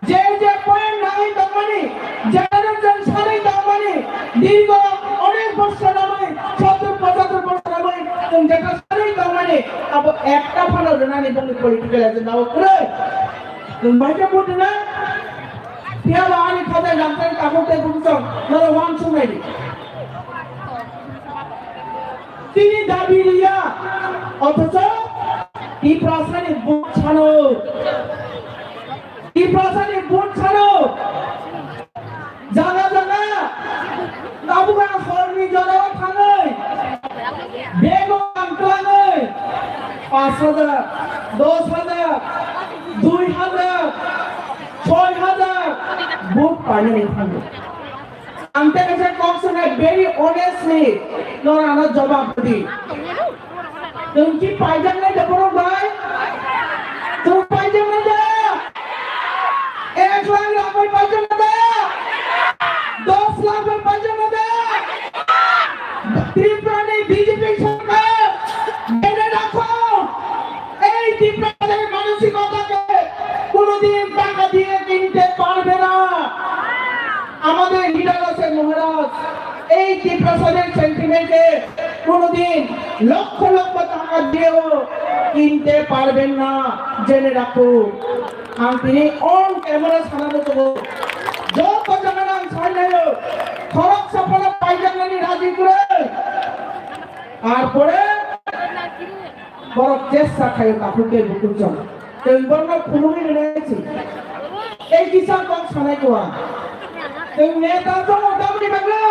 je je point nangwi tongmani, je je chwng sanwi tongmani, dirgo onek bosor nangwi, sottor pochattor bosor nangwi, chwng jeta sanwi tongmani, abo ekta phano rwnani bongni political agenda o kwrwi. Chwng bai khe vote rwna? Phiya ba ani khatai lamsani takhuk tei bukhuk song, norok uansuknai di. Tini dabi riya, othocho Tiprasani vote sano. Tiprasani vote sano. Jaga jaga tabuk ang horni jorao thangwi bego ang twlangwi pash hajar, dos hajar, dui hajar, soi hajar vote painani thango. Ang tei kaisa kok sanai, very honestly, norok ano jawab rwdi. Chwng ki paijaknai da borok bai? Chwng paijaknai da? Ek lakh rang bai paijaknai da? Dos lakh bai paijaknai da? Tripura ni B J P sorkar, mone rakho, ei Tiprasani manosikotake konodim taka diye kinte parbe na. আমাদের লিডার আছে মহারাজ, এই টিপ্রাসাদের সেন্টিমেন্টে কোনোদিন লক্ষ লক্ষ টাকা দিয়েও কিনতে পারবেন না, জেনে রাখো। Ang tini on camera sana mutugo, joto jaga ang sai nayo, khorok sapana paijaknani raji kwrwi. Arpore Borok chesta khayo takhuk tei bukhuk chong. Tei borno khulumwi rwnai si. Tei kisa kok sanai kua. Tei neta chongo tamni bagwi.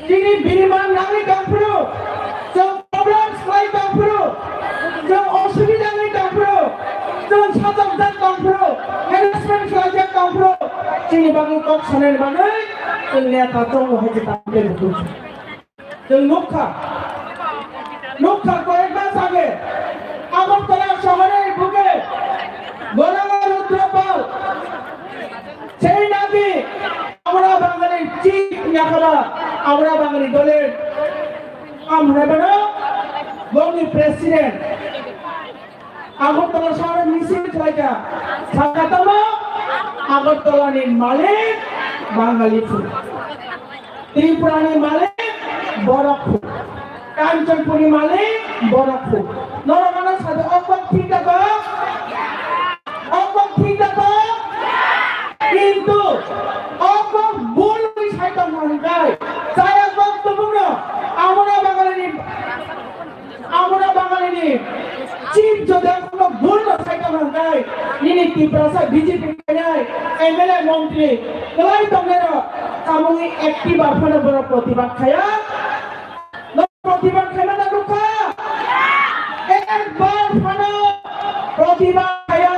Chini biriman nangwi tongphuru. Chong problem slai tongphuru. Chong osubida wngwi tongphuru. Chong sajokjak tongphuru. Harassment khlaijak tongphuru. Chini bagwi kok sanai bagwi. Tei neta chongo hai se takhuk tei bukhuk chong. Chwng nukha, nukha কয়েক মাস আগে আগরতলা শহরের বুকে গণনা রুদ্রপাল সেই নাকি আমরা বাঙালির চিফ লেখাবা আমরা বাঙালি দলের আমরা বড় বঙ্গি president Agartala shahor misil khlaikha. Sakatamo Agartala ni malik Bangali phu. Tripura ni malik borok phu. Kanchanpur ni malik borok phu. Norok ano sade okbok thik da kok? Okbok thik da kok? Kintu okbok bul wi sai tong hwnkhai. Chaya kok tubungno amona Bangali ni Amona Bangali ni chief jodi akhorno bul no sai tong hwnkhai, nini Tiprasa B J P khainai M L A montri kwlai tongnai rok tamungni ektibar phano borok protibad khaya, no protibad khaima na nukha? Ekbar phano protibad khaya,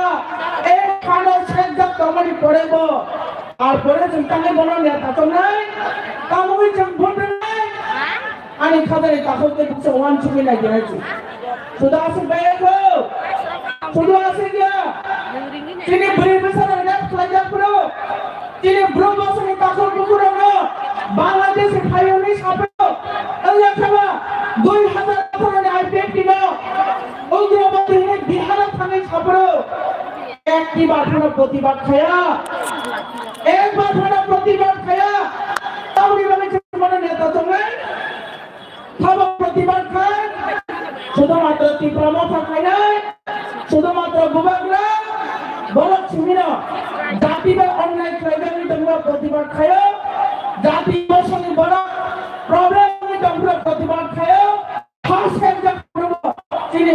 ek phano sejak tongmani pore bo, ar pore chwng tangwi bono neta tongnai, tamungwi chwng vote rwnai. Ani khajani takhuk tei buksa uansukwi nai di hai se. Sudu aswk bai kho. Sudu aswk ya. Chini bwrwi bwsa rok rep khlaijak phuru. Chini bwrwi bwsani takhuk bukurokno Bangladesh ni phaiyungni saphuru. Wngya khaba dui hazar atharo ni I P F T no Ugrabadi hwnwi Bihar o thangwi saphuru. Ektibar phano protibad khaya. Ekbar phano protibad khaya. Tamoni bagwi chwng bono neta tongnai. Thabo protibad khai. Sudhumatro Tipra Motha khainai. Sudhumatro Bubagra. Borok simino jati bai onnai khlaijak wngwi tongma protibad khayo. Jati bosongni borok problem wngwi tongphuru protibad khai.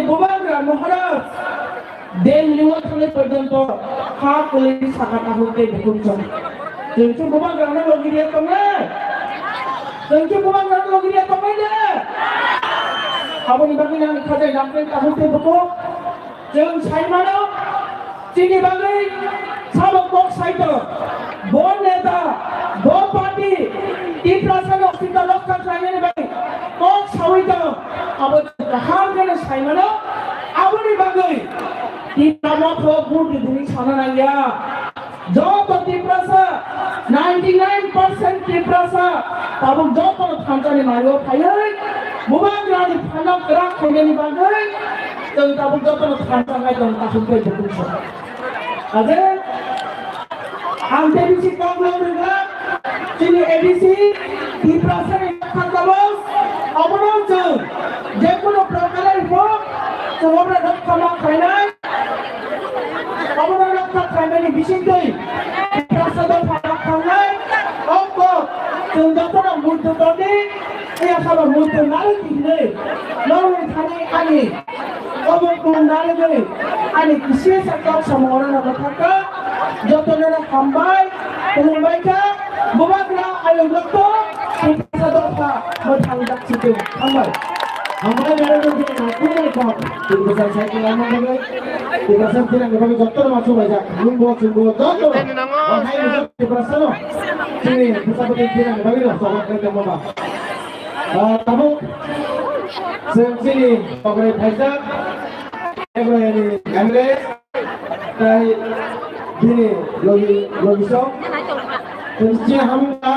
Bubagra Maharaj Delhi o thangwi porjonto ha kwlwi saka tabuk tei bukhuk chwng. Chwng khe Bubagrano logi riya tongnai? Chwng khe Bubagrano logi riya tongnai de? Aboni bagwi nang khajai nang tei tabuk tei bukhuk. Chwng sai mano, chini bagwi sabo kok sai tong, bo neta, bo party, Tiprasa no sita rokha khlainani bagwi kok sawi tong, abo kaham khe no sai mano, aboni bagwi Tipra motho vote ridini sana nangya. Joto Tiprasa, ninety nine percent Tiprasa, tabuk joto thansa ni mario phaiwi, Bubagrani phano kwrak khainani bagwi, chwng tabuk joto thansa nai tong kasum tei bukhuk so. Aje, ang tei bisi kok lok rwgwk, chini A D C, Tiprasa ni kha tabuk, obono chwng, jekunu prokarai bo, chwng obono rwkha ma khainai. Obono rokha khlaimani bisingtwi Tiprasa dopha rok thangnai, o kok chwng jotono muitu tongdi, iya sabo muitu narwk hinwi norwi thani ani obo kung narwgwi ani kisi sa kok samung orano rwkha kha. Jotono hambai, khulumbai kha. Bubagra ayuk rokto Tiprasa dopha mwthang dakchitwng. Hambai. Hambai, Narendra Modi, nakumai kok. Tiprasa cycle lamang bagwi, Tiprasa tirang bagwi jotono masu baijak. Nungbo, chungbo, jotono. Bahai nungbo Tiprasa no. Chini Tiprasa pati tirang bagwi no sobat kaitor mama. Ah, tabuk. Chwng chini pograi phaijak. Ebrahini Congress. Tai bini logi, logi song. Tei chini hamya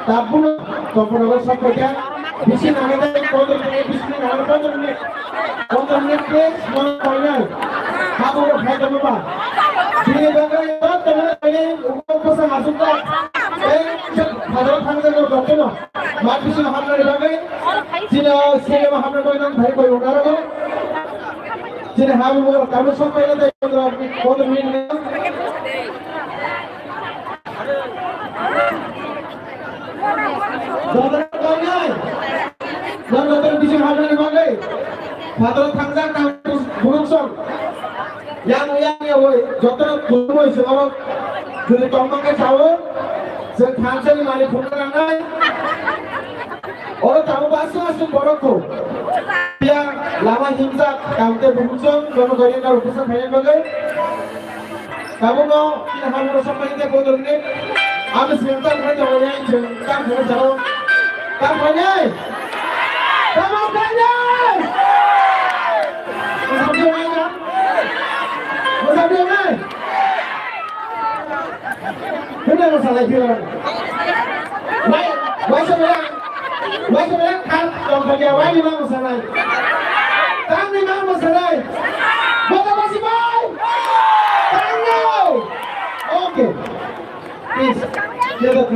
tabukno tongphuru sak paikha. Bisi nangya tei pondro minute, bisi nangya pondro minute. Pondro minute ke semua final. Habu ro khai tongma. Bini bagwi joto tongma tongma ugo kosa masuk ta. Tei phadar thangjago jotono. Mat bisi hamnani bagwi. Chini o sengema hamna bagwi nang thai koi unarago. Chini habu mo kamu sok pele te pondro, pondro minute. Dodra kau nai. Dan dodra bisi habu ni magai. Phatro thangja kang buruk song. Yang yang ya woi, dodra buruk woi song. Jadi tongmang ke sao. Seng thansa ni mani phone ranai. Oro tabuk aswk aswk borok kho. Phiya lama himjak, kamte bumsong, jono gari na upusa phaiya bagwi. Tabukno chini hamro sampai te bodol ni. Ami sengta khe jabo ya, sengta khe jabo. Ta khainai. Tamo khainai. Musabi nai na. Musabi nai. Hwnwi mwsalai phiyok. Wai, waisa maya, waisa maya kha tongkha kya, waini ma mwsalai. Tangni ma mwsalai. Bota basi bai. Tangno. Okay. Please. Get up.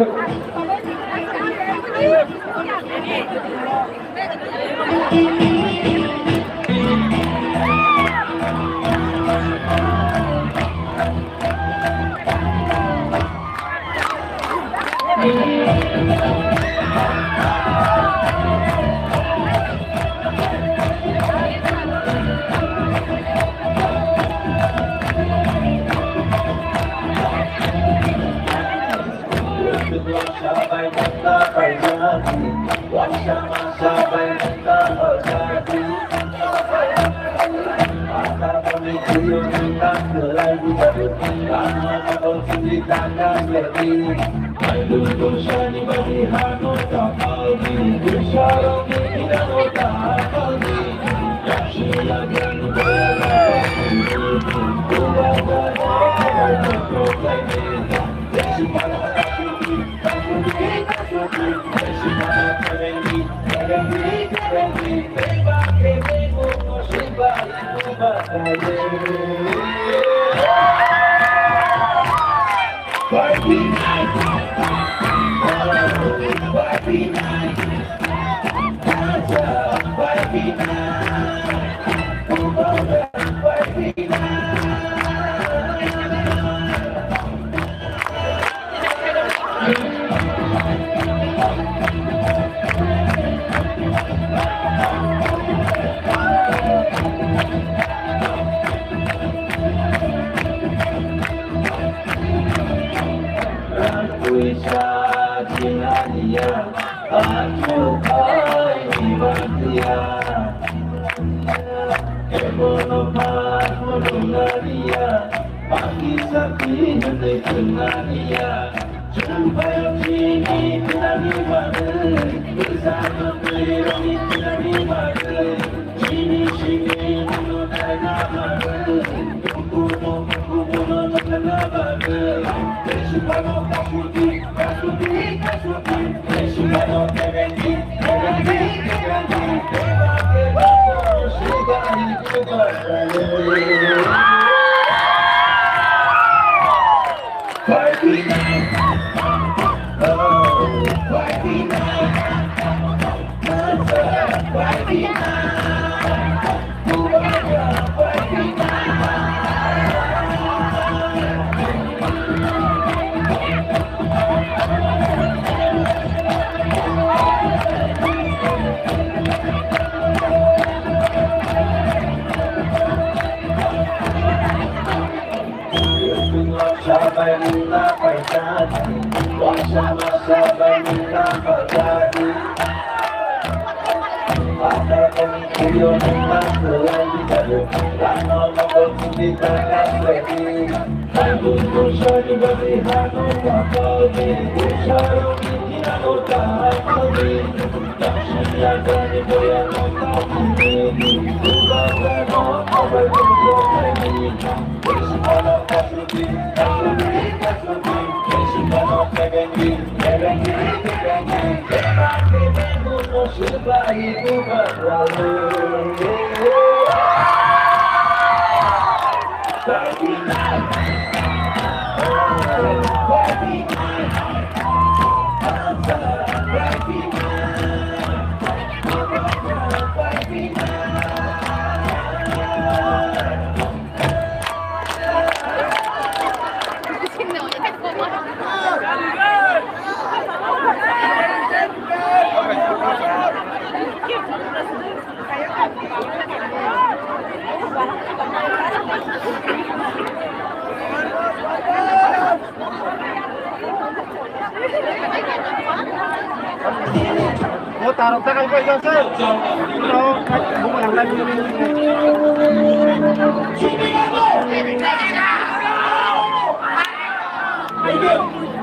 O tarok ta kai pai jase.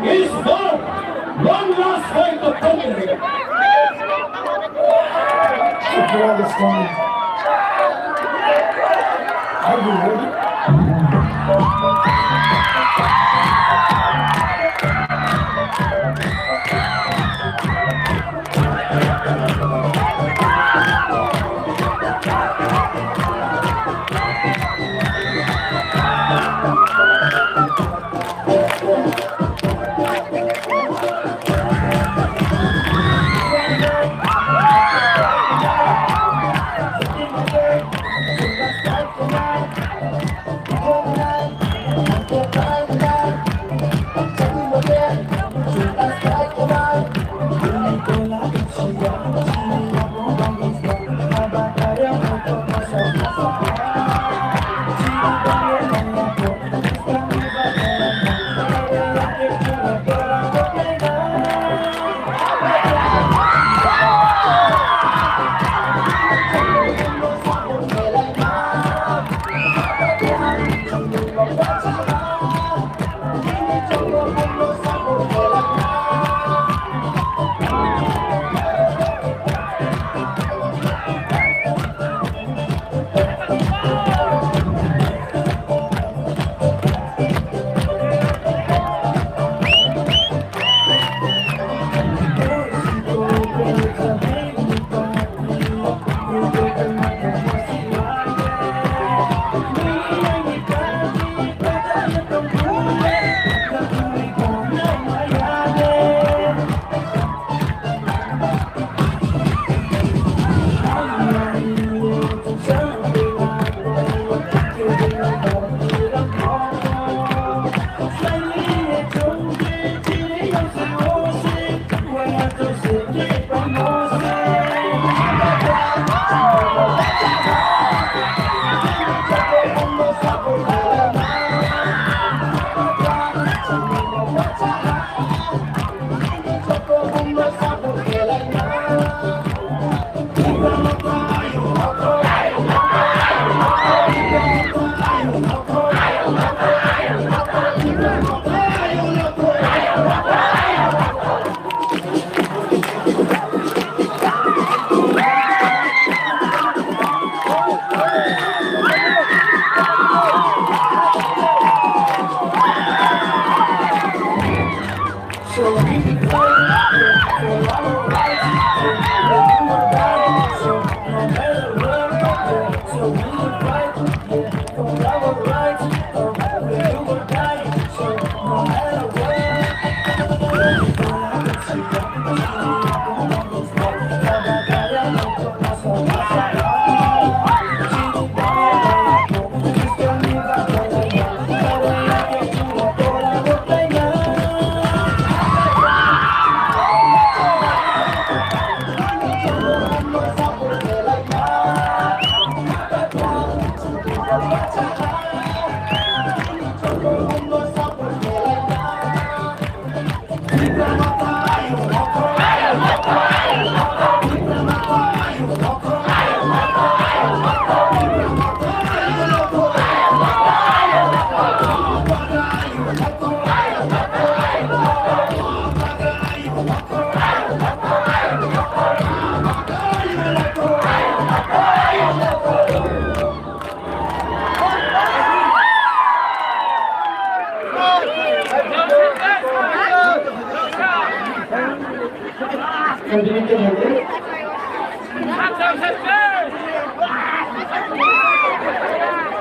Is the one last fight of Tongkiri. Are you ready?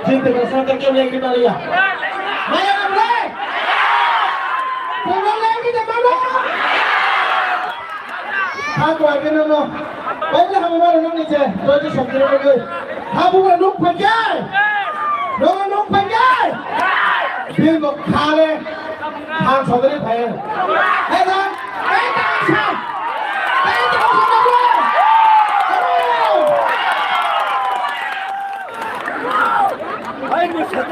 Jing tengah santai kau lagi kita lihat. Maya kamu lagi? Kamu lagi kita mana? Aku akhirnya no. Baiklah, kamu mana nang ni je? Kau je sendiri lagi. Kamu kan nuk pakai. Nuk nuk pakai. Bingo kare. Than sogri phaio. Hei than, hei than sa. Hei than sa. Hei ni sa.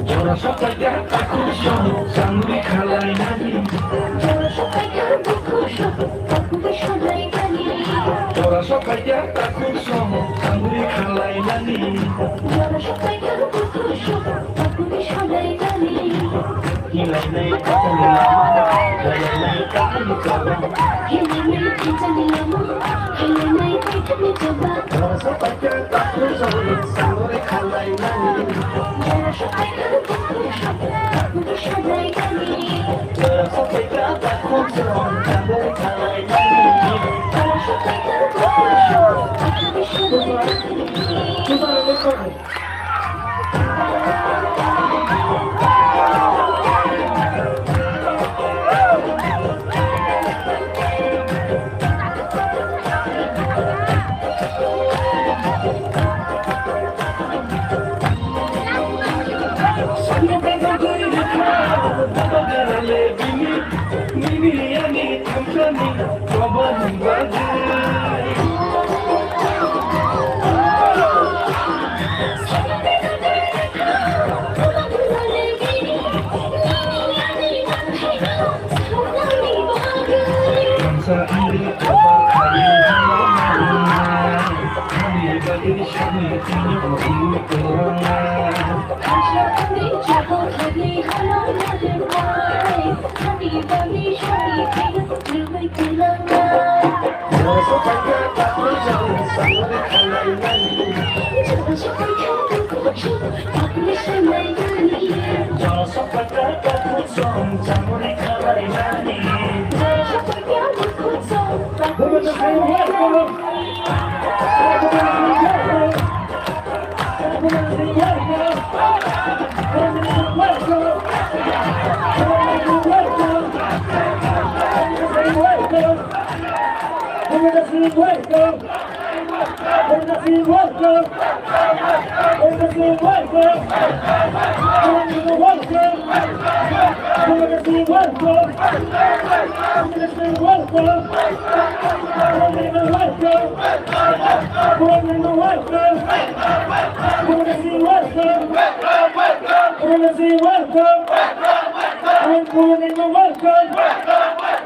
Jora sopaikha takhuk song changri khalainani. Jora sopaikha takhuk song changri khalainani. Jora sopaikha takhuk song changri khalainani. Jora sopaikha takhuk song changri khalainani.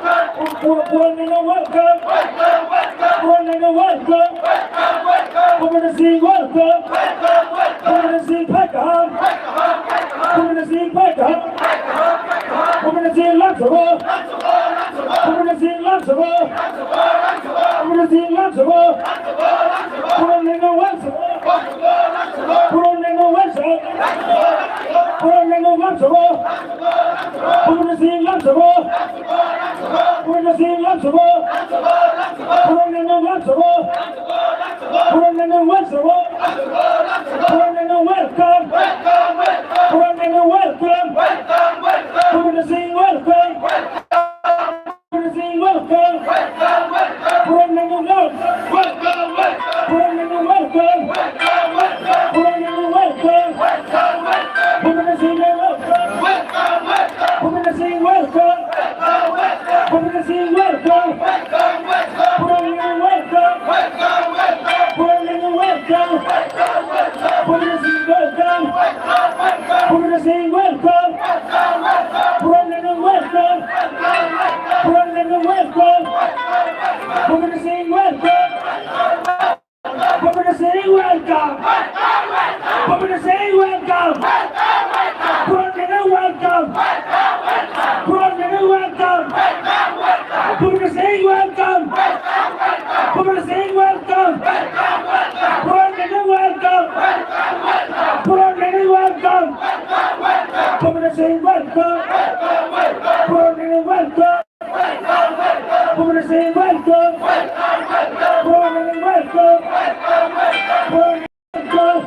Puron Nengno welcome. Puron Nengno welcome. Bumrani Singh welcome. Bumrani Singh welcome. Bumrani Singh welcome. Bumrani Singh welcome. Bumrani Singh welcome. Bumrani Singh welcome. Bumrani Singh welcome. Puron Nengno welcome. Puron Nengno welcome. Puron Nengno welcome. Bumrani Singh welcome. Bumrani Singh welcome. Puron Nengno welcome. Puron Nengno welcome. Puron Nengno welcome. Puron Nengno welcome. Bumrani Singh welcome. Bumrani Singh welcome. Puron Nengno welcome. Puron Nengno welcome. Puron Nengno welcome. Bumrani Singh welcome. Bumrani Singh welcome. Bumrani Singh welcome. Puron Nengno welcome. Puron Nengno welcome. Bumrani Singh welcome. Bumrani Singh welcome. Puron Nengno welcome. Puron Nengno welcome. Bumrani Singh welcome. Bumrani Singh welcome. Bumrani Singh welcome. Puron Nengno welcome. Puron Nengno welcome. Bumrani Singh welcome. Bumrani Singh welcome. Puron Nengno welcome. Puron Nengno welcome. Bumrani Singh welcome. Puron Nengno welcome. Bumrani Singh welcome. Puron Nengno welcome. Puron Nengno welcome.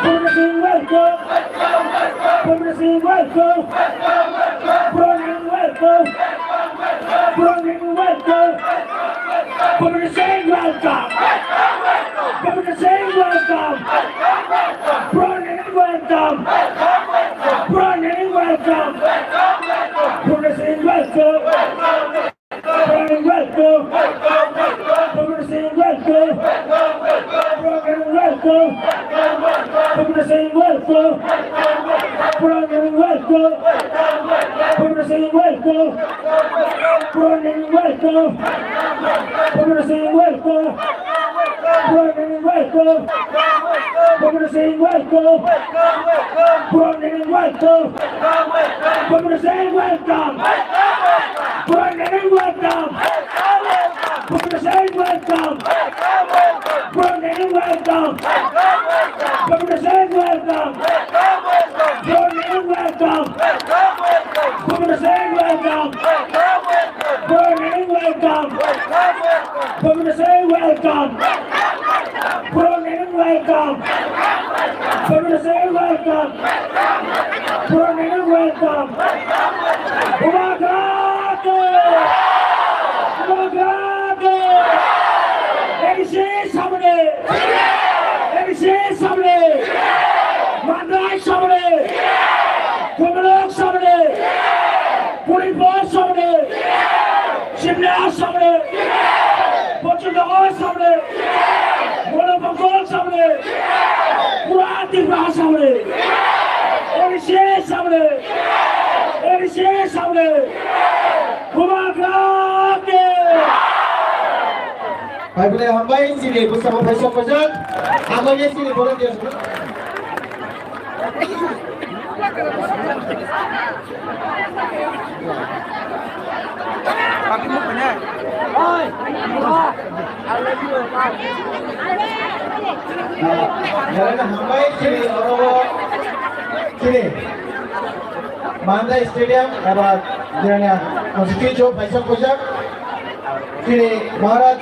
Bumrani Singh welcome. Bumrani Singh welcome. Puron Nengno welcome. Puron Nengno welcome. Bumrani Singh welcome. Bumrani Singh welcome. Puron Nengno welcome. Puron Nengno welcome. Bumrani Singh welcome. Puron Nengno welcome. Bumrani Singh welcome. Puron Nengno welcome. Bumrani Singh welcome. Puron Nengno welcome. Bumrani Singh welcome. Puron Nengno welcome. Bumrani Singh welcome. Puron Nengno welcome. Bumrani Singh welcome. Puron Nengno welcome. Bumrani Singh welcome. Puron Nengno welcome. Bumrani Singh welcome. Puron Nengno welcome. Bumrani Singh welcome. Puron Nengno welcome. Bumrani Singh welcome. Puron Nengno welcome. Bumrani Singh welcome. Puron Nengno welcome. Bumrani Singh welcome. Puron Nengno welcome. Bubagra ki! Bubagra ki! A D C samne! A D C samne! Mandai samne! Komalok samne! Puribo samne! Simla samne! Pochindago samne! Monopokol samne! Pura Tripura samne! A D C samne! A D C samne! Bubagra ki! Hai bwlai hambai chini bwskango phaisa pojak. Hambai chini volunteers. Belai no hambai chini oro chini Mandai Stadium eba Jirania constituency o phaisa pojak chini Maharaj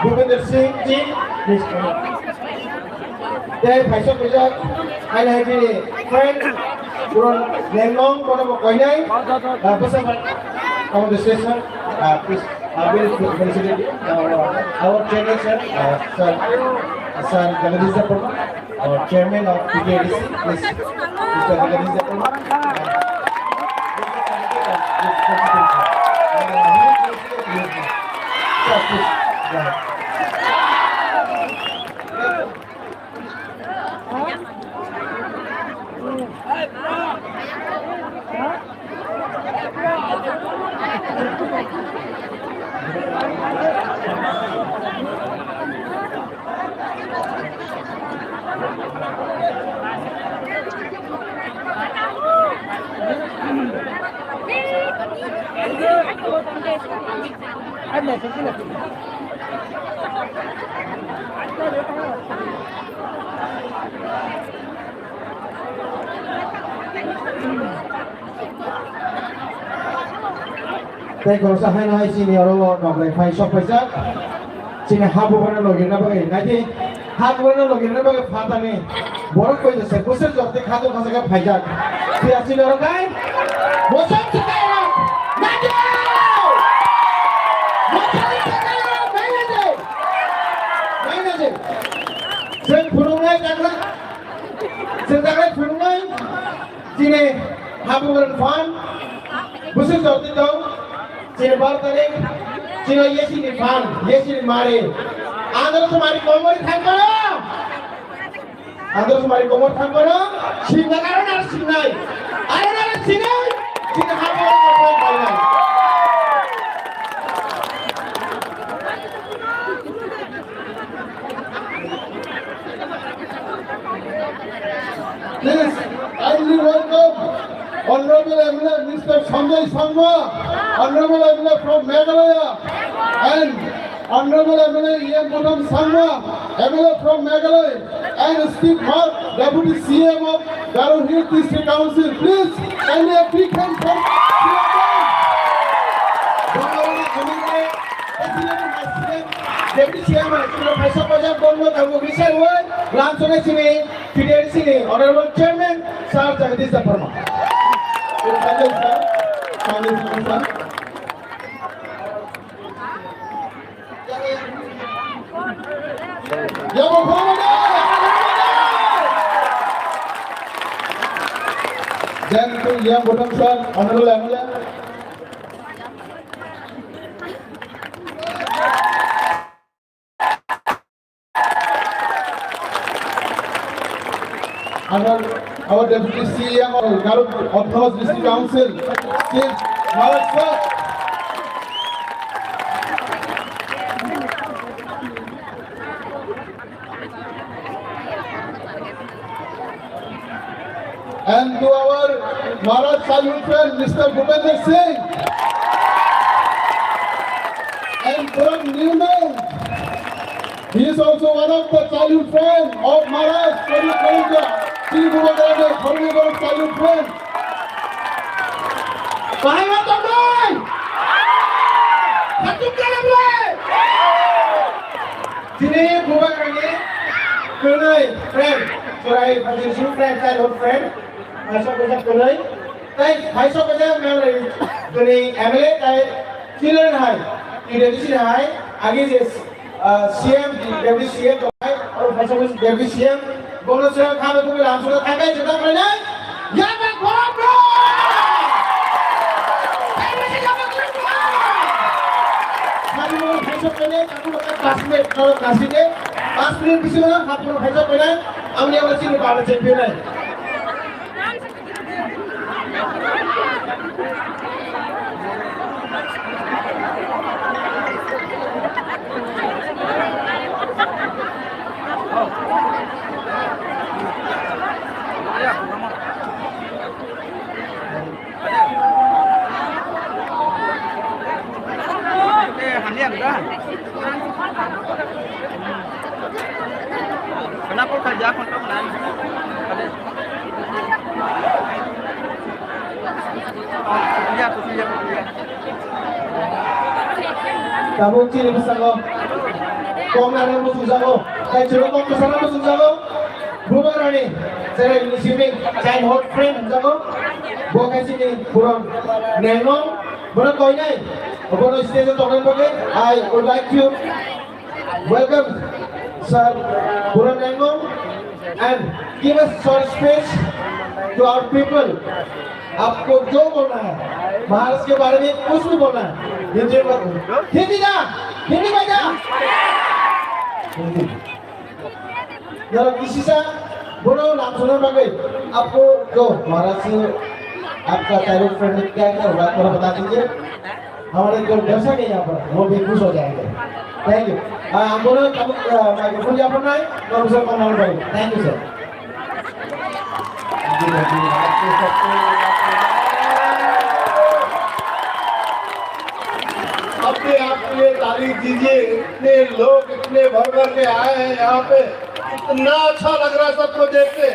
Bhupender Singh ji. Tei phaisa pojak, haino hai bini friend, Puron Nengno, bono bo koinai, ah, bwsa bai, on the session, ah, please, ah, very felicitated, uh, our chairman, sir, uh, sir, sir Jagadish Debbarma, our chairman of T T A D C, please, Mister Jagadish Debbarma. Sir, please, go ahead. Tei khoroksa haino hai chini oro nokrai phai sok paijak. Chini ha bubagra logirna bagwi, naidi ha bubagra logirna bagwi phatani borok koi jesa kusir jok tei khatung khasa khe phaijak. Phiya chini oro kai mosok se kai rok, naidi! Mosok se kai rok, naidi! Naidi! Chwng phunuknai jagra, chwng jagra phunuknai. Chini habugrani phan bwswk jotwi tong, chini bar tarik, chini yesini phan, yesini mari. Andro sumari komori thangmano, andro sumari komori thangmano, sinna karon ar sinnai, aron ar sinai, chini habugrani phan painai. Please, kindly welcome Honorable M L A Mister Sanjay Sangma, Honorable M L A from Meghalaya, and Honorable M L A E M Budam Sangma, M L A from Meghalaya, and Steve Mark, Deputy C M of Garo Hills District Council. Please, kindly a big hand for C M. Deputy C M, chwla phaisa phaisa bomno tabuk risai wai, lamsone sini, T D R C ni Honorable Chairman, Sir Jagadish Debbarma. Thank you, sir. Thank you, sir. Yabo phone da. Then to Yam Bottom, sir, Honorable M L A. Our, our Deputy C E M of Garo Autonomous District Council, Chief Maharaj sir. And to our Maharaj childhood friend, Mister Bhupender Singh. And Puran Newman. He is also one of the childhood friend of Maharaj, Puran Newman, Tripura Grande, Khormi Borok childhood friend. Bahai ma tongnai? Khatung khe lamlai? Chini bubagrani kwnwi friend, chwrai phaichwng friend, childhood friend, phaisa kaisa kwnwi, tei phaisa kaisa member, kwnwi M L A tei children hai, T D C hai, agi je, ah, C M, Deputy C M tongnai, oro phaisa kaisa Deputy C M, bono se khabe kubui lamsok thangkai jeta khlainai. Yaba khorok bro! Hai masi yaba khorok bro! Sari mo hai sok kene, aku lo kas me, kalau kasi de, pas minute bisi mana, aku lo hai sok kene, amni amni sini pada champion hai. Tabuk chini bwskango kok narwkno sungjago, tei chwla kok bwskango sungjago. Bubagrani, chwrai ni simi childhood friend hwnjago. Bo khe chini puron nengno, bono koinai, bono stage o tongnani bagwi I would like to welcome Sir Puron Nengno and give a short speech to our people. आपको जो बोलना है, महाराज के बारे में कुछ भी बोलना है, हिंदी में, हिंदी ना, हिंदी में क्या? Hindi. Norok kisisa bono lamsokna bagwi, आपको जो महाराज से आपका childhood friend क्या क्या हुआ, थोड़ा बता दीजिए। हमारे जो दर्शक है यहाँ पर, वो भी खुश हो जाएंगे। Thank you। Ah, ang bono tabuk, ah, microphone yapharnai, norok sa kok narwknai. Thank you, sir। अपने आप में ताली दीजिए, इतने लोग इतने भर भर के आए हैं यहाँ पे, इतना अच्छा लग रहा है सबको देख के।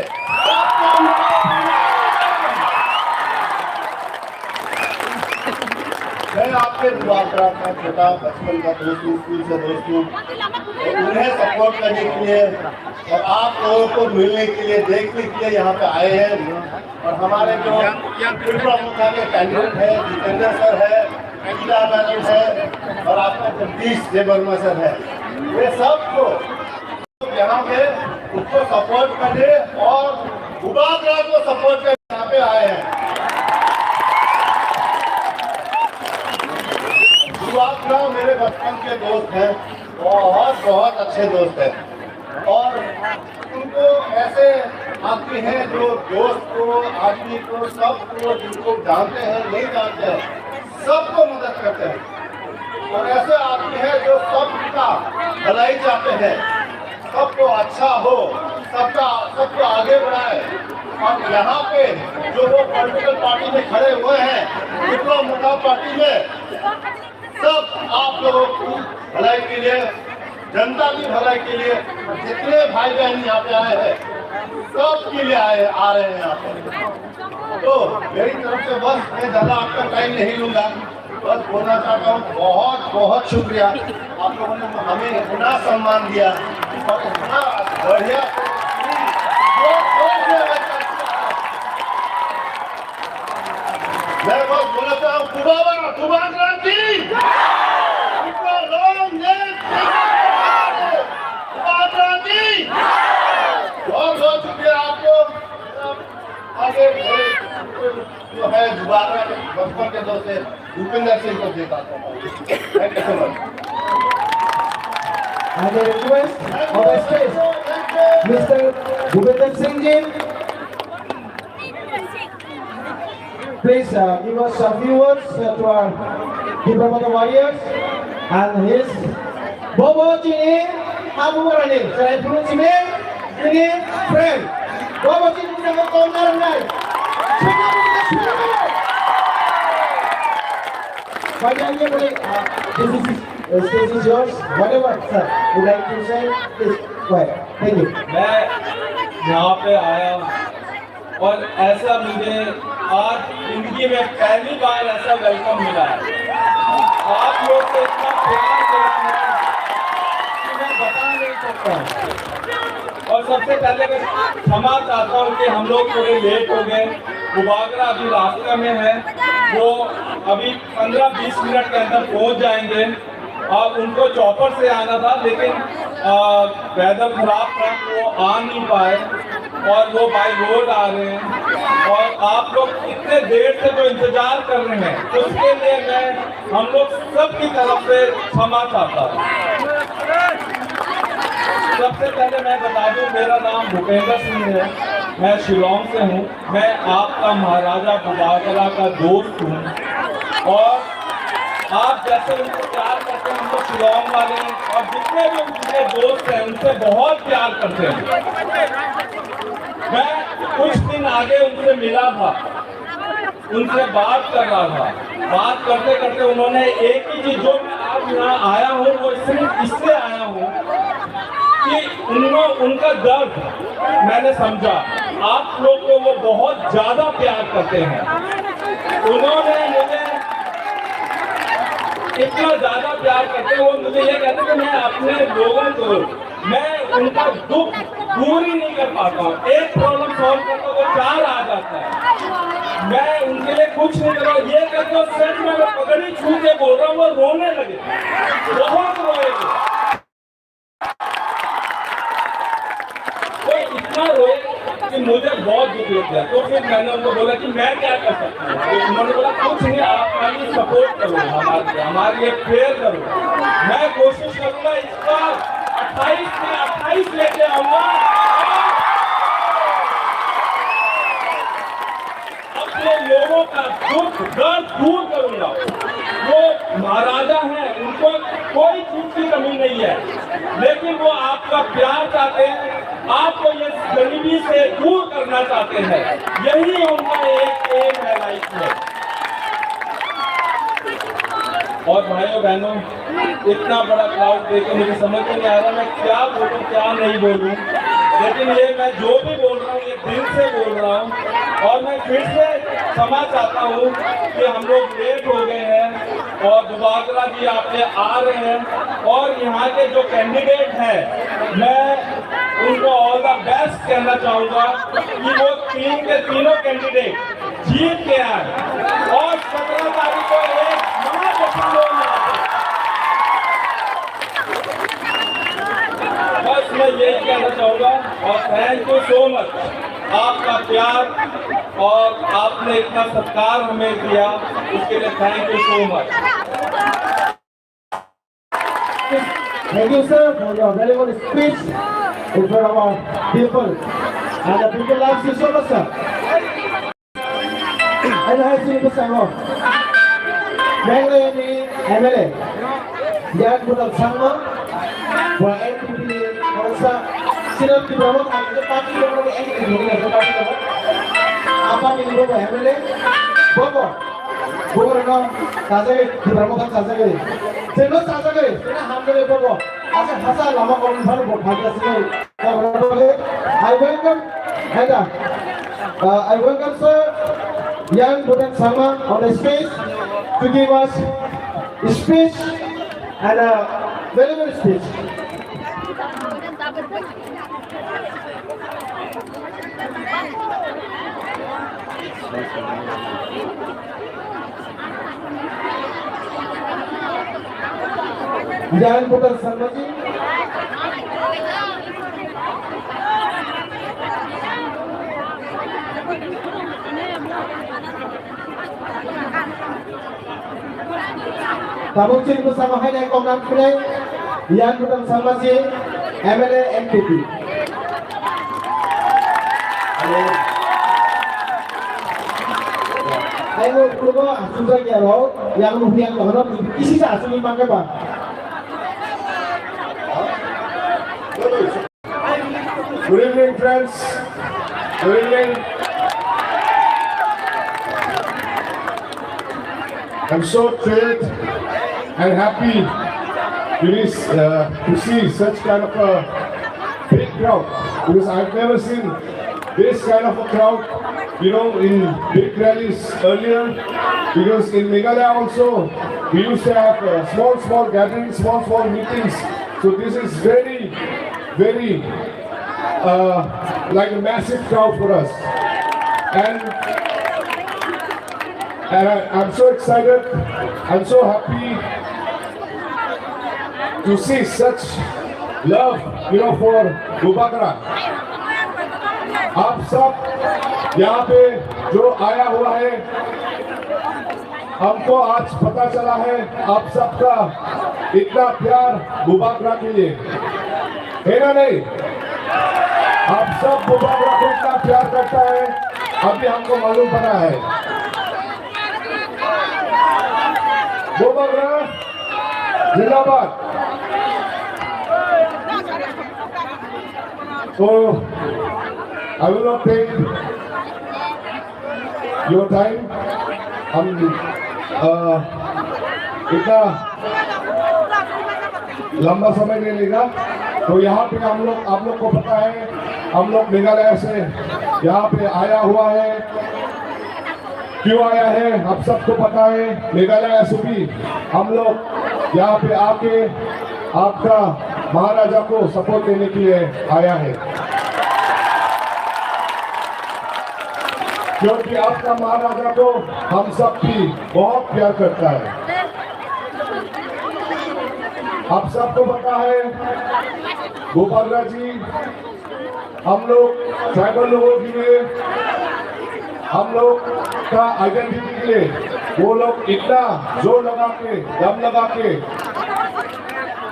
मैं आपके बुबागरा का छोटा बचपन का दोस्त हूँ, स्कूल से दोस्त हूँ। तो उन्हें सपोर्ट करने के लिए और आप लोगों को मिलने के लिए, देखने के लिए यहाँ पे आए हैं। और हमारे जो त्रिपुरा मोर्चा के कैंडिडेट है, जितेंद्र सर है, गीता मैडम है और आपका जगदीश देवर्मा सर है, ये सबको यहाँ पे उसको सपोर्ट करने और बुबागरा को सपोर्ट करने यहाँ पे आए हैं। बुबागरा मेरे बचपन के दोस्त हैं, बहुत बहुत अच्छे दोस्त हैं। और उनको ऐसे आदमी हैं जो दोस्त को, आदमी को, सबको, जिनको जानते हैं, नहीं जानते हैं, सबको मदद करते हैं। और ऐसे आदमी हैं जो सबका भलाई चाहते हैं, सबको अच्छा हो, सबका, सबको आगे बढ़ाए। और यहाँ पे जो वो पॉलिटिकल पार्टी में खड़े हुए हैं, विप्लव मोर्चा पार्टी में, सब आप लोगों की भलाई के लिए, जनता की भलाई के लिए, जितने भाई बहन यहाँ पे आए हैं, सब के लिए आए, आ रहे हैं यहाँ पे। तो मेरी तरफ से बस, मैं ज़्यादा आपका टाइम नहीं लूँगा, बस बोलना चाहता हूँ, बहुत बहुत शुक्रिया। आप लोगों ने हमें इतना सम्मान दिया और इतना बढ़िया, मैं बस बोलना चाहता हूँ, बुबागरा, बुबागरा की, बुबागरा की, बहुत बहुत शुक्रिया आपको। आगे जो है, बुबागरा बचपन के दोस्त है, भूपेंद्र सिंह को देता हूँ। Thank you so much. I request on the stage, Mister Bhupender Singh ji. Please, uh, give us a few words, uh, to our Tipra Motha warriors and his Bobo chini Abu Rani, Sarai Phuru chini, chini friend. Bobo chini, chini, chini, chini, chini. Why don't you put it, uh, this is, uh, stage is yours. Whatever, sir, you like to say, please, go ahead. Thank you. मैं यहाँ पे आया और ऐसा मुझे आज जिंदगी में पहली बार ऐसा वेलकम मिला है। आप लोग को इतना प्यार मिला है कि मैं बता नहीं सकता। और सबसे पहले मैं क्षमा चाहता हूँ कि हम लोग थोड़े लेट हो गए। बुबागरा अभी रास्ते में है, वो अभी पंद्रह बीस मिनट के अंदर पहुँच जाएंगे। और उनको चॉपर से आना था, लेकिन, आ, वेदर खराब था, वो आ नहीं पाए और वो बाय रोड आ रहे हैं। और आप लोग इतने देर से जो इंतजार कर रहे हैं, उसके लिए मैं हम लोग सबकी तरफ से क्षमा चाहता हूँ। सबसे पहले मैं बता दूं, मेरा नाम भूपेंद्र सिंह है, मैं शिलोंग से हूँ। मैं आपका महाराजा बुबागरा का दोस्त हूँ और आप जैसे उनको प्यार करते हैं, हम लोग शिलोंग वाले और जितने भी उनके दोस्त हैं, उनसे बहुत प्यार करते हैं। मैं कुछ दिन आगे उनसे मिला था, उनसे बात कर रहा था। बात करते करते उन्होंने एक ही चीज, जो मैं आज यहाँ आया हूँ, वो सिर्फ इसलिए आया हूँ कि उन्हों-, उनका दर्द मैंने समझा। आप लोग को वो बहुत ज्यादा प्यार करते हैं। उन्होंने मुझे इतना ज्यादा प्यार करते हैं, वो मुझे ये कहते हैं कि मैं अपने लोगों को, मैं उनका दुख दूर ही नहीं कर पाता हूँ। एक प्रॉब्लम सॉल्व करता हूँ, वो चार आ जाता है। मैं उनके लिए कुछ नहीं कर रहा हूँ। ये कहते हो, सच में मैं पगड़ी छू के बोल रहा हूँ, वो रोने लगे, बहुत रोए वो। वो इतना रोए कि मुझे बहुत दुख लग गया। तो फिर मैंने उनको बोला कि मैं क्या कर सकता हूँ। तो उन्होंने बोला, "कुछ नहीं, आप खाली सपोर्ट करो हमारे लिए, हमारे लिए प्रेयर करो।" मैं कोशिश करूंगा इस बार अट्ठाईस में अट्ठाईस लेके आऊंगा। अपने लोगों का दुख दर्द दूर करूंगा। वो महाराजा हैं, उनको कोई चीज की कमी नहीं है, लेकिन वो आपका प्यार चाहते हैं, आपको ये गरीबी से दूर करना चाहते हैं। यही उनका एक एम है लाइफ में। और भाइयों बहनों, इतना बड़ा क्राउड देख के मुझे समझ में नहीं आ रहा मैं क्या बोलूं, क्या नहीं बोलूं, लेकिन ये मैं जो भी बोल रहा हूँ, ये दिल से बोल रहा हूँ। और मैं फिर से क्षमा चाहता हूँ कि हम लोग लेट हो गए हैं और बुबागरा जी आपके आ रहे हैं और यहाँ के जो कैंडिडेट हैं, मैं उनको ऑल द बेस्ट कहना चाहूँगा कि वो तीन के तीनों कैंडिडेट जीत के आए और सत्रह तारीख को एक महाजश्न मनाएं। बस मैं यही कहना चाहूँगा और thank you so much। आपका प्यार और आपने इतना सत्कार हमें दिया, उसके लिए thank you so much। Thank you, sir, for your valuable speech in front of our people. And the people loves you so much, sir. Ano hai sini bwskango Meghalaya ni M L A Yang Budam Sangma, bo N P P ni kaisa senior Tipra Motha ni party ni N P P ni party ni apa ni bo M L A, bo bo bo no kajai Tipra Motha kajai, seno kajai, seno hamjai bo bo asa hasa lama ko phar bo phar. I welcome, and, uh, uh, I welcome Sir Yang Budam Sangma on the stage to give us speech and a valuable speech. Yang Budam Sangma ji. Tabuk chini bwskango haino kok nang philai Yang Budam Sangma ji, M L A N P P. Ayo, purbo asuk jak ya lo, yang lu yang lo, kisi sa asuk ni mangke ba. Good evening, friends. Good evening. I'm so thrilled and happy to this, uh, to see such kind of a big crowd, because I've never seen this kind of a crowd, you know, in big rallies earlier. Because in Meghalaya also, we used to have, uh, small, small gatherings, small, small meetings. So this is very, very, uh, like a massive crowd for us. And, and I, I'm so excited, I'm so happy to see such love, you know, for Bubagra. आप सब यहाँ पे जो आया हुआ है, हमको आज पता चला है आप सबका इतना प्यार बुबागरा के लिए, है ना नहीं? आप सब बुबागरा को इतना प्यार करता है, अभी हमको मालूम पड़ा है। Bubagra जिंदाबाद। So, I will not take your time। हम, uh, इतना लंबा समय नहीं लेगा। तो यहाँ पे हम लोग, आप लोग को पता है, हम लोग मेघालय से यहाँ पे आया हुआ है। क्यों आया है, आप सबको पता है। मेघालय से भी हम लोग यहाँ पे आके आपका महाराजा को सपोर्ट देने के लिए आया है, क्योंकि आपका महाराजा को हम सब भी बहुत प्यार करता है। आप सबको पता है, गोपालराज जी हम लोग ट्राइबल लोगों के लिए, हम लोग का आइडेंटिटी के लिए वो लोग इतना जोर लगा के, दम लगा के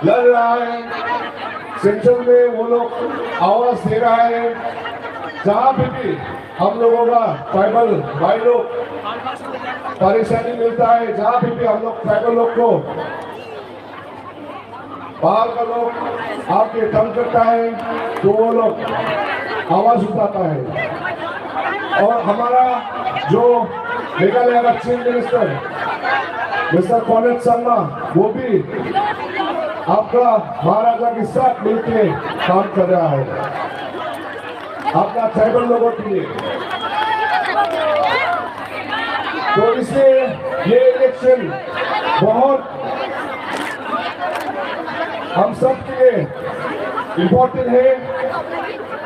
लड़ रहा है। सेंट्रल में वो लोग आवाज दे रहा है। जहाँ पे भी हम लोगों का ट्राइबल भाई लोग परेशानी मिलता है, जहाँ पे भी हम लोग ट्राइबल लोग को बाहर का लोग आके तंग करता है, तो वो लोग आवाज उठाता है। और हमारा जो मेघालय का chief minister mister Conrad Sharma, वो भी आपका महाराजा के साथ मिलके काम कर रहा है, आपका ट्राइबल लोगों के लिए। तो इसलिए ये इलेक्शन बहुत हम सब के लिए इम्पोर्टेंट है।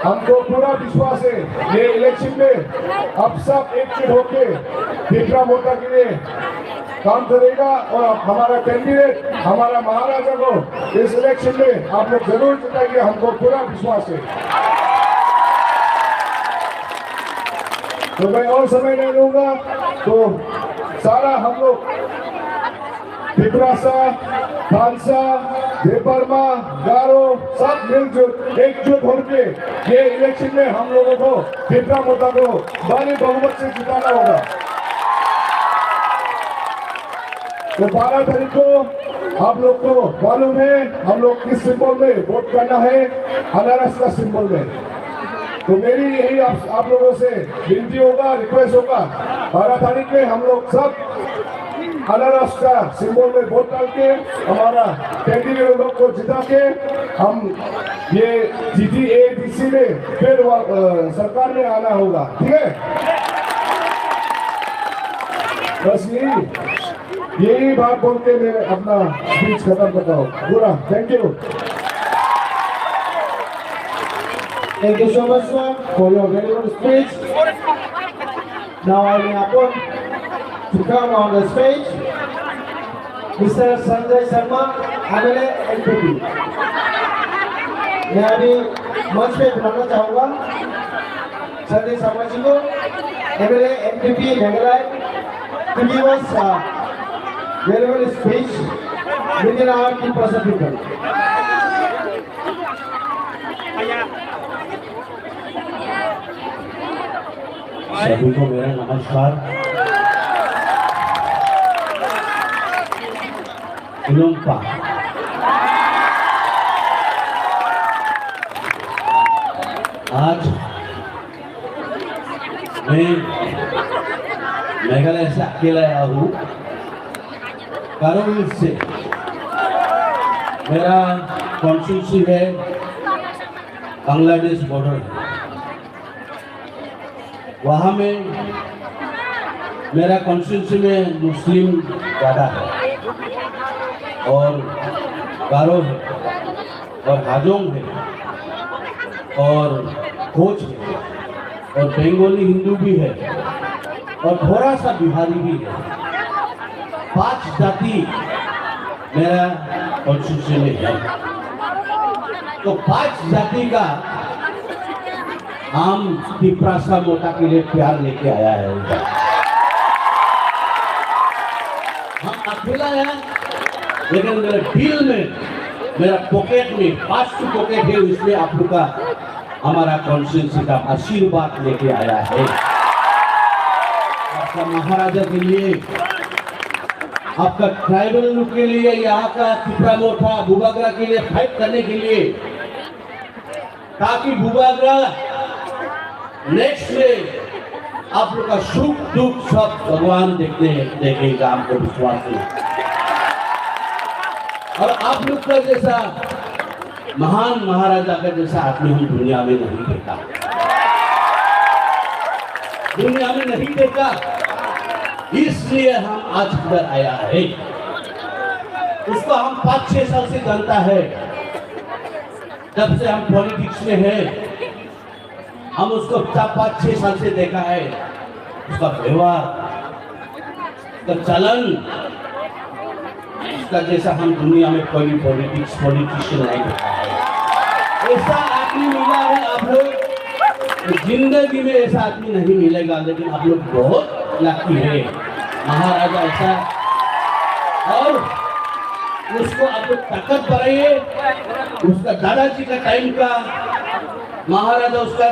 हमको पूरा विश्वास है, ये इलेक्शन में आप सब एकजुट होके तिपरा मोर्चा के लिए काम करेगा और हमारा कैंडिडेट, हमारा महाराजा को इस इलेक्शन में आप लोग जरूर जिताएंगे, हमको पूरा विश्वास है। तो मैं और समय नहीं लूंगा, तो सारा हम लोग तिपरासा, खालसा, देबबर्मा, गारो सब मिलजुल, एकजुट होके ये इलेक्शन में हम लोगों को तिपरा मोर्चा को भारी बहुमत से जिताना होगा। तो बारह तारीख को आप लोग को मालूम है हम लोग किस सिंबल में वोट करना है, अनारस का सिंबल में। तो मेरी यही आप, आप लोगों से विनती होगा, रिक्वेस्ट होगा, बारह तारीख में हम लोग सब अनारस का सिंबल में वोट डाल के हमारा कैंडिडेट लोग को जिता के हम ये जीटीएडीसी में फिर वा-, अ, सरकार में आना होगा, ठीक है? बस यही, यही बात बोल के मैं अपना स्पीच खत्म करता हूँ। पूरा, thank you. Thank you so much, sir, for your very good speech. Now I may appoint to come on the stage Mister Sanjay Sharma, MLA NPP. मैं अभी मंच पे बुलाना चाहूंगा संजय शर्मा जी को, MLA NPP Meghalaya, to give us a valuable speech within our Tiprasa people. सभी को मेरा नमस्कार। खुलुमपा। आज मैं मेघालय से अकेला आया हूँ, गारो हिल्स से। मेरा कॉन्स्टिट्यूंसी है बांग्लादेश बॉर्डर। वहाँ में मेरा कॉन्स्टिट्यूंसी में मुस्लिम ज़्यादा है और गारो है और हाजोंग है और कोच है और बंगाली हिंदू भी है और थोड़ा सा बिहारी भी है। पांच जाति मेरा कॉन्स्टिट्यूंसी में है। तो पांच जाति का हम तिपरासा मोर्चा के लिए प्यार लेके आया है। हम अकेला है, लेकिन मेरे दिल में, मेरा पॉकेट में, पांच पॉकेट है, उसमें आप लोग का, हमारा कॉन्स्टिट्यूंसी का आशीर्वाद लेके आया है। आपका महाराजा के लिए, आपका ट्राइबल लोग के लिए, यहाँ का तिपरा मोर्चा बुबाग्रा के लिए फाइट करने के लिए, ताकि बुबाग्रा नेक्स्ट में आप लोग का सुख दुख सब भगवान देखते हैं, देखेगा, हमको विश्वास है। और आप लोग का जैसा महान महाराजा का जैसा आदमी हम दुनिया में नहीं देखा, दुनिया में नहीं देखा, इसलिए हम आज इधर आया है। उसको हम पाँच छह साल से जानता है, जब से हम पॉलिटिक्स में हैं, हम उसको चार पाँच छह साल से देखा है, उसका व्यवहार, उसका चलन, उसका जैसा हम दुनिया में कोई भी पॉलिटिक्स, पॉलिटिशियन नहीं देखा है। ऐसा आदमी मिला है आप लोग, जिंदगी में ऐसा आदमी नहीं मिलेगा, लेकिन आप लोग बहुत लकी है। महाराजा ऐसा, और उसको आप लोग ताकत बढ़ाइए। उसका दादाजी का टाइम का महाराजा, उसका,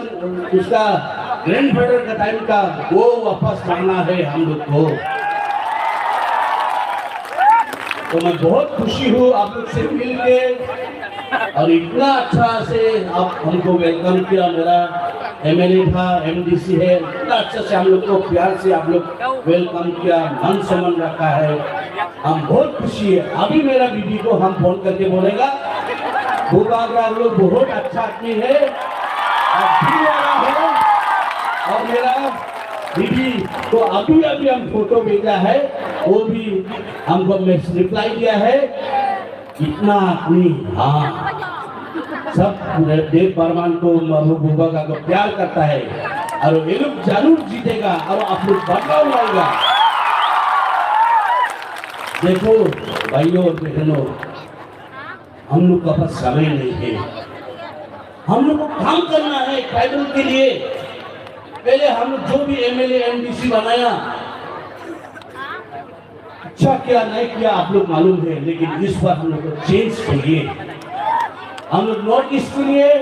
उसका ग्रैंडफादर का टाइम का वो वापस लाना है हम लोग को। तो मैं बहुत खुशी हूँ आप लोग से मिलके, और इतना अच्छा से आप हमको वेलकम किया। मेरा एमएलए था, एमडीसी है, इतना अच्छा से हम लोग को प्यार से आप लोग वेलकम किया, मान सम्मान रखा है। हम बहुत खुशी है। अभी मेरा बीबी को हम फोन करके बोलेगा, "बुबागरा लोग बहुत अच्छा आदमी है, अभी आ रहा है, और मेरा बीबी को अभी अभी हम फोटो भेजा है, वो भी हमको रिप्लाई दिया है।" इतना आदमी, हाँ, सब देव बर्मन को, महबूबा का को प्यार करता है, और ये लोग जरूर जीतेगा और आप लोग बदला उड़ाएगा। देखो भाइयों और बहनों, हम लोग का पास समय नहीं है, हम लोग को काम करना है ट्राइबल के लिए। पहले हम लोग जो भी एमएलए एमडीसी बनाया, अच्छा किया नहीं किया आप लोग मालूम है, लेकिन इस बार हम लोग को चेंज चाहिए। हम लोग नॉर्थ ईस्ट के लिए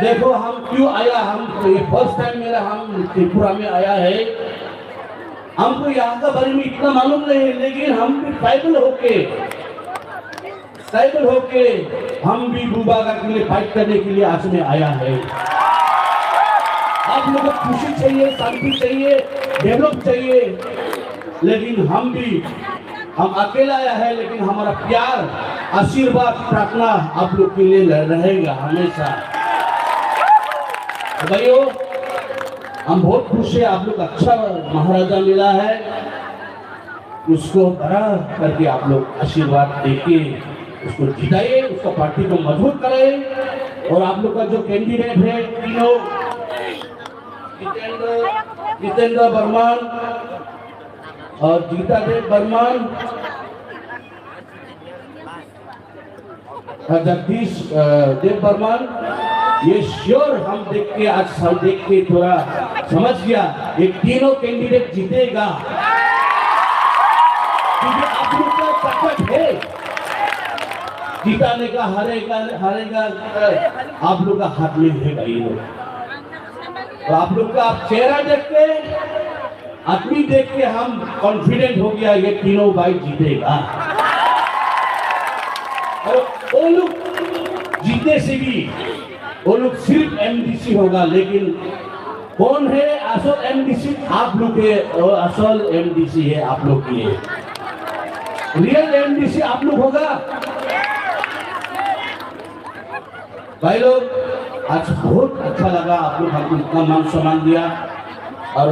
देखो हम क्यों आया, हम ये फर्स्ट टाइम मेरा हम त्रिपुरा में आया है। हमको यहाँ का बारे में इतना मालूम नहीं है, लेकिन हम भी ट्राइबल होके ट्राइबल होके हम भी बुबागरा के लिए फाइट करने के लिए आज में आया है। आप लोगों को खुशी चाहिए, शांति चाहिए, डेवलप चाहिए, लेकिन हम भी, हम अकेला आया है, लेकिन हमारा प्यार, आशीर्वाद, प्रार्थना आप लोग के लिए रहेगा हमेशा। तो भाइयों, हम बहुत खुश है, आप लोग अच्छा महाराजा मिला है। उसको बड़ा करके आप लोग आशीर्वाद देके उसको जिताइए, उसका पार्टी को मजबूत कराइए। और आप लोग का जो कैंडिडेट है तीनों, जितेंद्र, जितेंद्र बर्मन और गीता देव बर्मन, हाँ, जगदीश, अ, देव बर्मन, ये श्योर हम देख के, आज हम देख के थोड़ा समझ गया, ये तीनों कैंडिडेट जीतेगा, क्योंकि आप लोग का ताकत है, जिताने का, हारेगा, हारेगा, अ, आप लोग का हाथ में है भाई लोग। तो आप लोग का आप चेहरा देख के आदमी देख के हम कॉन्फिडेंट हो गया, ये तीनों भाई जीतेगा। और वो लोग जीतने से भी वो लोग सिर्फ एमडीसी होगा, लेकिन कौन है असल एमडीसी? आप लोग के, वो असल एमडीसी है आप लोग के लिए। रियल एमडीसी आप लोग होगा। भाई लोग, आज बहुत अच्छा लगा, आप लोग हमको इतना मान सम्मान दिया, और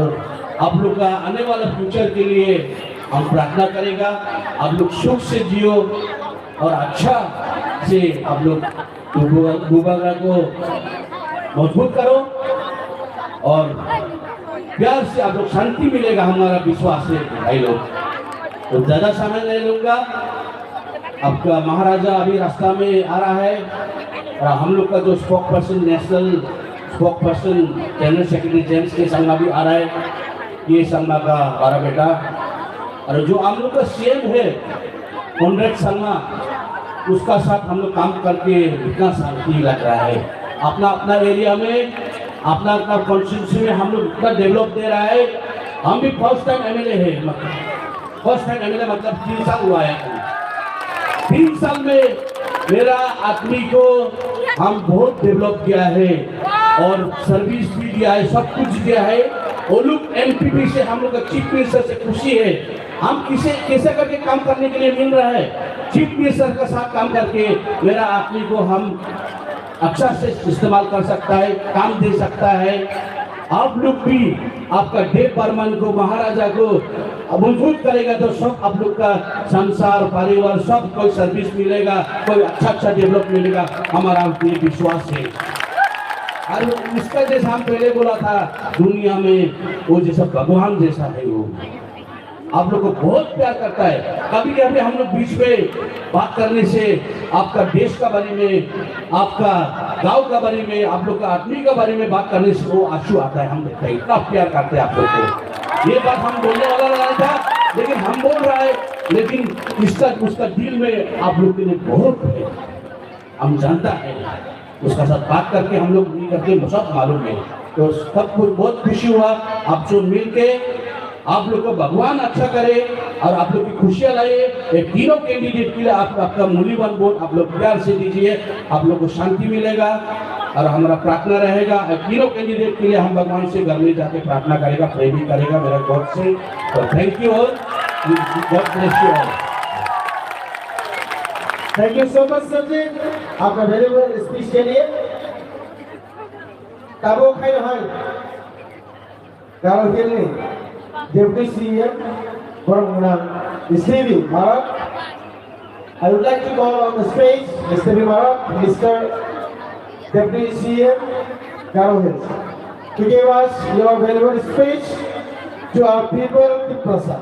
आप लोग का आने वाला फ्यूचर के लिए हम प्रार्थना करेगा। आप लोग सुख से जियो और अच्छा से आप लोग बुबा-, बुबागरा को मजबूत करो और प्यार से आप लोग शांति मिलेगा, हमारा विश्वास है भाई लोग। तो ज़्यादा समय नहीं लूँगा, आपका महाराजा अभी रास्ता में आ रहा है और हम लोग का जो spoke person, national spoke person, general secretary James के संगमा भी आ रहा है, ये संगमा का बड़ा बेटा। और जो हम लोग का सीएम है कॉनरेड संगमा, उसका साथ हम लोग काम करके इतना शांति लग रहा है। अपना अपना एरिया में, अपना अपना कॉन्स्टिट्यूंसी में हम लोग इतना डेवलप दे रहा है। हम भी फर्स्ट टाइम एमएलए है, मतलब फर्स्ट टाइम एमएलए मतलब तीन साल हुआ है। तीन साल में मेरा आदमी को हम बहुत डेवलप किया है और सर्विस भी दिया है, सब कुछ दिया है। वो लोग एनपीपी से हम लोग का चीफ मिनिस्टर से खुशी है। हम किसे कैसे करके काम करने के लिए मिल रहा है, चीफ मिनिस्टर का साथ काम करके मेरा आदमी को हम अच्छा से इस्तेमाल कर सकता है, काम दे सकता है। आप लोग भी आपका देव बर्मन को, महाराजा को मजबूत करेगा तो सब आप लोग का संसार, परिवार, सब कोई सर्विस मिलेगा, कोई अच्छा अच्छा डेवलप मिलेगा, हमारा ये विश्वास है। और उसका जैसा हम पहले बोला था, दुनिया में वो जैसा भगवान जैसा है वो। आप लोग को बहुत प्यार करता है। कभी कभी हम लोग बीच में बात करने से आपका देश का बारे में, आपका गांव का बारे में, आप लोग का आदमी का बारे में बात करने से वो आंसू आता है। हम देखते हैं, इतना प्यार करते हैं आप लोग को। ये बात हम बोलने वाला नहीं था, लेकिन हम बोल रहा है, लेकिन इसका, उसका दिल में आप लोग के लिए बहुत है। हम जानता है, उसका साथ बात करके हम लोग मिल करके सब मालूम है। तो सब कुछ बहुत खुशी हुआ आपसे मिल के। आप लोग को भगवान अच्छा करे और आप लोग की खुशियां लाए। ये तीनों कैंडिडेट के लिए आप, आपका मूल्यवान वोट आप लोग प्यार से दीजिए, आप लोग को शांति मिलेगा और हमारा प्रार्थना रहेगा। ये तीनों कैंडिडेट के लिए हम भगवान से घर में जाके प्रार्थना करेगा, प्रे भी करेगा मेरा गॉड से। तो thank you all. God bless you all. Thank you so much, Sachin. आपका valuable speech के लिए। Tabuk hai hai. Garo Hill ni Deputy C E M, borok mwnang S T B Marak. I would like to call on the stage Mister B Marak, Mister Deputy C E M, Garo Hills, to give us your valuable speech to our people, Tiprasa.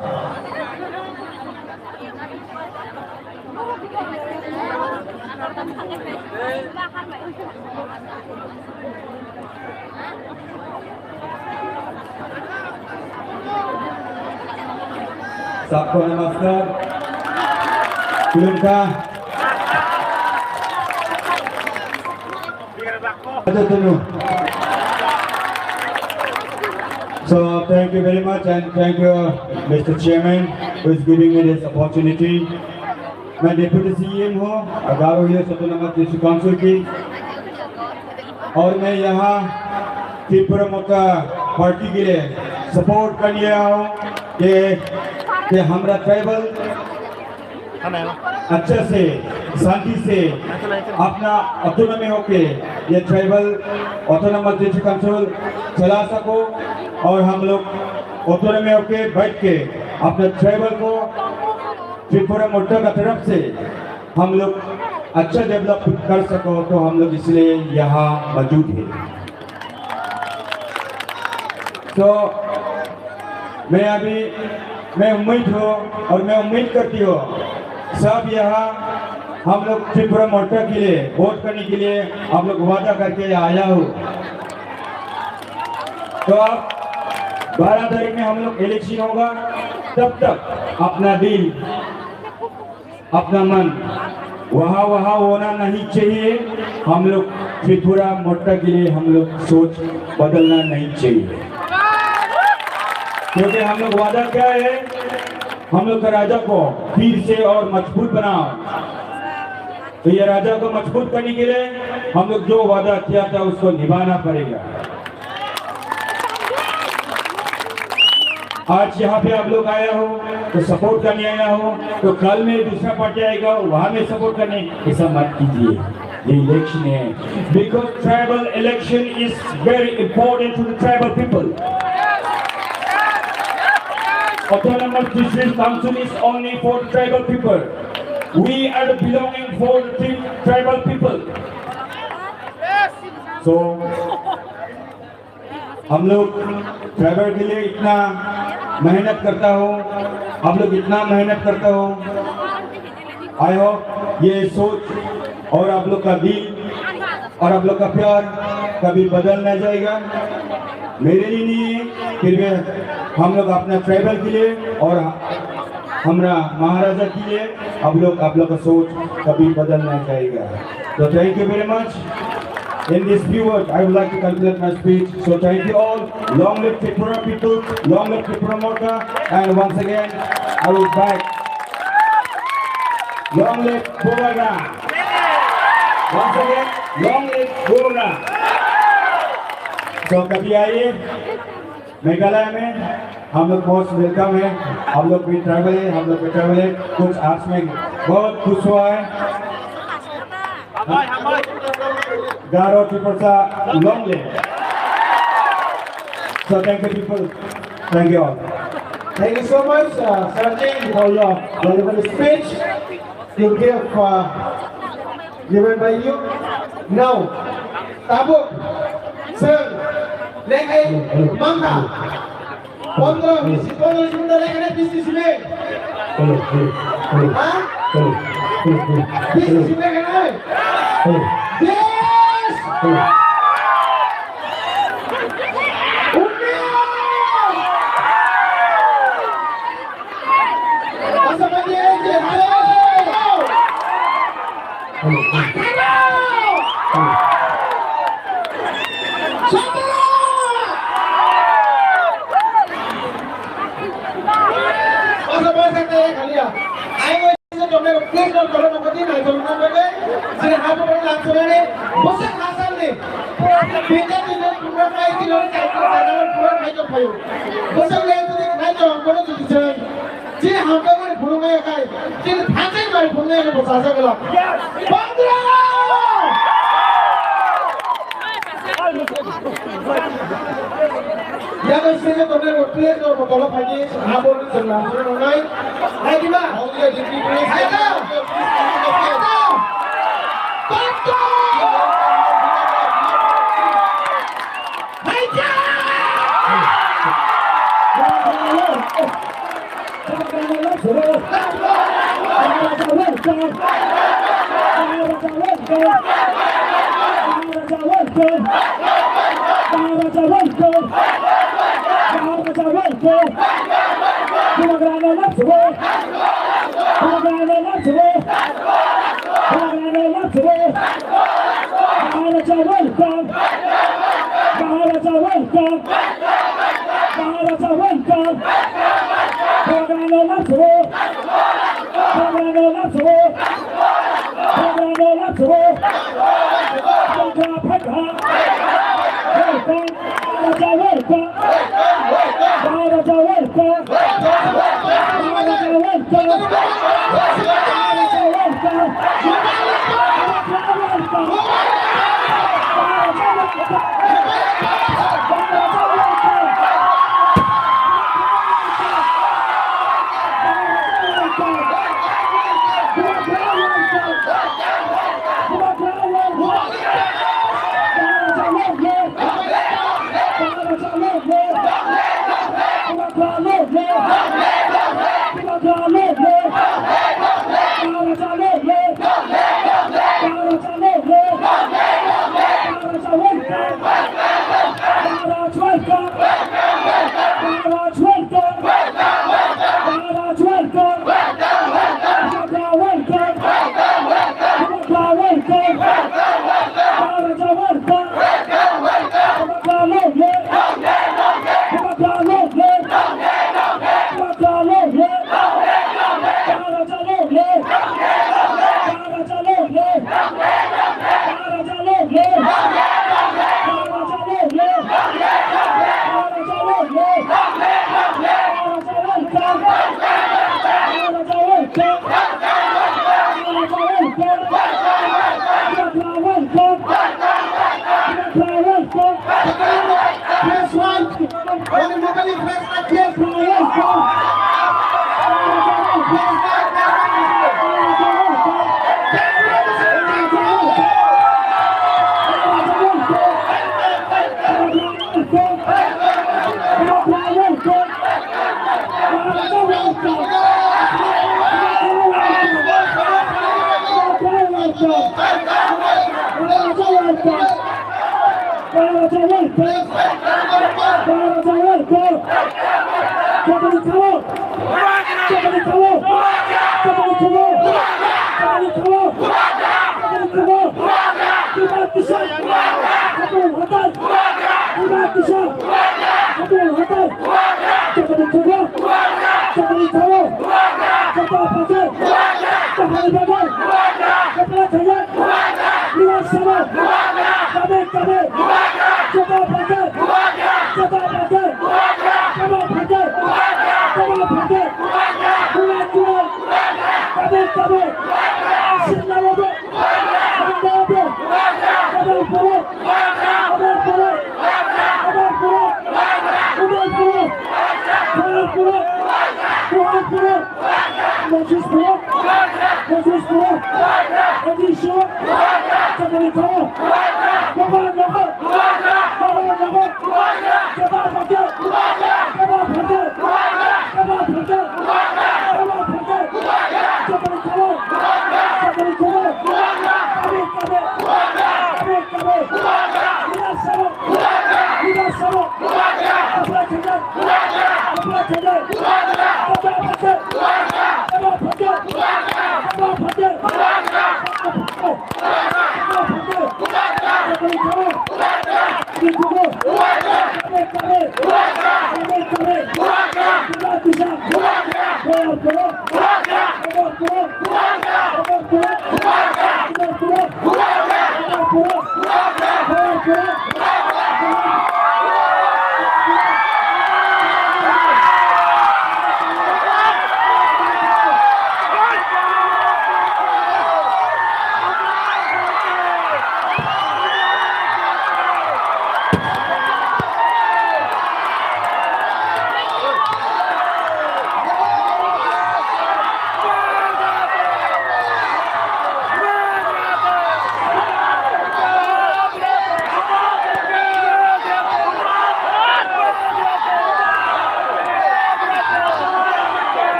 Sakko namaskar. Khulumkha. So thank you very much and thank you, Mister Chairman, who is giving me this opportunity. मैं deputy CM हूँ गारो hills autonomous district council की, और मैं यहाँ त्रिपुरा मोर्चा पार्टी के लिए सपोर्ट करने आया हूँ कि, कि हमारा ट्राइबल अच्छा से, शांति से अपना ऑटोनॉमी होके ये ट्राइबल ऑटोनॉमस डिस्ट्रिक्ट काउंसिल चला सको और हम लोग ऑटोनॉमी होके बैठ के अपने ट्राइबल को त्रिपुरा मोर्चा का तरफ से हम लोग अच्छा डेवलप कर सको, तो हम लोग इसलिए यहाँ मौजूद है। तो मैं अभी, मैं उम्मीद हूँ और मैं उम्मीद करती हूँ सब यहाँ हम लोग त्रिपुरा मोर्चा के लिए वोट करने के लिए आप लोग वादा करके आया हो। तो आप बारह तारीख में हम लोग इलेक्शन होगा, तब तक अपना दिल, अपना मन वहाँ वहाँ होना नहीं चाहिए। हम लोग त्रिपुरा मोर्चा के लिए हम लोग सोच बदलना नहीं चाहिए, क्योंकि हम लोग वादा क्या है, हम लोग का राजा को फिर से और मजबूत बनाओ। तो ये राजा को मजबूत करने के लिए हम लोग जो वादा किया था उसको निभाना पड़ेगा। आज यहाँ पे आप लोग आया हो तो सपोर्ट करने आया हो, तो कल में दूसरा पार्टी आएगा वहाँ में सपोर्ट करने, ऐसा मत कीजिए। ये इलेक्शन है, because tribal election is very important to the tribal people. Autonomous District Council is only for tribal people. We are the belonging for the tri-, tribal people. So, हम लोग ट्राइबल के लिए इतना मेहनत करता हूँ, आप लोग इतना मेहनत करता हो। आई होप ये सोच और आप लोग का दिल और आप लोग का प्यार कभी बदल ना जाएगा। मेरे लिए नहीं है, फिर भी हम लोग अपना ट्राइबल के लिए और हमारा महाराजा के लिए आप लोग, आप लोग का सोच कभी बदल ना जाएगा। So thank you very much. In this few words, I would like to conclude my speech. So thank you all. Long live Tripura people. Long live Tripura Morcha. And once again, I will back. Long live Bubagra. Once again, long live Bubagra. So कभी आइए। मेघालय में हम लोग most welcome है, हम लोग भी ट्राइबल है, हम लोग भी ट्राइबल है। कुछ आर्ट्स में बहुत खुश हुआ है। गारो टिप्रोसा long live। So thank you people, thank you all। Thank you so much, uh, Sir Jing, for your wonderful speech. Thank you for given by you. Now, tabuk, sir, lekha mangkha. Pondro, bisi, pondro, bisi, pondro, lekha na bisi, bisi, bisi. Ha? Bisi, bisi, lekha na. Yes! Unnish! Bwswk le twi nai tong, bono twi twi chwng. Chini hamjakmani phunuknai khai, chini thansa bai phunuknai khai bo chajak glak. Bandra! Yago sini tongnai bo plate no botolo phaidi, abo ni chwng lamsini nongnai. Hai di ba? Hai di ba? Hai di ba? Bandra! Maharaja welcome! Maharaja welcome! Maharaja welcome! Bagrano laso! Bagrano laso! Bagrano laso! Phaikha! Phaikha! Welcome! Maharaja welcome! Maharaja welcome! Press one. Only locally press one. Yes, yes, yes.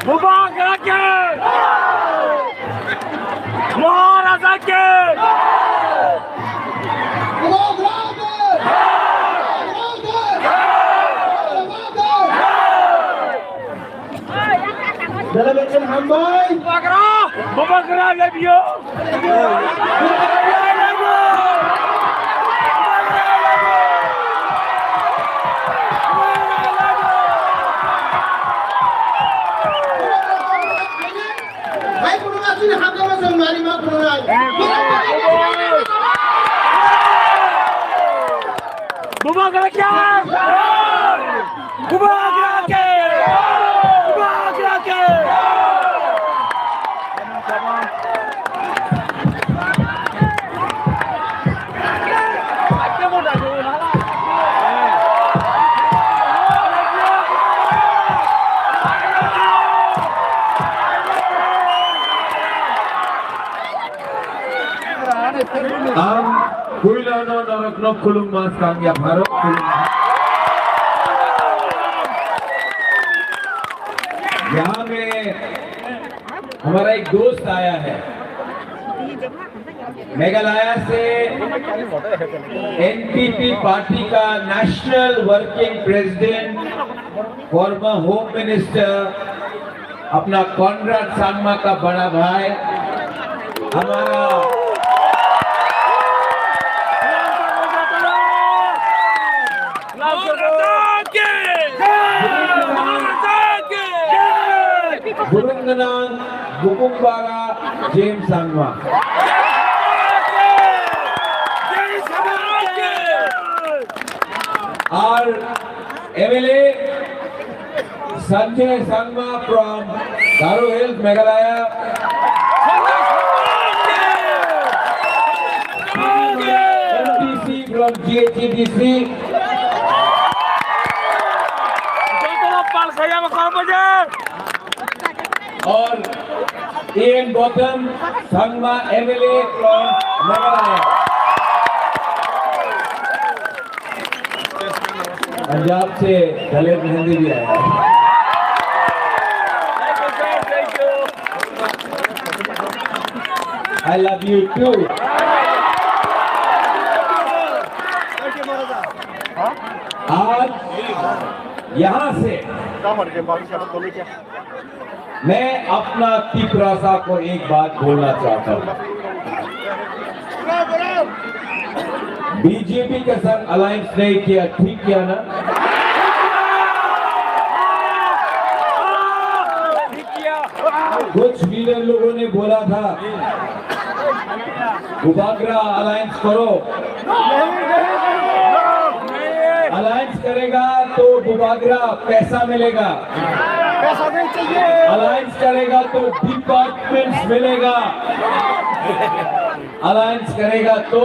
Bubagra ke! Maharaja ke! Delegation hambai. Bubagra! Bubagra lebio! Hai, kuno asli hamjama sang mari ma kuno nai. Bubagra kya? Bubagra ke! Bubagra ke! Ang puilano norokno khulumma swkang yapharo khulumma. यहाँ में हमारा एक दोस्त आया है। मेघालय से NPP party का national working president, farmer home minister, अपना कॉनराड संगमा का बड़ा भाई, हमारा Bubagra ke! Bubagra ke! Burung Ngenang, Bukung Bara, James Sangma. James Sangma ke! Our M L A, Sanjay Sangma from Garo Hills, Meghalaya. M D C from G H A D C. और A N Gautam Sangma M L A from Meghalaya. Punjab से दलित मेहंदी भी आया। I love you too. आज यहाँ से मैं अपना तिपरासा को एक बात बोलना चाहता हूँ। बीजेपी के साथ अलायंस नहीं किया, ठीक किया ना? कुछ लीडर लोगों ने बोला था, बुबागरा अलायंस करो, अलायंस करेगा तो बुबागरा पैसा मिलेगा, पैसा नहीं चाहिए। अलायंस करेगा तो डिपार्टमेंट्स मिलेगा, अलायंस करेगा तो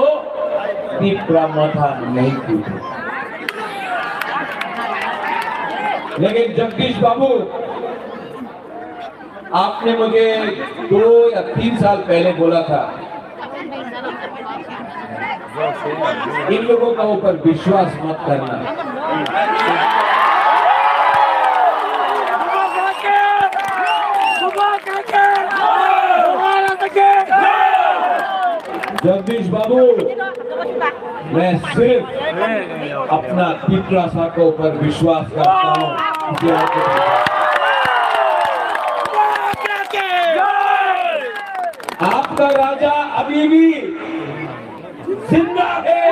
तिपरा माथा नहीं टूटे। लेकिन जगदीश बाबू, आपने मुझे दो या तीन साल पहले बोला था, इन लोगों का ऊपर विश्वास मत करना। जगदीश बाबू, मैं सिर्फ अपना तिपरासा के ऊपर विश्वास करता हूँ। आपका राजा अभी भी जिंदा है।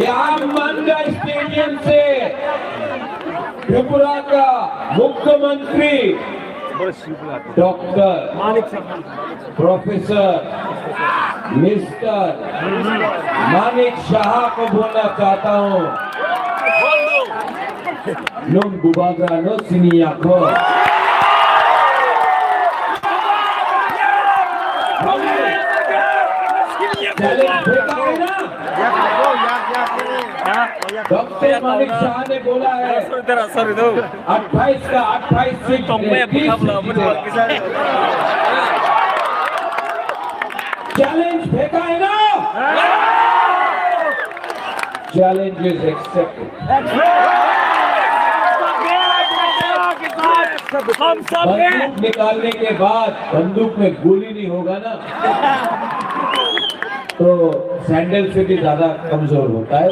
यहाँ मांडा स्टेडियम से त्रिपुरा का मुख्यमंत्री डॉक्टर प्रोफेसर मिस्टर मानिक शाह को बोलना चाहता हूँ। Nung bubagra no sini yakho. Challenge फेंका है ना? डॉक्टर मानिक शाह ने बोला है, अट्ठाईस का अट्ठाईस सीट, तीस सीट जीतेगा। चैलेंज फेंका है ना? Challenge is accepted. हम सब हैं। बंदूक निकालने के बाद बंदूक में गोली नहीं होगा ना, तो सैंडल से भी ज्यादा कमजोर होता है।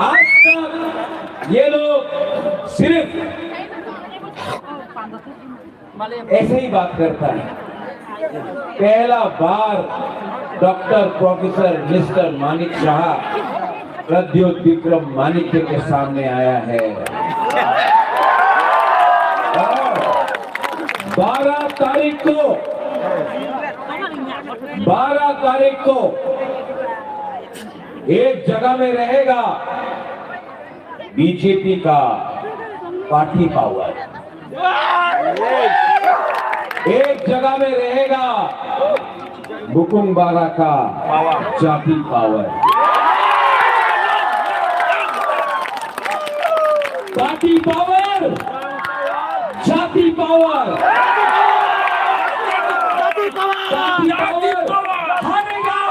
आज तक ये लोग सिर्फ ऐसे ही बात करता है। पहला बार डॉक्टर प्रोफेसर मिस्टर मानिक शाह प्रद्योत विक्रम मानिक्य के सामने आया है। और बारह तारीख को, बारह तारीख को एक जगह में रहेगा बीजेपी का पार्टी पावर। एक जगह में रहेगा बुकुंग बारा का जाति पावर। पार्टी पावर, जाति पावर, जाति पावर हारेगा।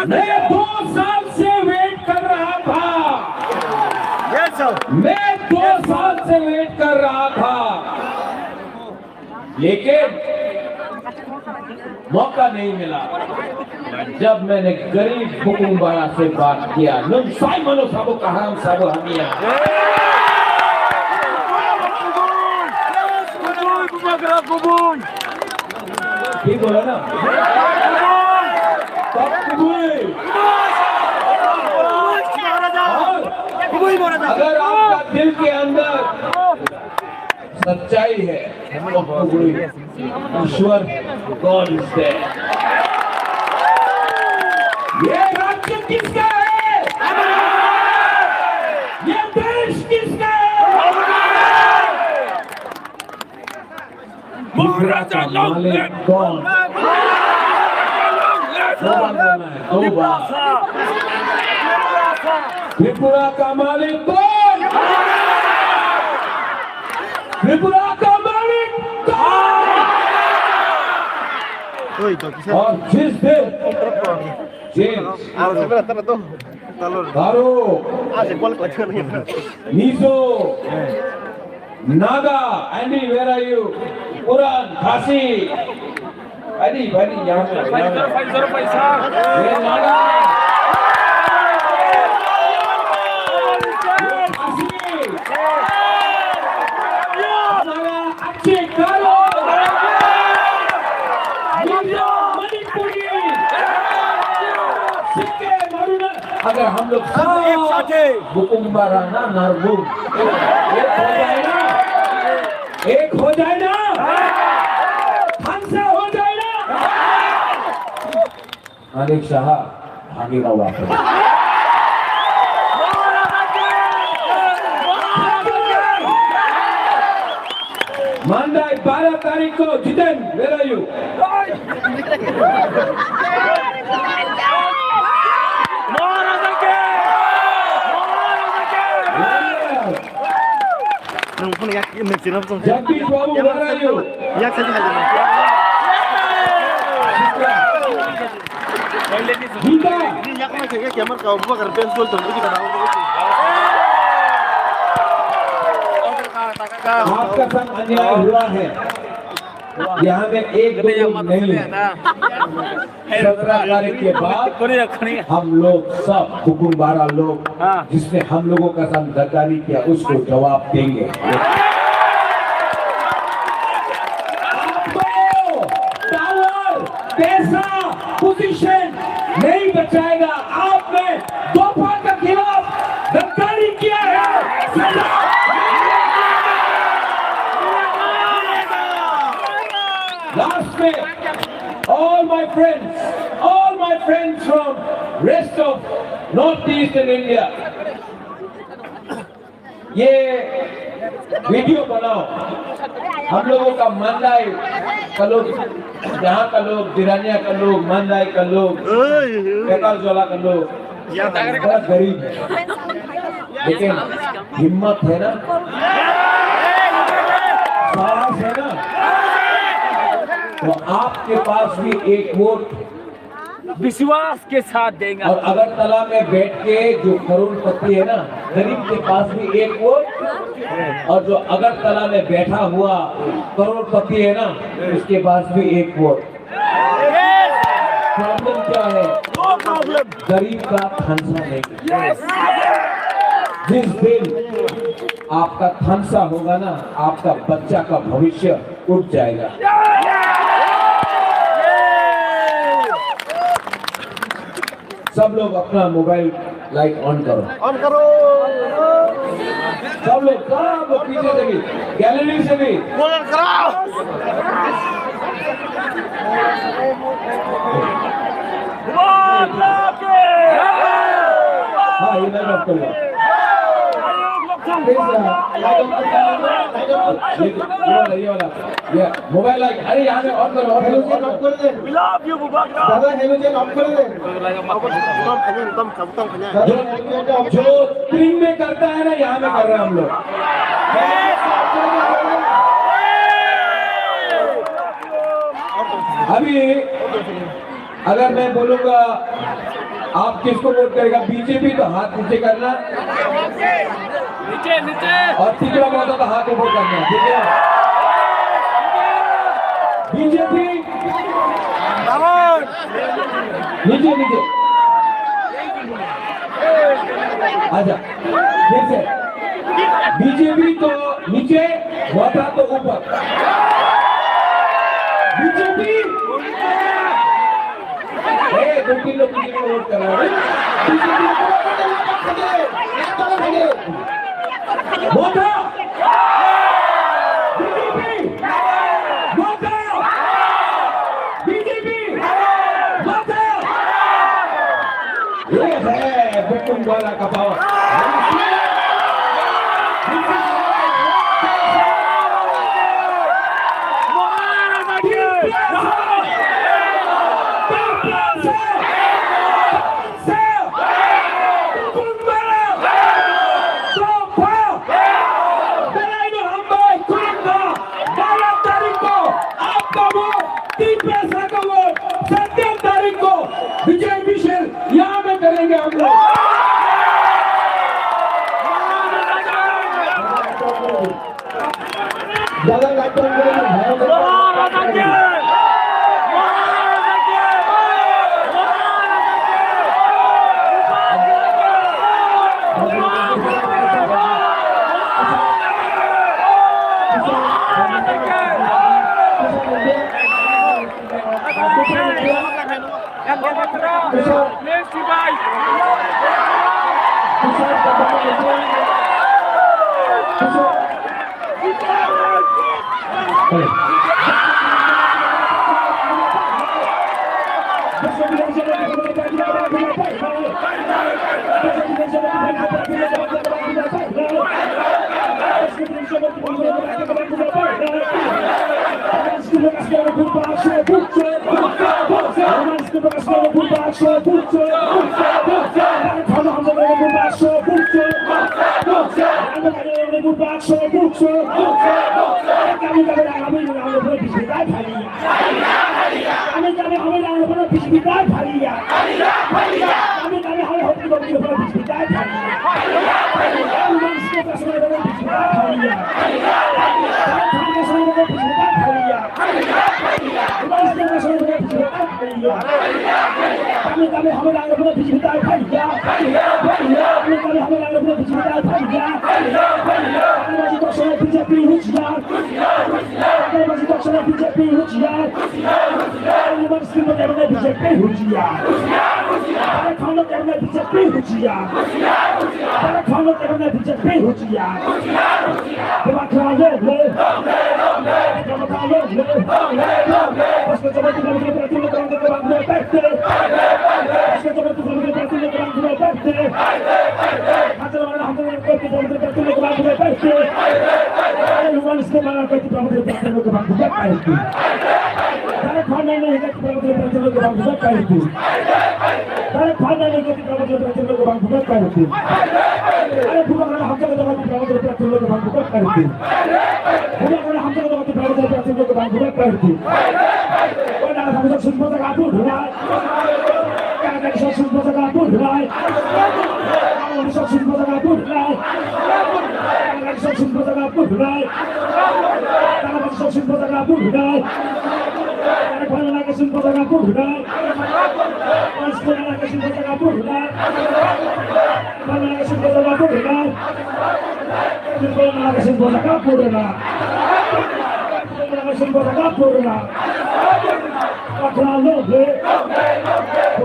मैं दो साल से वेट कर रहा था। मैं दो साल से वेट कर रहा था, लेकिन मौका नहीं मिला। जब मैंने गरीब बुकुंग बारा से बात किया, nung sai mano sabo kaham sabo hamia. Hi bola na? Kok kubui? Agar aapka dil ke andar सच्चाई है, तो कोई ईश्वर है, God is there. ये राज्य किसका है? ये देश किसका है? महाराजा मालिक कौन? दो बार बोलना है, दो बार. त्रिपुरा का मालिक कौन? त्रिपुरा का मालिक कौन? Oi, to kisa. और जिस दिन, जिस, Garo, Mizo, Naga, Andy, where are you? Kuran, Khasi, Adi, bhai, yahan pe, yahan pe. Ye Naga. Ye Khasi. Hamara achhe Garo. Mizo, Manipuri. Sikkim, Arunachal. अगर हम लोग सब एक साथ हैं। Bukumbara na Narbung. एक हो जाए ना? एक हो जाए ना? Hansa हो जाए ना? मानिक शाह, भागेगा वापस. Mandai, बारह तारीख को, Jiten, where are you? Nung phone yak, nung sinam song. Jagdish Babu, where are you? Yak sa jina. Gita. Ni yak ma khe yak yamar ka, bu bakar pen sol tong, bu kana. आपका साथ अन्याय हुआ है। यहाँ में एक दो लोग नहीं है। सत्रह तारीख के बाद हम लोग सब, बुकुंबारा लोग, हाँ। जिसने हम लोगों का साथ गद्दारी किया, उसको जवाब देंगे। आपको dollar, पैसा, position नहीं बचाएगा। आपने दोफा के खिलाफ गद्दारी किया है, सजा। Last में, all my friends, all my friends from rest of North Eastern India, ये वीडियो बनाओ। हम लोगों का मंदाई का लोग, यहाँ का लोग, दिरानिया का लोग, मंदाई का लोग, पेपर जोला का लोग, बड़ा गरीब है, लेकिन हिम्मत है ना, साहस है ना, तो आपके पास भी एक वोट। विश्वास के साथ देंगे। और अगरतला में बैठ के जो करोड़पति है ना, गरीब के पास भी एक वोट, और जो अगरतला में बैठा हुआ करोड़पति है ना, उसके पास भी एक वोट। प्रॉब्लम क्या है? गरीब का थानसा नहीं। जिस दिन आपका थानसा होगा ना, आपका बच्चा का भविष्य उठ जाएगा। सब लोग अपना मोबाइल लाइट ऑन करो। ऑन करो। सब लोग, सब लोग पीछे से भी, गैलरी से भी। ऑन करो। हाँ, ये लाइट ऑफ कर लो। प्लीज, अ, लाइट ऑफ कर लो। ये, ये वाला, ये वाला। ये मोबाइल लाइट, अरे यहाँ पे ऑन करो, ऑन करो, ऑन करो। We love you, Bubagra। दादा, हेलोजन ऑफ कर दे। जो, जो स्क्रीन में करता है ना, यहाँ में कर रहे हैं हम लोग। अभी अगर मैं बोलूंगा, आप किसको वोट करेगा, बीजेपी, तो हाथ नीचे करना। नीचे, नीचे। और तीसरा वाला तो हाथ ऊपर करना, ठीक है? बीजेपी। नीचे, नीचे। अच्छा, फिर से। बीजेपी तो नीचे, वोटा तो ऊपर। बीजेपी। ए, दो तीन लोग बीजेपी को वोट कर रहे हैं। बीजेपी। वोटा। बीजेपी। वोटा। बीजेपी। वोटा। ये है विक्रम गोयला का पावर। बारह तारीख को आपका वोट, तीन पैसा का वोट, सत्रह तारीख को विजय मिशन यहाँ में करेंगे हम लोग। Bakla longwe,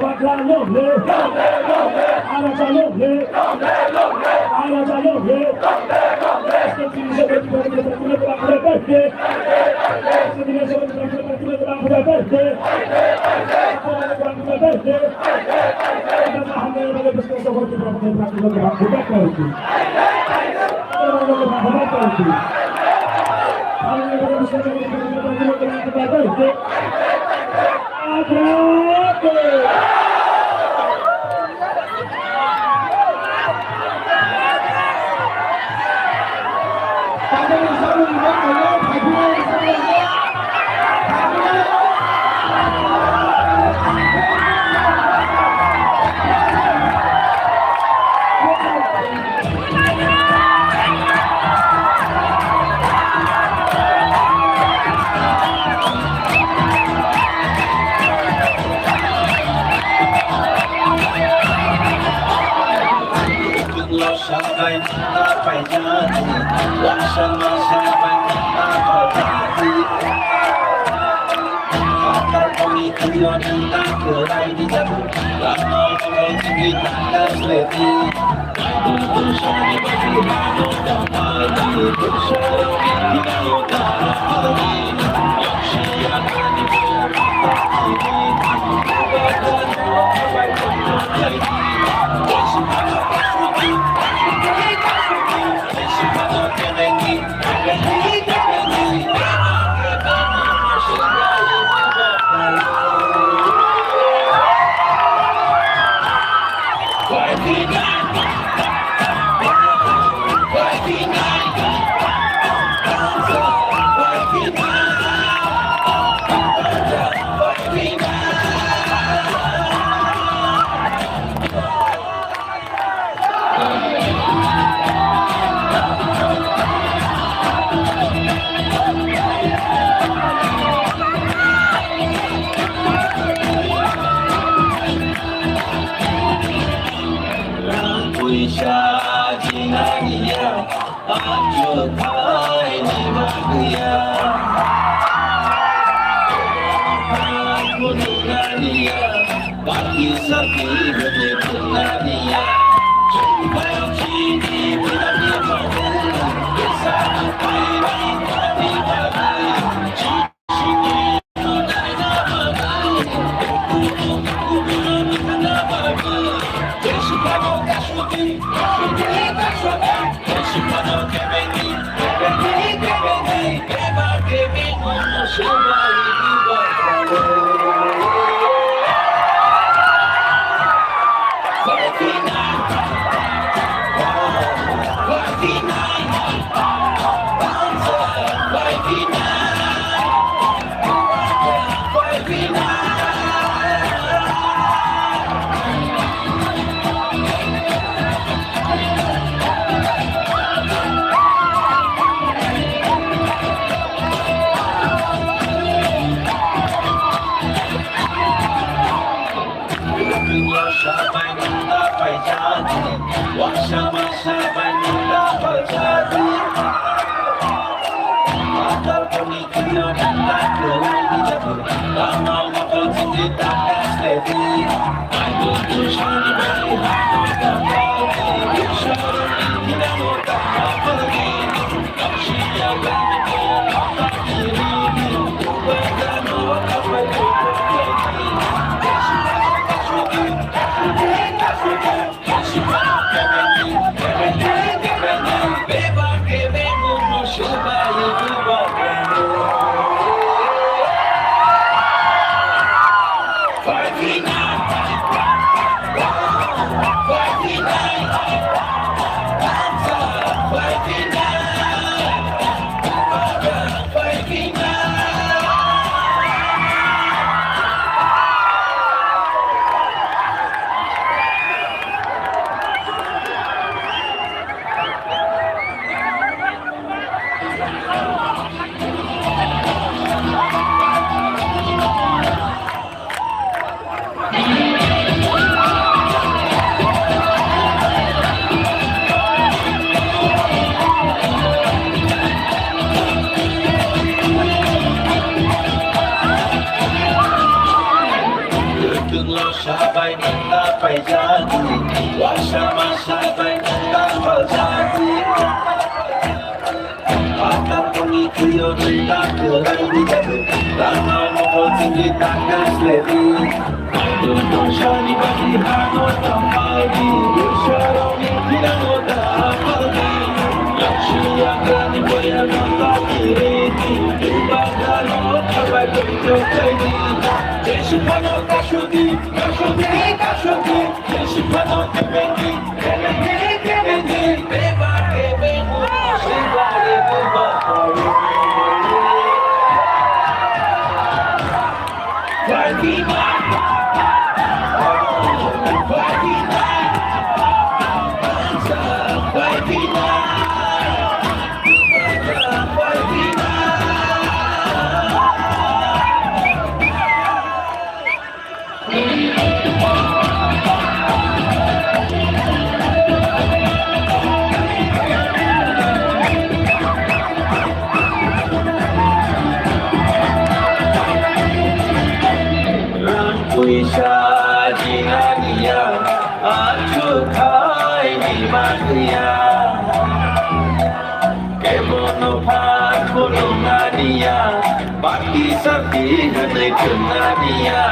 bakla longwe, aracha longwe, aracha longwe. Puisa jinania, achu khai ni bagya. Aku nunania, baki saki bene nunania. Chumpai chini binani mau, bisa chumpai ni binani mau. Rang puisa jinganiya, achu khai ni mania. Kebono pha khulumnaniya, bati sati hwnwi thumnaniya.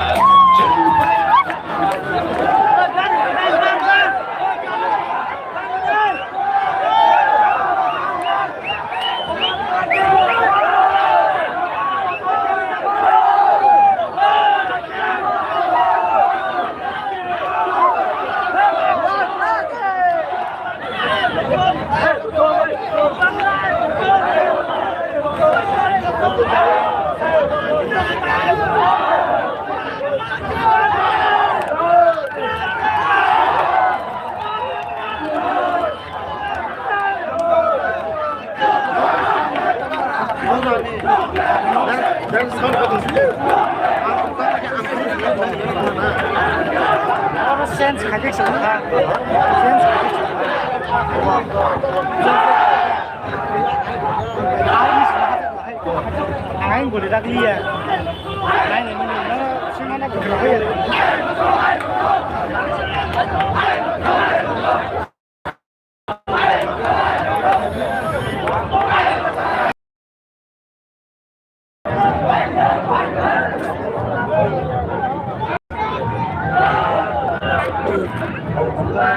Sense khadik sa kha. Sense khadik sa kha. Ang guli dak liya. Nai nai nai nai. Sing mana guli dak liya.